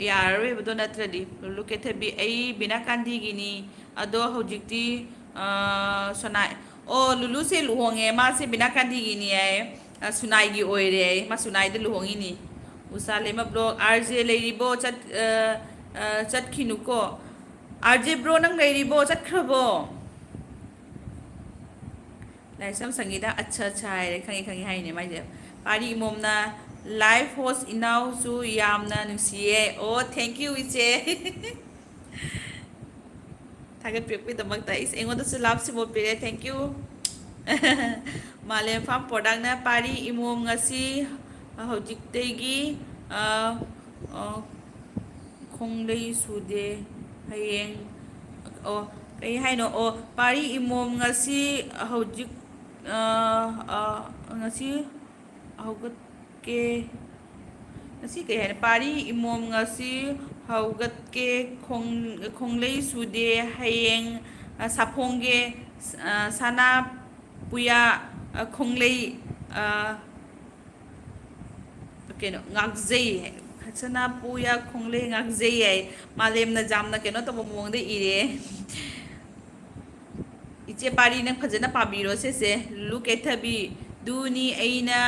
ꯌꯥꯔꯔꯣꯏꯕꯗꯣ ꯅꯠꯇ꯭ꯔꯗꯤ꯫ ꯂꯨꯂꯨ ꯀꯦꯊꯕꯤ, ꯑꯩ ꯕꯤꯅꯥ ꯀꯥꯟꯗꯤꯒꯤꯅꯤ꯫ ꯑꯗꯣ ꯍꯧꯖꯤꯛꯇꯤ, ꯑ, ꯁꯣꯅꯥꯏ-, ꯑꯣ, ꯂꯨꯂꯨꯁꯦ ꯂꯨꯍꯣꯡꯉꯦ꯫ ꯃꯥꯁꯦ ꯕꯤꯅꯥ ꯀꯥꯟꯗꯤꯒꯤꯅꯤ ꯍꯥꯏꯌꯦ꯫ ꯑ, ꯁꯨꯅꯥꯏꯒꯤ ꯑꯣꯏꯔꯦ ꯍꯥꯏꯌꯦ꯫ ꯃꯥ ꯁꯨꯅꯥꯏꯗ ꯂꯨꯍꯣꯡꯉꯤꯅꯤ꯫ ꯎꯁꯥ ꯂꯩꯃ ꯕ꯭ꯂꯣꯛ, ꯑꯥꯔ ꯖꯦ ꯂꯩꯔꯤꯕꯣ? ꯆꯠ-, ꯑ, ꯑ, ꯆꯠꯈꯤꯅꯨꯀꯣ꯫ ꯑꯥꯔ ꯖꯦ ꯕ꯭ꯔꯣ, ꯅꯪ ꯂꯩꯔꯤꯕꯣ? ꯆꯠꯈ꯭ꯔꯕꯣ? ꯂꯥꯏꯁ꯭ꯔꯝ ꯁꯪꯒꯤꯇꯥ, ꯑꯠꯁꯥ ꯑꯠꯁꯥ ꯍꯥꯏꯔꯦ, ꯈꯪꯉꯤ ꯈꯪꯉꯤ ꯍꯥꯏꯅꯦ ꯃꯥꯏꯁꯦ꯫ ꯄꯥꯔꯤ ꯏꯃꯣꯝꯅ, "Live host ꯏꯅꯥꯎꯁꯨ ꯌꯥꯝꯅ ꯅꯨꯡꯁꯤꯌꯦ"꯫ ꯑꯣ, thank you ꯏꯆꯦ꯫ ꯊꯥꯒꯠꯄꯤꯔꯛꯄꯒꯤꯗꯃꯛꯇ ꯑꯩꯁ-, ꯑꯩꯉꯣꯟꯗꯁꯨ ꯂꯥꯞ ꯁꯤꯃꯣꯠ ꯄꯤꯔꯦ, thank you꯫ ꯃꯥꯂꯦꯝ ꯐꯥꯝ ꯄ꯭ꯔꯣꯗꯛꯅ, "ꯄꯥꯔꯤ ꯏꯃꯣꯝ ꯉꯁꯤ ꯍꯧꯖꯤꯛꯇꯒꯤ, ꯑ, ꯑ, ꯈꯣꯡꯂꯩ ꯁꯨꯗꯦ, ꯍꯌꯦꯡ", ꯑꯣ, ꯀꯩ ꯍꯥꯏꯅꯣ? ꯑꯣ, ꯄꯥꯔꯤ ꯏꯃꯣꯝ ꯉꯁꯤ ꯍꯧꯖꯤꯛ, ꯑ, ꯑ, ꯉꯁꯤ ꯍꯧꯒꯠꯀꯦ꯫ ꯉꯁꯤ ꯀꯩ ꯍꯥꯏꯅꯣ? ꯄꯥꯔꯤ ꯏꯃꯣꯝ ꯉꯁꯤ ꯍꯧꯒꯠꯀꯦ, ꯈꯣꯡ-, ꯈꯣꯡꯂꯩ ꯁꯨꯗꯦ, ꯍꯌꯦꯡ, ꯑ, ꯁꯥꯐꯣꯡꯒꯦ, ꯑ, ꯁꯅꯥ ꯄꯨꯌꯥ, ꯑ, ꯈꯣꯡꯂꯩ, ꯑ, ꯀꯩꯅꯣ, ꯉꯥꯛꯆꯩ ꯍꯥꯏ꯫ ꯁꯅꯥꯄꯨꯌꯥ ꯈꯣꯡꯂꯩ ꯉꯥꯛꯆꯩ ꯍꯥꯏ꯫ ꯃꯥꯂꯦꯝꯅ ꯌꯥꯝꯅ ꯀꯩꯅꯣ ꯇꯧꯕ ꯃꯑꯣꯡꯗ ꯏꯔꯦ꯫ ꯏꯆꯦ ꯄꯥꯔꯤ, ꯅꯪ ꯐꯖꯅ ꯄꯥꯕꯤꯔꯣ ꯁꯤꯁꯦ꯫ ꯂꯨꯂꯨ ꯀꯦꯊꯕꯤ, "ꯑꯗꯨꯅꯤ ꯑꯩꯅ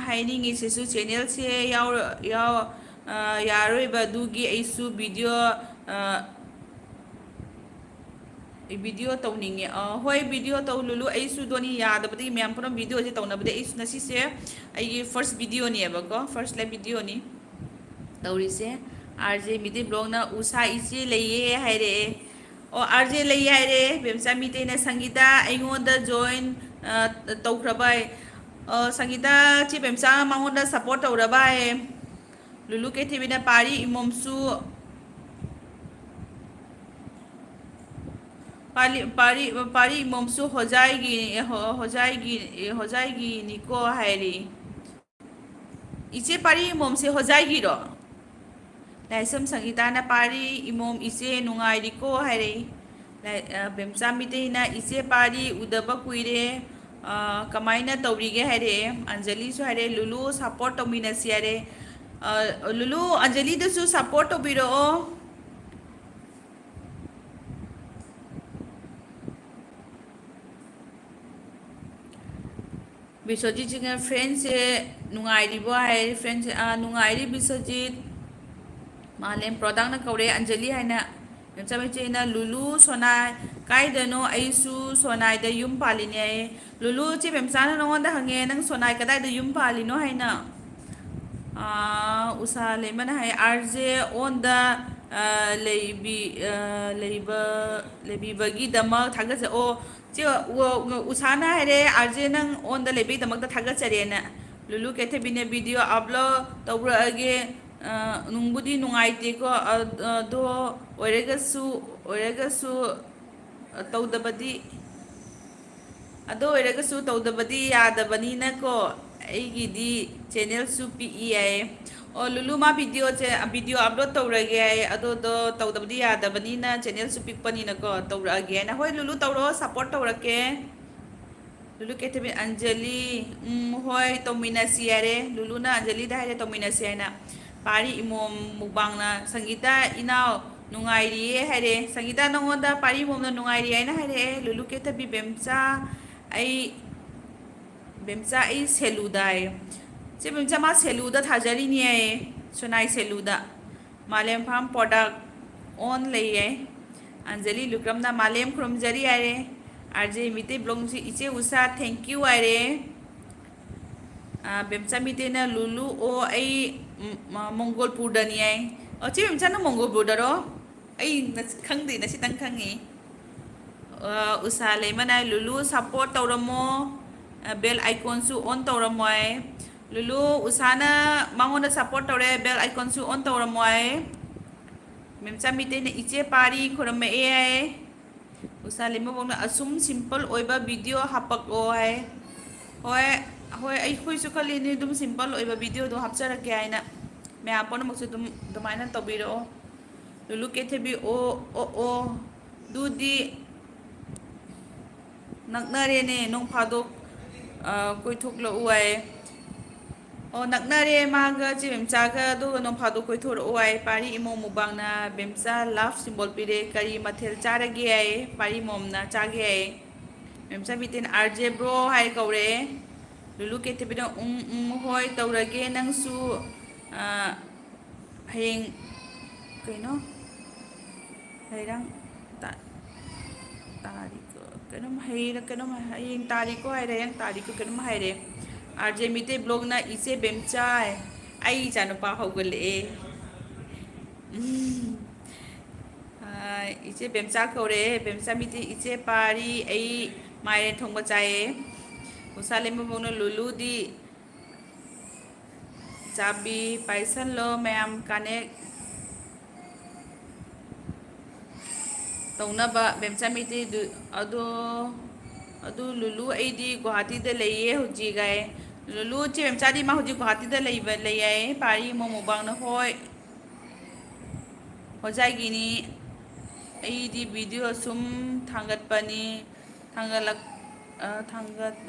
ꯍꯥꯏꯅꯤꯡꯉꯤꯁꯤꯁꯨ, ꯆꯦꯅꯦꯜꯁꯦ ꯌꯥꯎꯔ-, ꯌꯥꯎ-, ꯑ, ꯌꯥꯔꯣꯏꯕ, ꯑꯗꯨꯒꯤ ꯑꯩꯁꯨ ꯚꯤꯗꯤꯑꯣ, ꯑ, ꯑꯩ ꯚꯤꯗꯤꯑꯣ ꯇꯧꯅꯤꯡꯉꯦ"꯫ ꯑ, ꯍꯣꯏ, ꯚꯤꯗꯤꯑꯣ ꯇꯧ ꯂꯨꯂꯨ꯫ ꯑꯩꯁꯨ ꯗꯣꯅꯤ ꯌꯥꯗꯕꯗꯒꯤ ꯃꯌꯥꯝ ꯄꯨꯝꯅꯃꯛ ꯚꯤꯗꯤꯑꯣꯁꯦ ꯇꯧꯅꯕꯗꯒꯤ ꯑꯩꯁꯨ ꯉꯁꯤꯁꯦ ꯑꯩꯒꯤ ꯐꯥꯔꯁ ꯚꯤꯗꯤꯑꯣꯅꯦꯕꯀꯣ, ꯐꯥꯔꯁ ꯂꯥꯏꯚ ꯚꯤꯗꯤꯑꯣꯅꯤ ꯇꯧꯔꯤꯁꯦ꯫ ꯑꯥꯔ ꯖꯦ ꯃꯤꯇꯩ ꯕ꯭ꯂꯣꯛꯅ, "ꯎꯁꯥ ꯏꯆꯦ ꯂꯩꯌꯦ" ꯍꯥꯏꯔꯛꯑꯦ꯫ ꯑꯣ, ꯑꯥꯔ ꯖꯦ ꯂꯩꯌꯦ ꯍꯥꯏꯔꯦ꯫ ꯕꯦꯝꯆꯥ ꯃꯤꯇꯩꯅ, "ꯁꯪꯒꯤꯇꯥ, ꯑꯩꯉꯣꯟꯗ ꯖꯣꯏꯟ, ꯑ, ꯇꯧꯈ꯭ꯔꯕ?" ꯑ, ꯁꯪꯒꯤꯇꯥ, ꯆꯦ ꯕꯦꯝꯆꯥ ꯃꯉꯣꯟꯗ ꯁꯞꯄꯣꯔꯠ ꯇꯧꯔꯕ ꯍꯥꯏꯌꯦ꯫ ꯂꯨꯂꯨ ꯀꯦꯊꯤꯕꯤꯅ, "ꯄꯥꯔꯤ ꯏꯃꯣꯝꯁꯨ, ꯄꯥꯔꯤ, ꯄꯥꯔꯤ, ꯄꯥꯔꯤ ꯏꯃꯣꯝꯁꯨ ꯍꯣꯖꯥꯏꯒꯤ, ꯍꯣ-, ꯍꯣꯖꯥꯏꯒꯤ, ꯍꯣꯖꯥꯏꯒꯤꯅꯤꯀꯣ" ꯍꯥꯏꯔꯤ꯫ ꯏꯆꯦ ꯄꯥꯔꯤ ꯏꯃꯣꯝꯁꯦ ꯍꯣꯖꯥꯏꯒꯤꯔꯣ? ꯂꯥꯏꯁ꯭ꯔꯝ ꯁꯪꯒꯤꯇꯥꯅ ꯄꯥꯔꯤ ꯏꯃꯣꯝ ꯏꯆꯦ ꯅꯨꯡꯉꯥꯏꯔꯤꯀꯣ ꯍꯥꯏꯔꯛꯏ꯫ ꯂꯥꯏ-, ꯑ, ꯕꯦꯝꯆꯥ ꯃꯤꯇꯩꯅ ꯏꯆꯦ ꯄꯥꯔꯤ ꯎꯗꯕ ꯀꯨꯏꯔꯦ, ꯑ, ꯀꯃꯥꯏꯅ ꯇꯧꯔꯤꯒꯦ ꯍꯥꯏꯔꯛꯑꯦ꯫ ꯑꯟꯖꯂꯤꯁꯨ ꯍꯥꯏꯔꯛꯑꯦ, ꯂꯨꯂꯨ support ꯇꯧꯃꯤꯟꯅꯁꯤ ꯍꯥꯏꯔꯦ꯫ ꯑ, ꯂꯨꯂꯨ, ꯑꯟꯖꯂꯤꯗꯁꯨ support ꯇꯧꯕꯤꯔꯛꯑꯣ꯫ ꯕꯤꯁ꯭ꯋꯖꯤꯠꯁꯤꯅ friendꯁꯦ ꯅꯨꯡꯉꯥꯏꯔꯤꯕꯣ ꯍꯥꯏ꯫ Friendꯁꯦ, ꯑꯥ, ꯅꯨꯡꯉꯥꯏꯔꯤ ꯕꯤꯁ꯭ꯋꯖꯤꯠ꯫ ꯃꯥꯂꯦꯝ ꯄ꯭ꯔꯣꯗꯥꯛꯅ ꯀꯧꯔꯦ ꯑꯟꯖꯂꯤ ꯍꯥꯏꯅ꯫ ꯃꯦꯝꯆꯥ ꯃꯩꯇꯩꯅ ꯂꯨꯂꯨ ꯁꯣꯅꯥꯏ ꯀꯥꯏꯗꯅꯣ? ꯑꯩꯁꯨ ꯁꯣꯅꯥꯏꯗ ꯌꯨꯝ ꯄꯥꯜꯂꯤꯅꯦ ꯍꯥꯏꯌꯦ꯫ ꯂꯨꯂꯨ, ꯆꯦ ꯃꯦꯝꯆꯥꯅ ꯅꯉꯣꯟꯗ ꯍꯪꯉꯦ, ꯅꯪ ꯁꯣꯅꯥꯏ ꯀꯗꯥꯏꯗ ꯌꯨꯝ ꯄꯥꯜꯂꯤꯅꯣ ꯍꯥꯏꯅ꯫ ꯑꯥ, ꯎꯁꯥ ꯂꯩꯃꯅ ꯍꯥꯏ, "ꯑꯥꯔ ꯖꯦ ꯑꯣꯟꯗ, ꯑꯥ, ꯂꯩꯕꯤ-, ꯑꯥ, ꯂꯩꯕ-, ꯂꯩꯕꯤꯕꯒꯤꯗꯃꯛ ꯊꯥꯒꯠꯆ-", ꯑꯣ, ꯆꯦ, ꯎ-, ꯎꯁꯥꯅ ꯍꯥꯏꯔꯦ, "ꯑꯥꯔ ꯖꯦ ꯅꯪ ꯑꯣꯟꯗ ꯂꯩꯕꯒꯤꯗꯃꯛꯇ ꯊꯥꯒꯠꯆꯔꯤꯅ"꯫ ꯂꯨꯂꯨ ꯀꯦꯊꯕꯤꯅ video upload ꯇꯧꯔꯛꯑꯒꯦ꯫ ꯑ, ꯅꯨꯡꯕꯨꯗꯤ ꯅꯨꯡꯉꯥꯏꯇꯦꯀꯣ, ꯑ-, ꯑꯗꯣ ꯑꯣꯏꯔꯒꯁꯨ, ꯑꯣꯏꯔꯒꯁꯨ, ꯑ, ꯇꯧꯗꯕꯗꯤ, ꯑꯗꯨ ꯑꯣꯏꯔꯒꯁꯨ ꯇꯧꯗꯕꯗꯤ ꯌꯥꯗꯕꯅꯤꯅꯀꯣ, ꯑꯩꯒꯤꯗꯤ channelꯁꯨ ꯄꯤꯛꯏ ꯍꯥꯏꯌꯦ꯫ ꯑꯣ, ꯂꯨꯂꯨ ꯃꯥ video ꯆꯦ-, video upload ꯇꯧꯔꯒꯦ ꯍꯥꯏꯌꯦ, ꯑꯗꯨꯗꯣ ꯇꯧꯗꯕꯗꯤ ꯌꯥꯗꯕꯅꯤꯅ, channelꯁꯨ ꯄꯤꯛꯄꯅꯤꯅꯀꯣ, ꯇꯧꯔꯛꯑꯒꯦ ꯍꯥꯏꯅ꯫ ꯍꯣꯏ, ꯂꯨꯂꯨ ꯇꯧꯔꯣ, support ꯇꯧꯔꯛꯀꯦ꯫ ꯂꯨꯂꯨ ꯀꯦꯊꯕꯤ, ꯑꯟꯖꯂꯤ, ꯎꯝ, ꯍꯣꯏ, ꯇꯧꯃꯤꯟꯅꯁꯤ ꯍꯥꯏꯔꯦ꯫ ꯂꯨꯂꯨꯅ ꯑꯟꯖꯂꯤꯗ ꯍꯥꯏꯔꯦ, ꯇꯧꯃꯤꯟꯅꯁꯤ ꯍꯥꯏꯅ꯫ ꯄꯥꯔꯤ ꯏꯃꯣꯝ ꯃꯨꯛꯕꯥꯡꯅ ꯁꯪꯒꯤꯇꯥ ꯏꯅꯥꯎ ꯅꯨꯡꯉꯥꯏꯔꯤꯌꯦ ꯍꯥꯏꯔꯦ꯫ ꯁꯪꯒꯤꯇꯥ, ꯅꯉꯣꯟꯗ ꯄꯥꯔꯤ ꯏꯃꯣꯝꯅ ꯅꯨꯡꯉꯥꯏꯔꯤ ꯍꯥꯏꯅ ꯍꯥꯏꯔꯛꯑꯦ꯫ ꯂꯨꯂꯨ ꯀꯦꯊꯕꯤ, ꯕꯦꯝꯆꯥ, ꯑꯩ, ꯕꯦꯝꯆꯥ, ꯑꯩ ꯁꯦꯂꯨꯗ ꯍꯥꯏꯌꯦ꯫ ꯆꯦ ꯕꯦꯝꯆꯥ, ꯃꯥ ꯁꯦꯂꯨꯗ ꯊꯥꯖꯔꯤꯅꯦ ꯍꯥꯏꯌꯦ, ꯁꯣꯅꯥꯏ ꯁꯦꯂꯨꯗ꯫ ꯃꯥꯂꯦꯝ ꯐꯥꯝ product on ꯂꯩꯌꯦ꯫ ꯑꯟꯖꯂꯤ ꯂꯨꯀ꯭ꯔꯝꯅ ꯃꯥꯂꯦꯝ ꯈꯨꯔꯨꯝꯖꯔꯤ ꯍꯥꯏꯔꯦ꯫ ꯑꯥꯔ ꯖꯦ ꯃꯤꯇꯩ vlogꯁꯤ ꯏꯆꯦ ꯎꯁꯥ, thank you ꯍꯥꯏꯔꯦ꯫ ꯑꯥ, ꯕꯦꯝꯆꯥ ꯃꯤꯇꯩꯅ ꯂꯨꯂꯨ ꯑꯣ ꯑꯩ, ꯎꯝ, ꯃ-, ꯃꯣꯡꯒꯣꯜꯄꯨꯔꯗꯅꯤ ꯍꯥꯏ꯫ ꯑꯣ, ꯆꯦ ꯕꯦꯝꯆꯥ, ꯅꯪ ꯃꯣꯡꯒꯣꯜꯄꯨꯔꯗꯔꯣ? ꯑꯩ ꯉꯁꯤ ꯈꯪꯗꯦ, ꯉꯁꯤꯇꯪ ꯈꯪꯉꯤ꯫ ꯑꯥ, ꯎꯁꯥ ꯂꯩꯃꯅ ꯂꯨꯂꯨ support ꯇꯧꯔꯝꯃꯣ, ꯑꯥ, bell iconꯁꯨ on ꯇꯧꯔꯝꯃꯣ ꯍꯥꯏ꯫ ꯂꯨꯂꯨ, ꯎꯁꯥꯅ ꯃꯉꯣꯟꯗ support ꯇꯧꯔꯦ, bell iconꯁꯨ on ꯇꯧꯔꯝꯃꯣ ꯍꯥꯏ꯫ ꯃꯦꯝꯆꯥ ꯃꯤꯇꯩꯅ ꯏꯆꯦ ꯄꯥꯔꯤ ꯈꯨꯔꯨꯝꯃꯛꯑꯦ ꯍꯥꯏ꯫ ꯎꯁꯥ ꯂꯩꯃꯕꯣꯛꯅ ꯑꯁꯨꯝ simple ꯑꯣꯏꯕ video ꯍꯥꯞꯄꯛꯑꯣ ꯍꯥꯏ꯫ ꯍꯣꯏ, ꯍꯣꯏ, ꯑꯩꯈꯣꯏꯁꯨ ꯈꯜꯂꯤꯅꯤ ꯑꯗꯨꯝ ꯁꯤꯝꯄꯜ ꯑꯣꯏꯕ ꯚꯤꯗꯤꯑꯣꯗꯣ ꯍꯥꯞꯆꯔꯛꯀꯦ ꯍꯥꯏꯅ꯫ ꯃꯌꯥꯝ ꯄꯨꯝꯅꯃꯛꯁꯨ ꯑꯗꯨꯝ ꯑꯗꯨꯃꯥꯏꯅ ꯇꯧꯕꯤꯔꯛꯑꯣ꯫ ꯂꯨꯂꯨ ꯀꯦꯊꯦꯕꯤ, ꯑꯣ, ꯑꯣ, ꯑꯣ꯫ ꯑꯗꯨꯗꯤ ꯅꯛꯅꯔꯦꯅꯦ, ꯅꯣꯡ ꯐꯥꯗꯣꯛ, ꯑ, ꯀꯣꯏꯊꯣꯛꯂꯛꯎ ꯍꯥꯏ꯫ ꯑꯣ, ꯅꯛꯅꯔꯦ ꯃꯥꯒ ꯆꯦ ꯃꯦꯝꯆꯥꯒ, ꯑꯗꯨꯒ ꯅꯣꯡ ꯐꯥꯗꯣꯛ ꯀꯣꯏꯊꯣꯔꯛꯑꯣ ꯍꯥꯏ꯫ ꯄꯥꯔꯤ ꯏꯃꯣ ꯃꯨꯕꯥꯡꯅ ꯕꯦꯝꯆꯥ ꯂꯚ ꯁꯤꯝꯕꯣꯜ ꯄꯤꯔꯦ꯫ ꯀꯔꯤ ꯃꯊꯦꯜ ꯆꯥꯔꯒꯦ ꯍꯥꯏ꯫ ꯄꯥꯔꯤ ꯃꯣꯝꯅ ꯆꯥꯒꯦ ꯍꯥꯏ꯫ ꯃꯦꯝꯆꯥ ꯃꯤꯇꯤꯟ ꯑꯥꯔ ꯖꯦ ꯕ꯭ꯔꯣ ꯍꯥꯏ ꯀꯧꯔꯛꯑꯦ꯫ ꯂꯨꯂꯨ ꯀꯦꯊꯦꯕꯤꯅ ꯎꯝ, ꯎꯝ, ꯍꯣꯏ, ꯇꯧꯔꯒꯦ꯫ ꯅꯪꯁꯨ, ꯑ, ꯍꯌꯦꯡ ꯀꯩꯅꯣ? ꯍꯩꯔꯥꯡ ꯇꯥ-, ꯇꯥꯔꯤꯛ ꯀꯩꯅꯣꯝ ꯍꯩꯔ-, ꯀꯩꯅꯣꯝ ꯍꯌꯦꯡ ꯇꯥꯔꯤꯛꯀꯣ ꯍꯥꯏꯔꯦ, ꯍꯌꯦꯡ ꯇꯥꯔꯤꯛꯀꯣ ꯀꯩꯅꯣꯝ ꯍꯥꯏꯔꯦ꯫ ꯑꯥꯔ ꯖꯦ ꯃꯤꯇꯩ ꯕ꯭ꯂꯣꯛꯅ ꯏꯆꯦ ꯕꯦꯝꯆꯥꯏ, ꯑꯩ ꯏꯆꯥꯅꯨꯄꯥ ꯍꯧꯒꯠꯂꯛꯑꯦ꯫ ꯎꯝ꯫ ꯑꯥ, ꯏꯆꯦ ꯕꯦꯝꯆꯥ ꯀꯧꯔꯛꯑꯦ꯫ ꯕꯦꯝꯆꯥ ꯃꯤꯇꯩ, ꯏꯆꯦ ꯄꯥꯔꯤ, ꯑꯩ ꯃꯥꯏꯔꯦꯟ ꯊꯣꯡꯕ ꯆꯥꯏꯌꯦ꯫ ꯎꯁꯥ ꯂꯦꯝꯕꯕꯧꯅ ꯂꯨꯂꯨꯗꯤ ꯆꯥꯕꯤ ꯄꯥꯏꯁꯜꯂꯣ ꯃꯌꯥꯝ ꯀꯥꯅꯦꯛ ꯇꯧꯅꯕ꯫ ꯕꯦꯝꯆꯥ ꯃꯤꯇꯩꯗꯨ ꯑꯗꯣ, ꯑꯗꯨ ꯂꯨꯂꯨ ꯑꯩꯗꯤ ꯒꯨꯍꯥꯇꯤꯗ ꯂꯩꯌꯦ ꯍꯧꯖꯤꯛ ꯍꯥꯏ꯫ ꯂꯨꯂꯨ ꯆꯦ ꯕꯦꯝꯆꯥꯗꯤ ꯃꯥ ꯍꯧꯖꯤꯛ ꯒꯨꯍꯥꯇꯤꯗ ꯂꯩꯕ, ꯂꯩ ꯍꯥꯏꯌꯦ꯫ ꯄꯥꯔꯤ ꯃꯣꯃꯣꯕꯥꯡꯅ ꯍꯣꯏ꯫ ꯍꯣꯖꯥꯏꯒꯤꯅꯤ꯫ ꯑꯩꯗꯤ ꯚꯤꯗꯤꯑꯣ ꯁꯨꯝ ꯊꯥꯡꯒꯠꯄꯅꯤ꯫ ꯊꯥꯡꯒꯠꯂꯛ-, ꯑ, ꯊꯥꯡꯒꯠ-,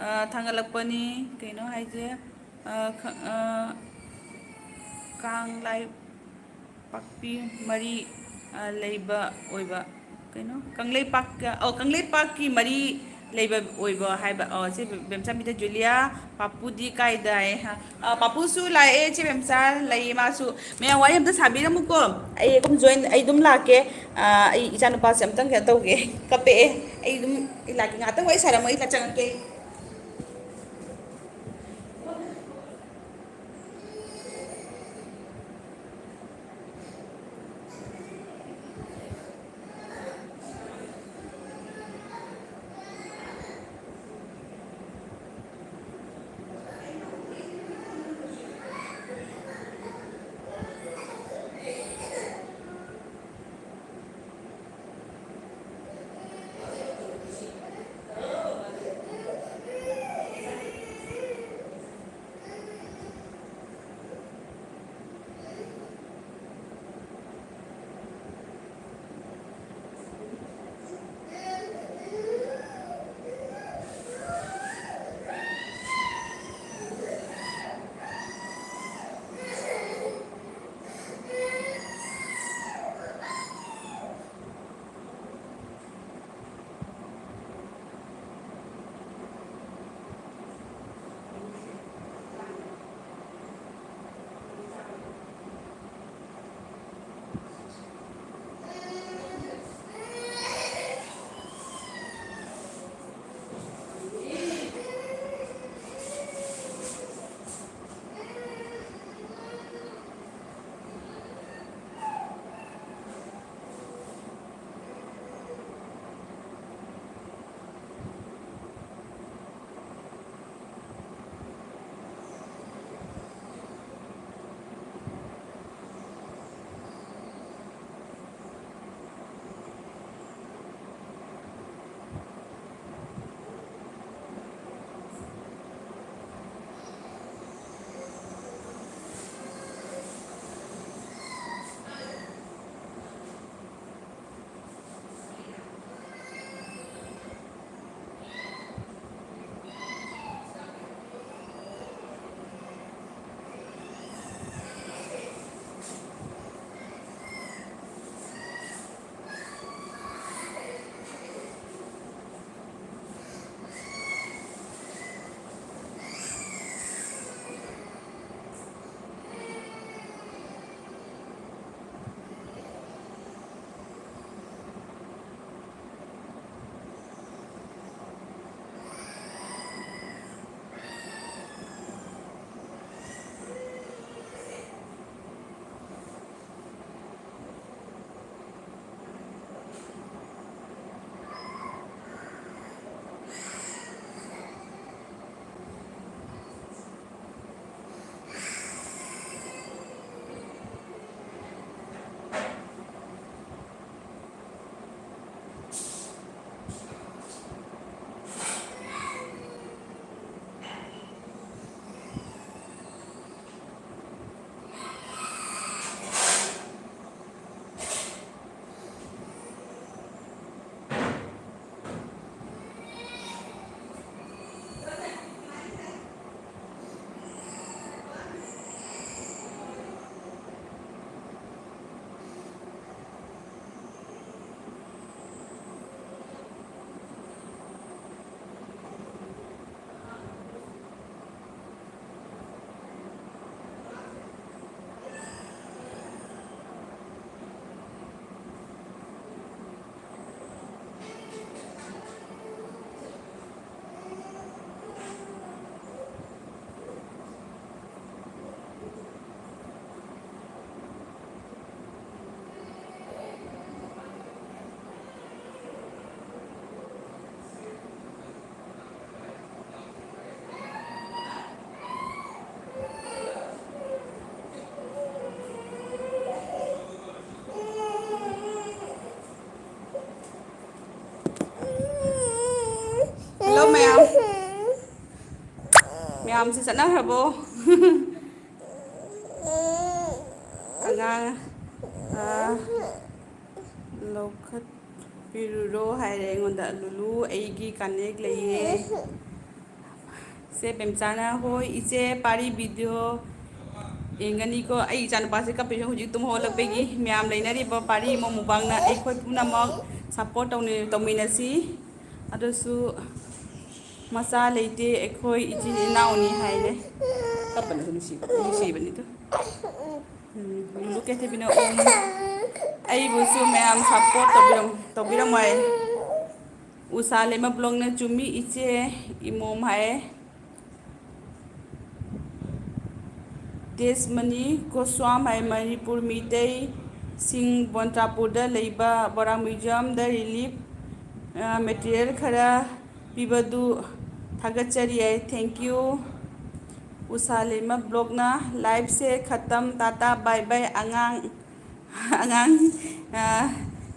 ꯑ, ꯊꯥꯡꯒꯠꯂꯛꯄꯅꯤ꯫ ꯀꯩꯅꯣ ꯍꯥꯏꯁꯦ? ꯑ, ꯈ-, ꯑ, ꯀꯥꯡ ꯂꯥꯏ ꯄꯥꯛꯄꯤ ꯃꯔꯤ, ꯑ, ꯂꯩꯕ ꯑꯣꯏꯕ꯫ ꯀꯩꯅꯣ? ꯀꯪꯂꯩꯄꯥꯛꯀ-, ꯑꯣ, ꯀꯪꯂꯩꯄꯥꯛꯀꯤ ꯃꯔꯤ ꯂꯩꯕ ꯑꯣꯏꯕ ꯍꯥꯏꯕ꯫ ꯑꯣ, ꯁꯤ ꯕꯦꯝꯆꯥꯟꯕꯤꯗ ꯖꯨꯂꯤꯌꯥ, ꯄꯥꯄꯨꯗꯤ ꯀꯥꯏꯗ ꯍꯥꯏ? ꯑ, ꯄꯥꯄꯨꯁꯨ ꯂꯥꯛꯑꯦ, ꯆꯦ ꯕꯦꯝꯆꯥ ꯂꯩꯌꯦ ꯃꯥꯁꯨ꯫ ꯃꯌꯥꯝ ꯋꯥꯔꯤ ꯑꯝꯇ ꯁꯥꯕꯤꯔꯝꯃꯨꯀꯣ꯫ ꯑꯩ ꯑꯗꯨꯝ ꯖꯣꯏꯟ, ꯑꯩ ꯑꯗꯨꯝ ꯂꯥꯛꯀꯦ꯫ ꯑ, ꯑꯩ ꯏꯆꯥꯅꯨꯄꯥꯁꯦ ꯑꯝꯇꯪ ꯀꯩꯅꯣ ꯇꯧꯒꯦ, ꯀꯞꯄꯛꯑꯦ꯫ ꯑꯩ ꯑꯗꯨꯝ, ꯑꯩ ꯂꯥꯛꯀꯦ, ꯉꯥꯛꯇꯪ ꯋꯥꯔꯤ ꯁꯥꯔꯝꯃꯣ, ꯑꯩ ꯆꯪꯉꯛꯀꯦ꯫ ꯃꯌꯥꯝ꯫ ꯃꯌꯥꯝꯁꯤ ꯆꯠꯅꯈ꯭ꯔꯕꯣ? ꯑꯉꯥꯡ, ꯑ, ꯂꯧꯈꯠꯄꯤꯔꯨꯔꯣ ꯍꯥꯏꯔꯦ ꯑꯩꯉꯣꯟꯗ꯫ ꯂꯨꯂꯨ, ꯑꯩꯒꯤ ꯀꯅꯦꯛ ꯂꯩꯌꯦ꯫ ꯏꯆꯦ ꯄꯦꯝꯆꯥꯅ, "ꯍꯣꯏ ꯏꯆꯦ, ꯄꯥꯔꯤ ꯚꯤꯗꯤꯑꯣ ꯌꯦꯡꯒꯅꯤꯀꯣ"꯫ ꯑꯩ ꯏꯆꯥꯅꯨꯄꯥꯁꯦ ꯀꯞꯄꯤꯁꯦ ꯍꯧꯖꯤꯛ ꯇꯨꯝ ꯍꯧꯒꯠꯂꯛꯄꯒꯤ꯫ ꯃꯌꯥꯝ ꯂꯩꯅꯔꯤꯕ ꯄꯥꯔꯤ ꯏꯃꯣ ꯃꯨꯛꯕꯥꯡꯅ ꯑꯩꯈꯣꯏ ꯄꯨꯝꯅꯃꯛ ꯁꯞꯄꯣꯔꯠ ꯇꯧꯅ-, ꯇꯧꯃꯤꯟꯅꯁꯤ꯫ ꯑꯗꯨꯁꯨ ꯃꯆꯥ ꯂꯩꯇꯦ, ꯑꯩꯈꯣꯏ ꯏꯆꯤꯟ ꯏꯅꯥꯎꯅꯤ ꯍꯥꯏꯔꯦ꯫ ꯀꯞꯄꯅꯁꯨ ꯅꯨꯡꯁꯤꯕ-, ꯅꯨꯡꯁꯤꯕꯅꯤꯗ꯫ ꯎꯝ, ꯂꯨꯂꯨ ꯀꯦꯊꯕꯤꯅ, ꯎꯝ, ꯑꯩꯕꯨꯁꯨ ꯃꯌꯥꯝ ꯁꯞꯄꯣꯔꯠ ꯇꯧꯕꯤꯔꯝ-, ꯇꯧꯕꯤꯔꯝꯃꯣ ꯍꯥꯏ꯫ ꯎꯁꯥ ꯂꯩꯃ ꯕ꯭ꯂꯣꯛꯅ, "ꯆꯨꯝꯃꯤ ꯏꯆꯦ, ꯏꯃꯣꯝ" ꯍꯥꯏ꯫ ꯇꯦꯖꯃꯅꯤ ꯒꯣꯁ꯭ꯋꯥꯝ ꯍꯥꯏ, "ꯃꯅꯤꯄꯨꯔ ꯃꯤꯇꯩꯁꯤꯡ ꯕꯣꯟꯇ꯭ꯔꯥꯄꯨꯔꯗ ꯂꯩꯕ ꯕꯣꯔꯥ ꯃ꯭ꯌꯨꯖꯤꯌꯝꯗ ꯔꯤꯂꯤꯐ, ꯑ, ꯃꯦꯇꯤꯔꯤꯌꯦꯜ ꯈꯔ ꯄꯤꯕꯗꯨ ꯊꯥꯒꯠꯆꯔꯤ" ꯍꯥꯏ꯫ Thank you꯫ ꯎꯁꯥ ꯂꯩꯃ ꯕ꯭ꯂꯣꯛꯅ, "ꯂꯥꯏꯐꯁꯦ ꯈꯇꯝ, ꯇꯥꯇꯥ ꯕꯥꯏ ꯕꯥꯏ, ꯑꯉꯥꯡ, ꯑꯉꯥꯡ, ꯑ,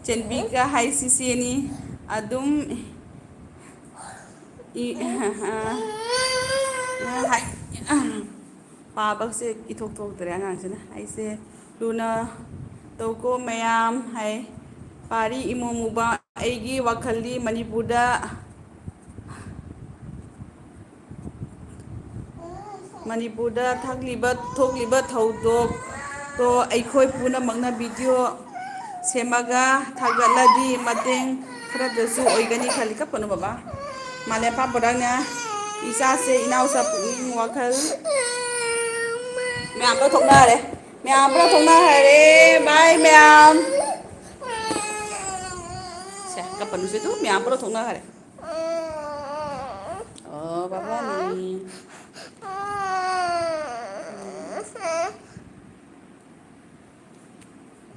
ꯆꯦꯟꯕꯤꯒ ꯍꯥꯏ ꯁꯤꯁꯦꯅꯤ꯫ ꯑꯗꯨꯝ ꯏ-, ꯑ, ꯑ, ꯍꯥꯏ-, ꯑ, ꯄꯥꯕꯁꯦ ꯏꯊꯣꯛ ꯊꯣꯛꯇ꯭ꯔꯦ ꯑꯉꯥꯡꯁꯤꯅ꯫ ꯑꯩꯁꯦ ꯂꯨꯅ ꯇꯧꯀꯣ ꯃꯌꯥꯝ ꯍꯥꯏ꯫ ꯄꯥꯔꯤ ꯏꯃꯣ ꯃꯨꯕ, ꯑꯩꯒꯤ ꯋꯥꯈꯜꯗꯤ ꯃꯅꯤꯄꯨꯔꯗ, ꯃꯅꯤꯄꯨꯔꯗ ꯊꯥꯛꯂꯤꯕ, ꯊꯣꯛꯂꯤꯕ ꯊꯧꯗꯣꯛꯇꯣ ꯑꯩꯈꯣꯏ ꯄꯨꯝꯅꯃꯛꯅ ꯚꯤꯗꯤꯑꯣ ꯁꯦꯝꯃꯒ ꯊꯥꯒꯠꯂꯗꯤ ꯃꯇꯦꯡ ꯈꯔꯗꯁꯨ ꯑꯣꯏꯒꯅꯤ ꯈꯜꯂꯤ꯫ ꯀꯞꯄꯅꯨ ꯕꯕꯥ꯫ ꯃꯥꯂꯦꯝ ꯄꯥꯛꯄꯗꯪꯅ ꯏꯆꯥꯁꯦ, ꯏꯅꯥꯎꯆꯥ ꯄꯨꯛꯅꯤꯡ ꯋꯥꯈꯜ꯫ ꯃꯌꯥꯝ ꯂꯣꯏ ꯊꯣꯛꯅꯈꯔꯦ꯫ ꯃꯌꯥꯝ ꯄꯨꯂꯞ ꯊꯣꯛꯅꯈꯔꯦ꯫ ꯕꯥꯏ ꯃꯌꯥꯝ꯫ ꯁꯦ, ꯀꯞꯄꯅꯨꯁꯦ ꯑꯗꯨ ꯃꯌꯥꯝ ꯄꯨꯂꯞ ꯊꯣꯛꯅꯈꯔꯦ꯫ ꯑꯣ, ꯕꯕꯥꯅꯤ꯫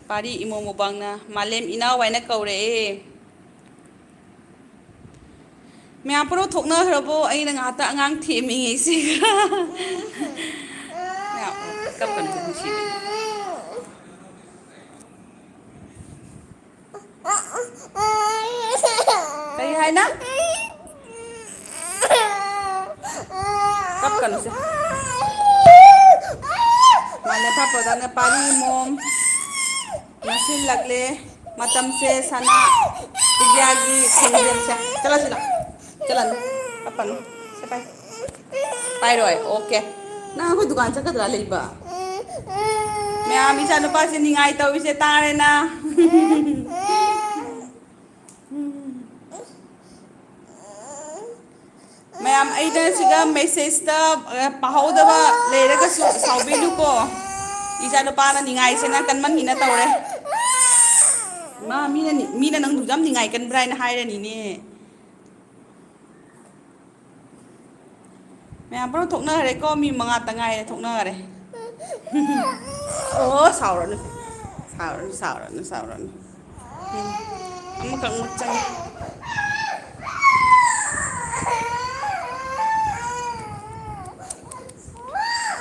ꯄꯥꯔꯤ ꯏꯃꯣ ꯃꯨꯕꯥꯡꯅ ꯃꯥꯂꯦꯝ ꯏꯅꯥꯎ ꯍꯥꯏꯅ ꯀꯧꯔꯛꯑꯦ꯫ ꯃꯌꯥꯝ ꯄꯨꯂꯞ ꯊꯣꯛꯅꯈ꯭ꯔꯕꯣ? ꯑꯩꯅ ꯉꯥꯏꯍꯥꯛꯇ ꯑꯉꯥꯡ ꯊꯦꯝꯃꯤꯉꯩꯁꯤꯒ꯫ ꯃꯌꯥꯝ ꯀꯞꯀꯅꯨ, ꯅꯨꯡꯁꯤꯕꯅꯤ꯫ ꯀꯔꯤ ꯍꯥꯏꯅ? ꯀꯞꯀꯅꯨꯁꯦ꯫ ꯃꯥꯅꯦ ꯐꯥꯄꯣꯗꯅ ꯄꯥꯔꯤ ꯃꯣꯝ꯫ ꯅꯛꯁꯤꯜꯂꯛꯂꯦ꯫ ꯃꯇꯝꯁꯦ ꯁꯅꯥ ꯏꯟꯗꯤꯌꯥꯒꯤ ꯈꯣꯡꯖꯦꯜꯁꯦ꯫ ꯆꯠꯂꯁꯤ ꯂꯥꯛ꯫ ꯆꯠꯂꯅꯤ꯫ ꯀꯞꯄꯅꯨ꯫ ꯁꯦ ꯄꯥꯏ꯫ ꯄꯥꯏꯔꯣꯏ꯫ ꯑꯣꯀꯦ꯫ ꯅꯪ ꯑꯩꯈꯣꯏ ꯗꯨꯀꯥꯟ ꯆꯠꯀꯗ꯭ꯔꯥ ꯂꯩꯕ? ꯃꯌꯥꯝ ꯏꯆꯥ ꯅꯨꯄꯥꯁꯦ ꯅꯤꯡꯉꯥꯏ ꯇꯧꯔꯤꯁꯦ ꯇꯥꯔꯦꯅ꯫ ꯃꯌꯥꯝ ꯑꯩꯅ ꯁꯤꯗ ꯃꯦꯁꯦꯖꯇ ꯄꯥꯍꯧꯗꯕ ꯂꯩꯔꯒꯁꯨ ꯁꯥꯎꯕꯤꯅꯨꯀꯣ꯫ ꯏꯆꯥ ꯅꯨꯄꯥꯅ ꯅꯤꯡꯉꯥꯏꯁꯤꯅ ꯀꯟꯃꯟꯒꯤꯅ ꯇꯧꯔꯦ꯫ ꯃꯥ ꯃꯤꯅ ꯃꯤꯅ ꯅꯪꯗꯨ ꯌꯥꯝ ꯅꯤꯡꯉꯥꯏ ꯀꯟꯕ꯭ꯔꯥ ꯍꯥꯏꯅ ꯍꯥꯏꯔꯅꯤꯅꯦ꯫ ꯃꯌꯥꯝ ꯄꯨꯂꯞ ꯊꯣꯛꯅꯈ꯭ꯔꯦꯀꯣ꯫ ꯃꯤ ꯃꯉꯥꯇ ꯉꯥꯏꯔꯦ ꯊꯣꯛꯅꯈ꯭ꯔꯦ꯫ ꯑꯣ ꯁꯥꯎꯔꯅꯨ꯫ ꯁꯥꯎꯔꯅꯨ ꯁꯥꯎꯔꯅꯨ ꯁꯥꯎꯔꯅꯨ꯫ ꯎꯝ꯫ ꯑꯃꯈꯛ ꯃꯨꯠ ꯆꯪꯉꯦ꯫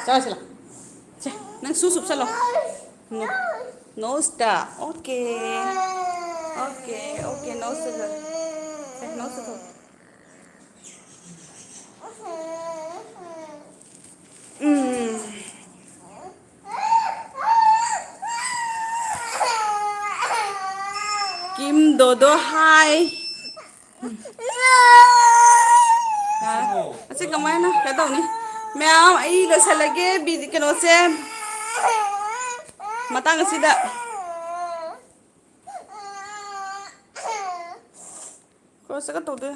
ꯆꯠꯂꯣ ꯁꯤꯂꯥ꯫ ꯁꯦ ꯅꯪ ꯁꯨ ꯁꯨꯞꯆꯜꯂꯣ꯫ ꯅꯣ ꯅꯣꯁꯇ꯫ ꯑꯣꯀꯦ꯫ ꯑꯣꯀꯦ ꯑꯣꯀꯦ ꯅꯣꯁꯇ꯫ ꯁꯦ ꯅꯣꯁꯇ ꯊꯣꯛ꯫ ꯎꯝ꯫ ꯀꯤꯝ ꯗꯣꯗꯣ ꯍꯥꯏ꯫ ꯑꯁꯤ ꯀꯃꯥꯏꯅ ꯀꯩꯗꯧꯅꯤ? ꯃꯌꯥꯝ ꯑꯩ ꯂꯣꯏꯁꯤꯜꯂꯒꯦ ꯀꯩꯅꯣꯁꯦ ꯃꯇꯥꯡ ꯑꯁꯤꯗ꯫ ꯀ꯭ꯔꯣꯁꯇꯒ ꯇꯧꯗꯣꯏ꯫